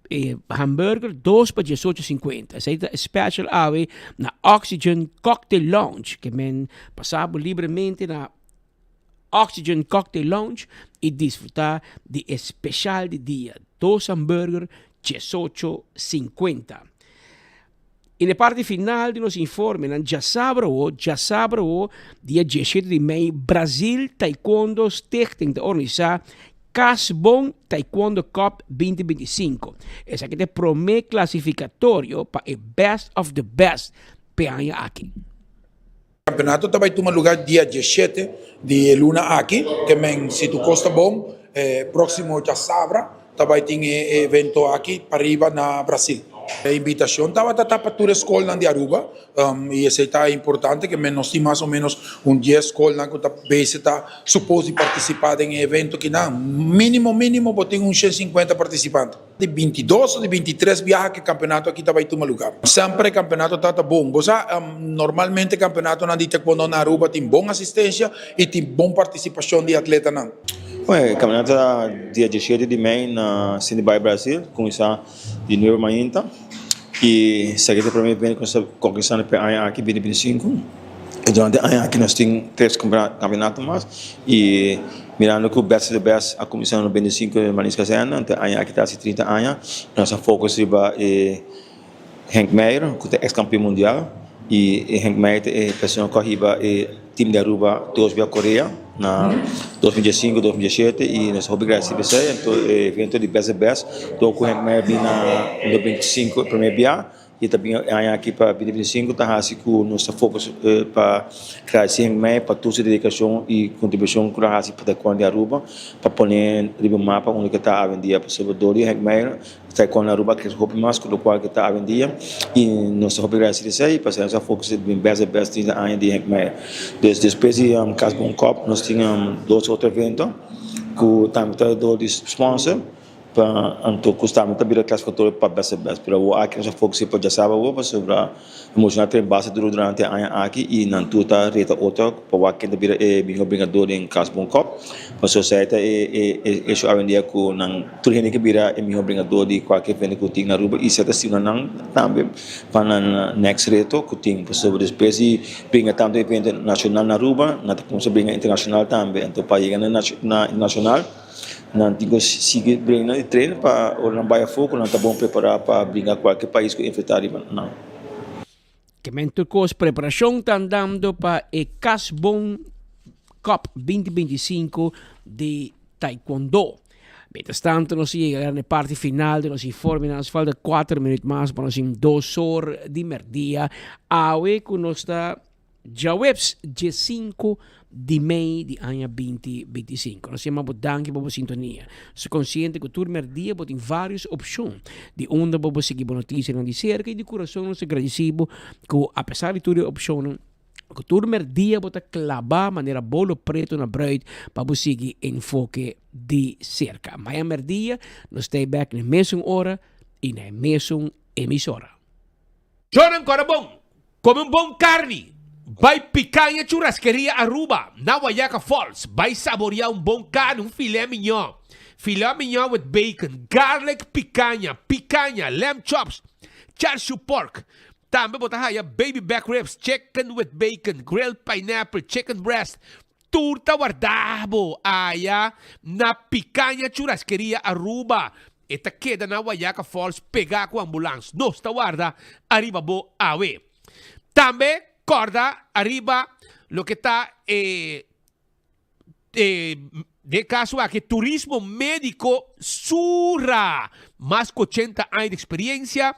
e hamburger dos pa diesocho sinkuenta. Esei ta special awe na Oxygen Cocktail Lounge. Ke men pasa bo libremente na Oxygen Cocktail Lounge i disfruta di e special di dia. Dos hamburger, diesocho sinkuenta. I na e parti final di nos informenan, djasabra awo, djasabra awo, dia diesshete di mei, Brazil Taekwondo Stichting ta organisá Kasbon Taekwondo Cup binti binti sinku. Esaki ta e promé klasifikatorio pa e Best of the Best p'e aña aki. Campeonato ta bay tuma lugar dia diesshete di e luna aki, ke men si tur cos ta bon, e proximo djasabra ta bay tin e evento aki pariba na Brasil. E invitacion tabata ta pa tur e scolnan di Aruba y esey ta importante ke men nos tin mas o menos un dies scolnan cu ta bese ta supos di participa den e evento kinan. Minimo minimo bo tin un 150 participante. Di bintidos o di bintitres biaha ku e kampeonato aki ta bai tuma luga. Semper e kampeonato ta ta bon. Bo sa, normalmente kampeonatonan di taekwondo na Aruba tin bon asistensia i tin bon partisipashon di atletanan. Bueno, e kampeonato ta dia diesshete di mei na Cindy Bay, Brasil, kuminsá di nuebe mainta i esaki ta e prome evento ku nos ta organisando pa e aña aki, binti bintisinku. I durante e aña aki nos tin tres kampeonato mas i. Mirando ku Best of the Best a kuminsá na 95 den Marins Kazerne, anto e aña aki ta hasi 30 aña, nos a focus riba e Henk Meijer, ku ta ex kampeon mundial, i e Henk Meijer ta e persona ku a hiba e team di Aruba dos bia Korea na 2015 i 2017 i nos ta hopi gradesí pa esei. Anto e evento di Best of the Best, dor ku Henk Meijer bin na 2025 e prome bia. y ta bin e aña aki pa 2025 ta haci cu nos ta focus pa gradeci Henk Meijer pa tur su dedicacion y contribucion cu el a haci pa Taekwondo di Aruba pa pone riba mapa unda cu ta awendia pasobra dor di Henk Meijer Taekwondo Aruba a crece hopi mas cu locual cu ta awendia y nos ta hopi gradeci di esey pasobra nos a focus den best di best 30 aña di Henk Meijer. Dus despues di Cas Bon Cup nos tin dos otro evento cu tambe ta dor di sponsor. Pa anto ku staba ta bira klasifikatorio pa best best pero awor aki nos a focus pa djasaba awor pasobra e muchanan a train basta duro durante e aña aki y nan tur ta reta otro pa wak ken ta bira e mihor bringador den Cas Bon Cup pasobra esei ta e hecho awendia ku nan tur hende ke bira e mihor bringador di kualke evento ku tin na Aruba y esei ta stima nan tambe pa nan next reto ku tin pasobra despues di bringa tanto evento nacional na Aruba nan ta cuminsa bringa internacional tambe anto pa yega na internacional. Nan tin ku sigui bringa i train pa ora nan bai afó ku nan ta bon prepará pa bringa kualke pais ku enfrentá riba nan. Ke men tur kos preparashon ta andando pa e Cas Bon Cup 2025 di Taekwondo. Mientras tanto nos a yega na e parti final di nos informe. Nos falta 4 minuut mas pa nos in 2 or di merdia. Awe ku nos ta Djaweps diesinku di mei di aña binti bintisinko. Nos yama bo danki pa bo sintonia. Nos ta konsiente ku tur merdia bo tin vários opshon di unda bo por sigui bo notisianan di serka i di kurason nos ta gradisí bo ku apesar di tur e opshonnan ku tur merdia bo ta klabá manera bolo pretu na bruid pa bo sigui Enfoke di Serka. Mañan merdia nos ta e bèk na e mesun ora i na e mesun emisora. Jordan kora bon, Come un bon carni, bay Picaña Churrasqueria Aruba na Wayaca Falls, bay saborea un bon carni, un filet mignon, filet mignon with bacon, garlic picaña, picaña, lamb chops, char siu pork. Tambe bo ta haya baby back ribs, chicken with bacon, grilled pineapple, chicken breast, tur ta warda bo aya na Picaña Churrasqueria Aruba. E ta keda na Wayaca Falls pegá ku ambulans. Nos ta warda ariba bo awe. Tambe kòrda ariba loke ta e e den e kaso aki turismo médiko Sura. Mas ku ochenta aña di eksperiensia,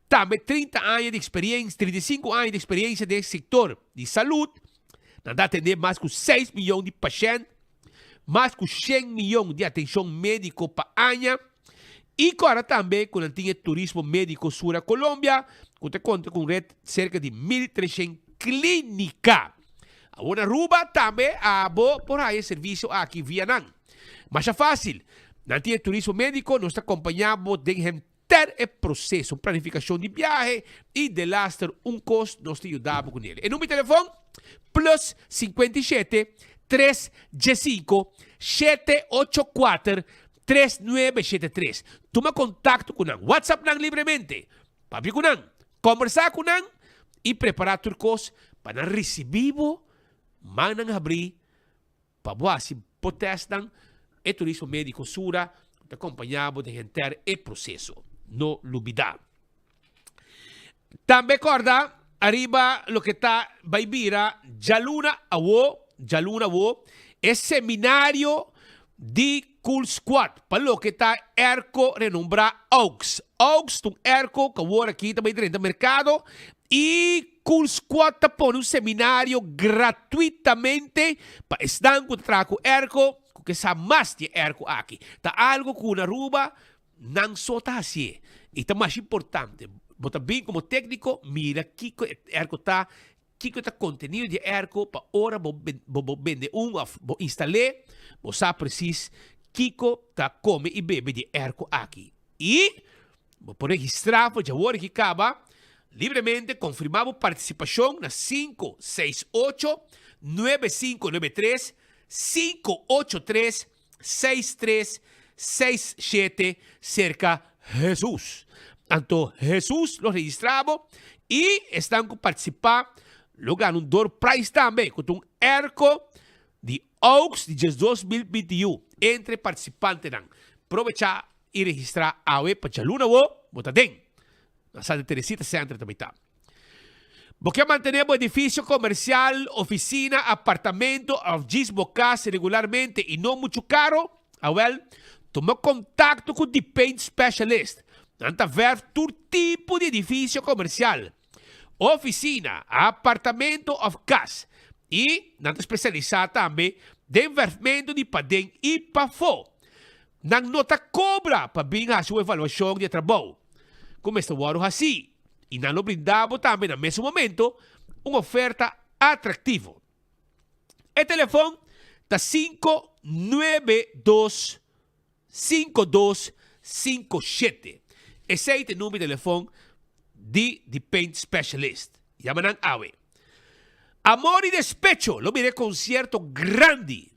tambe trinta aña di eksperiensia, 35 aña di eksperiensia den e sektor di salud. Nan ta atendé mas ku seis miyon di pashènt. mas ku shen miyon di atenshon médiko pa aña i kòrda tambe ku nan tin e turismo médiko Sura Colombia ku ta konta ku un ret serka di 1300 klínika. Awor na Aruba tambe abo por haña e servisio aki via nan. Masha fásil, nan tin e turismo médiko, nos ta kompañá bo den henter e proseso, planifikashon di biahe i delaster un kos nos ta yuda bo kuné. E number di telefòn, plus 57 3 diesinco shete ocho kuater tres nuebe shete tres. Tuma kontakto ku nan, whatsapp nan libremente, papia ku nan, kombersá ku nan i prepará tur kos pa nan risibí bo mannan habrí Pa bo hasi bo testnan, e turismo médiko Sura ta kompañá bo den henter e proseso. No lubidá. Tambe kòrda ariba loke ta bai bira djaluna awo, djaluna awo, e seminario di Cool Squad pa loke ta airco renombrá Aux. Aux ta un airco ku awor aki ta bai drenta merkado i Cool Squad ta pone un seminario gratuitamente pa esnan ku ta traha ku airco ku ke sa mas di e airco aki. Ta algo ku na Aruba nan so ta hasié i ta masha importante. Bo ta bin komo tékniko mira kiko e airco ta, kiko ta kontenido di e airco pa ora bo bo bende un òf bo instal'é bo sa presis kiko ta kome i bebe di e airco aki. I bo por registrá for djawor aki kaba libremente konfirmá bo partisipashon na sinku seis ocho nuebe sinku nuebe tres sinku ocho tres seis tres seis shete serka Hesus. Anto Hesus lo registrá bo i esnan ku partisipá lo gana un door prize tambe ku ta un airco di Oaks di 2021 entre partisipantenan. Probechá i registrá awe pa djaluna awo bo ta den na Santa Teresita Center ta bay ta. Bo ke mantené bo edifisio komersial, ofisina, apartamento òf djis bo kas regularmente i no muchu karo? Awèl, tuma kontakto ku The Paint Specialist. Nan ta verf tur tipo di edificio comercial, oficina, apartamento of cas. Y nan ta specialisa tambe den verfmento di paden y pafo. Nan no ta cobra pa bin haci un evaluacion di e trabou cu mester wordo haci y nan lo brinda bo tambe na mesun momento un oferta atractivo. E telefon ta 592 5257. Esei ta e number di telefon di The Paint Specialist. Yama nan awe. Amor y Despecho lo bira e concierto grandi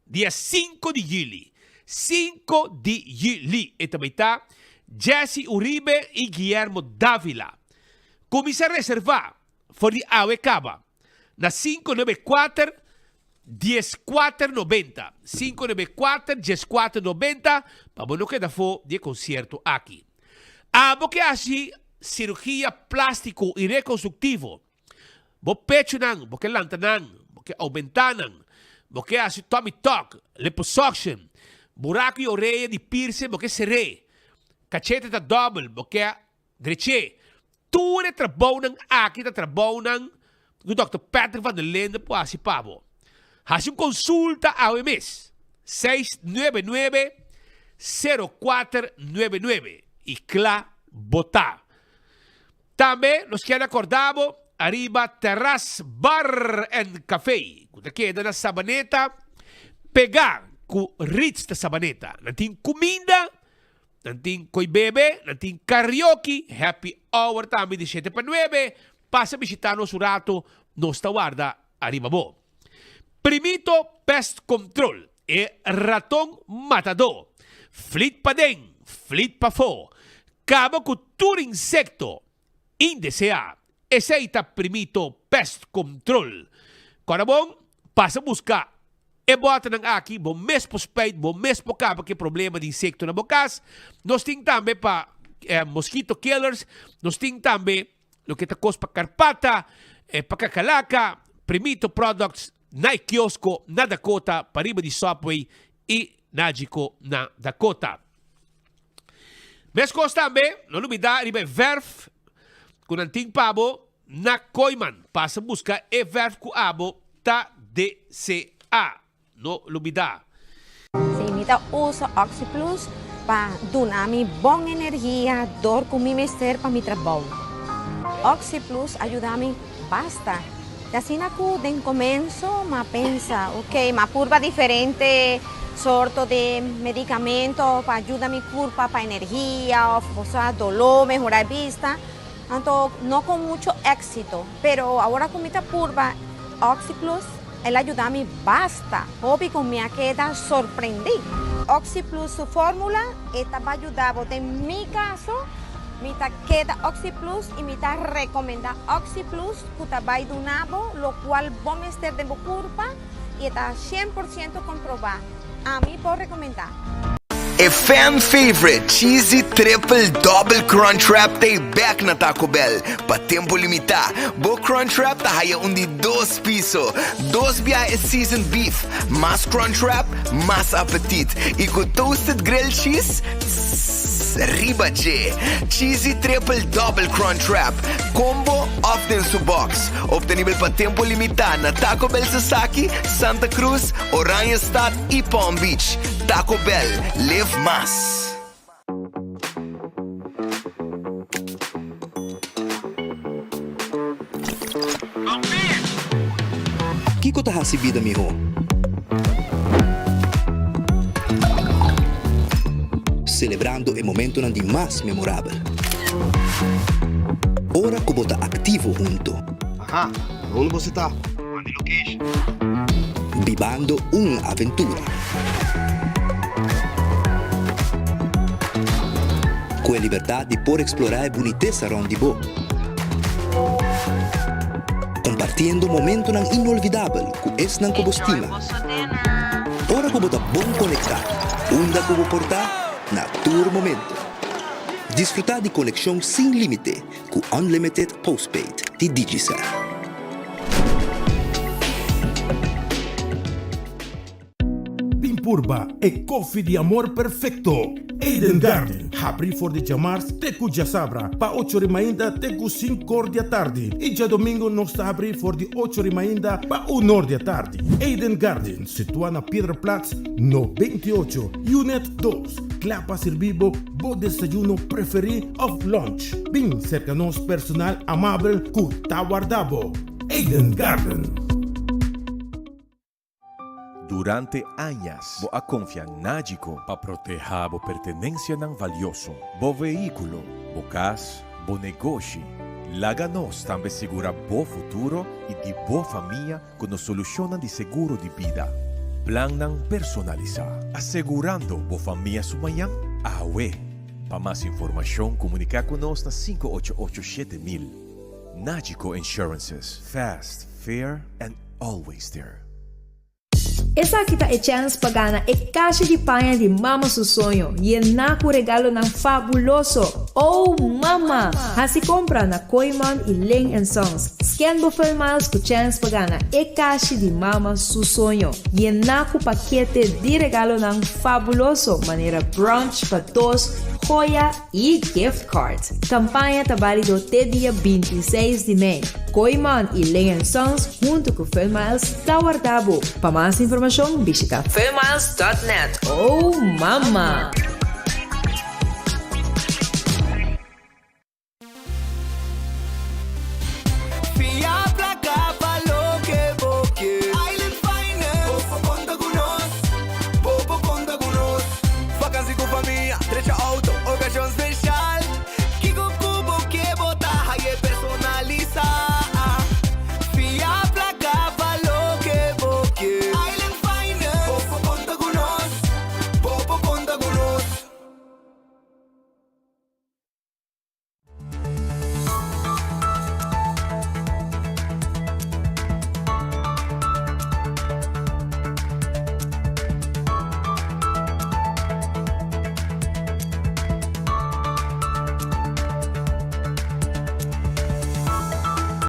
dia sinku di juli. Sinku di juli e ta bay ta Jessy Uribe y Guillermo Davila. Cuminsa reserva for di awe caba na 594 Dieskuater nobenta, sinku nebe kuater, dieskuater nobenta, pa bo no keda afó di e konsierto aki. Abo ke hasi sirugia plástiko i rekonstruktivo, bo pechunan bo ke lanta nan, bo ke oumentá nan, bo ke hasi tummy tuck, liposuction, buraku i orea di piercing bo ke ser'é, kachete ta dòbel, bo ke Dreché, tur e trabounan aki ta trabounan ku Dòkter Patrick van der Linden por hasi pa bo. Hasi un konsulta awe mes, 699 0499 i kla bo ta. Tambe nos kier akorda bo ariba Terras Bar and Café ku ta keda na Sabaneta pegá ku Ritz ta Sabaneta. Nan tin kuminda Nan tin koi bebe, nan tin karaoke, happy hour tambe di shete pa nuebe. Pasa bishita nos un rato, nos ta warda ariba bo. Primito Pest Control, e raton matadó. Flit paden, flit pafó. Kaba ku tur insekto indeseá. Esei ta Primito Pest Control. Kòrda bon, pasa buska E bòternan aki bo mes por spuit, bo mes por kaba ku e problema di insekto na bo kas. Nos tin tambe pa mosquito killers, nos tin tambe loke ta kos pa karpata, pa kakalaka, Primito Products na e kiosko na Dakota pariba di Subway i Nagico na Dakota. Meskos tambe, no lubida riba e verf ku nan tin pa bo na Kooiman. Pasa buska e verf ku abo ta deseá. No lubida. Si mi ta usa OxiPlus pa duna mi bon energia dor ku mi mester pa mi trabou. OxiPlus a yuda mi basta. Te asina ku den komenso m'a pensa, ok, m'a purba diferente sorto di medikamento pa yuda mi kurpa pa energia òf osea doló, mehorá e bista, anto no ku mucho éksito. Pero awor ku mi ta purba OxiPlus, el a yuda mi basta hopi ku mi a keda sorprendí. OxiPlus su fórmula e ta ba yuda bo. Den mi kaso, mi ta keda OxiPlus i mi ta rekomendá OxiPlus ku ta bai duna bo lokual bo mester den bo kurpa i e ta 100% komprobá. Ami por rekomendá. E fan favorite Cheesy Triple Double Crunchwrap ta e bek na Taco Bell. Pa tempo limitá, bo Crunchwrap ta haya un di dos piso. Dos biaha e seasoned beef, mas Crunchwrap, mas apetit. I ku toasted grilled cheese, tss, riba dje. Cheesy Triple Double Crunchwrap, combo of den su box. Obtenibel pa tempo limitá na Taco Bell Sasaki, Santa Cruz, Oranjestad i Palm Beach. Taco Bell, live mas! Kiko ta hasi bida mihó? Selebrando e momentonan di mas memorabel. Ora ku bo ta aktivo hunto. Aha, na unda boso ta? Manda e location. Bibando un aventura. Ku e libertat di por eksplorá e bunitesa rònt di bo. Kompartiendo momentonan inolvidabel ku esnan ku bo stima. Ora ku bo ta bon konektá, unda ku bo por ta, na tur momento. Disfrutá di konekshon sin límite ku Unlimited Postpaid di Digicel. Tin. purba e koffie di amor perfecto. Eden Garden, habri for di djamars te ku djasabra pa ocho ri mainta te ku sinkor di atardi i djadomingo nos ta habri for di ocho ri mainta pa unor di atardi. Eden Garden, situa na Piedraplaats no 28, Unit dos, kla pa sirbi bo bo desayuno preferi of lunch. Bin serka nos personal amabel ku ta warda bo. Eden Garden. Durante añas bo a konfia Nagico pa protehá bo pertenensianan valioso, bo vehíkulo, bo kas, bo negoshi. Laga nos tambe sigurá bo futuro i di bo famia ku nos solushonnan di seguro di bida. Plannan personalisá, asegurando bo famia su mañan awe. Pa mas informashon komuniká ku nos na 588 7000. Nagico Insurances, fast, fair and always there. Esaki ta e chèns pa gana e kashi di paña di Mama su soño, yená ku regalonan fabuloso! Oh Mama! Hasi kompra na Kooyman i Ling and Sons. Scan bo Funmiles ku chèns pa gana e kashi di Mama su soño, yená ku pakete di regalonan fabuloso manera brunch pa dos, joya i gift cards. Kampaña ta bálido te dia 26 di mei. Kooyman i Ling and Sons huntu ku Funmiles ta warda bo. Pa mas informashon bishita funmiles dot net. Oh Mama!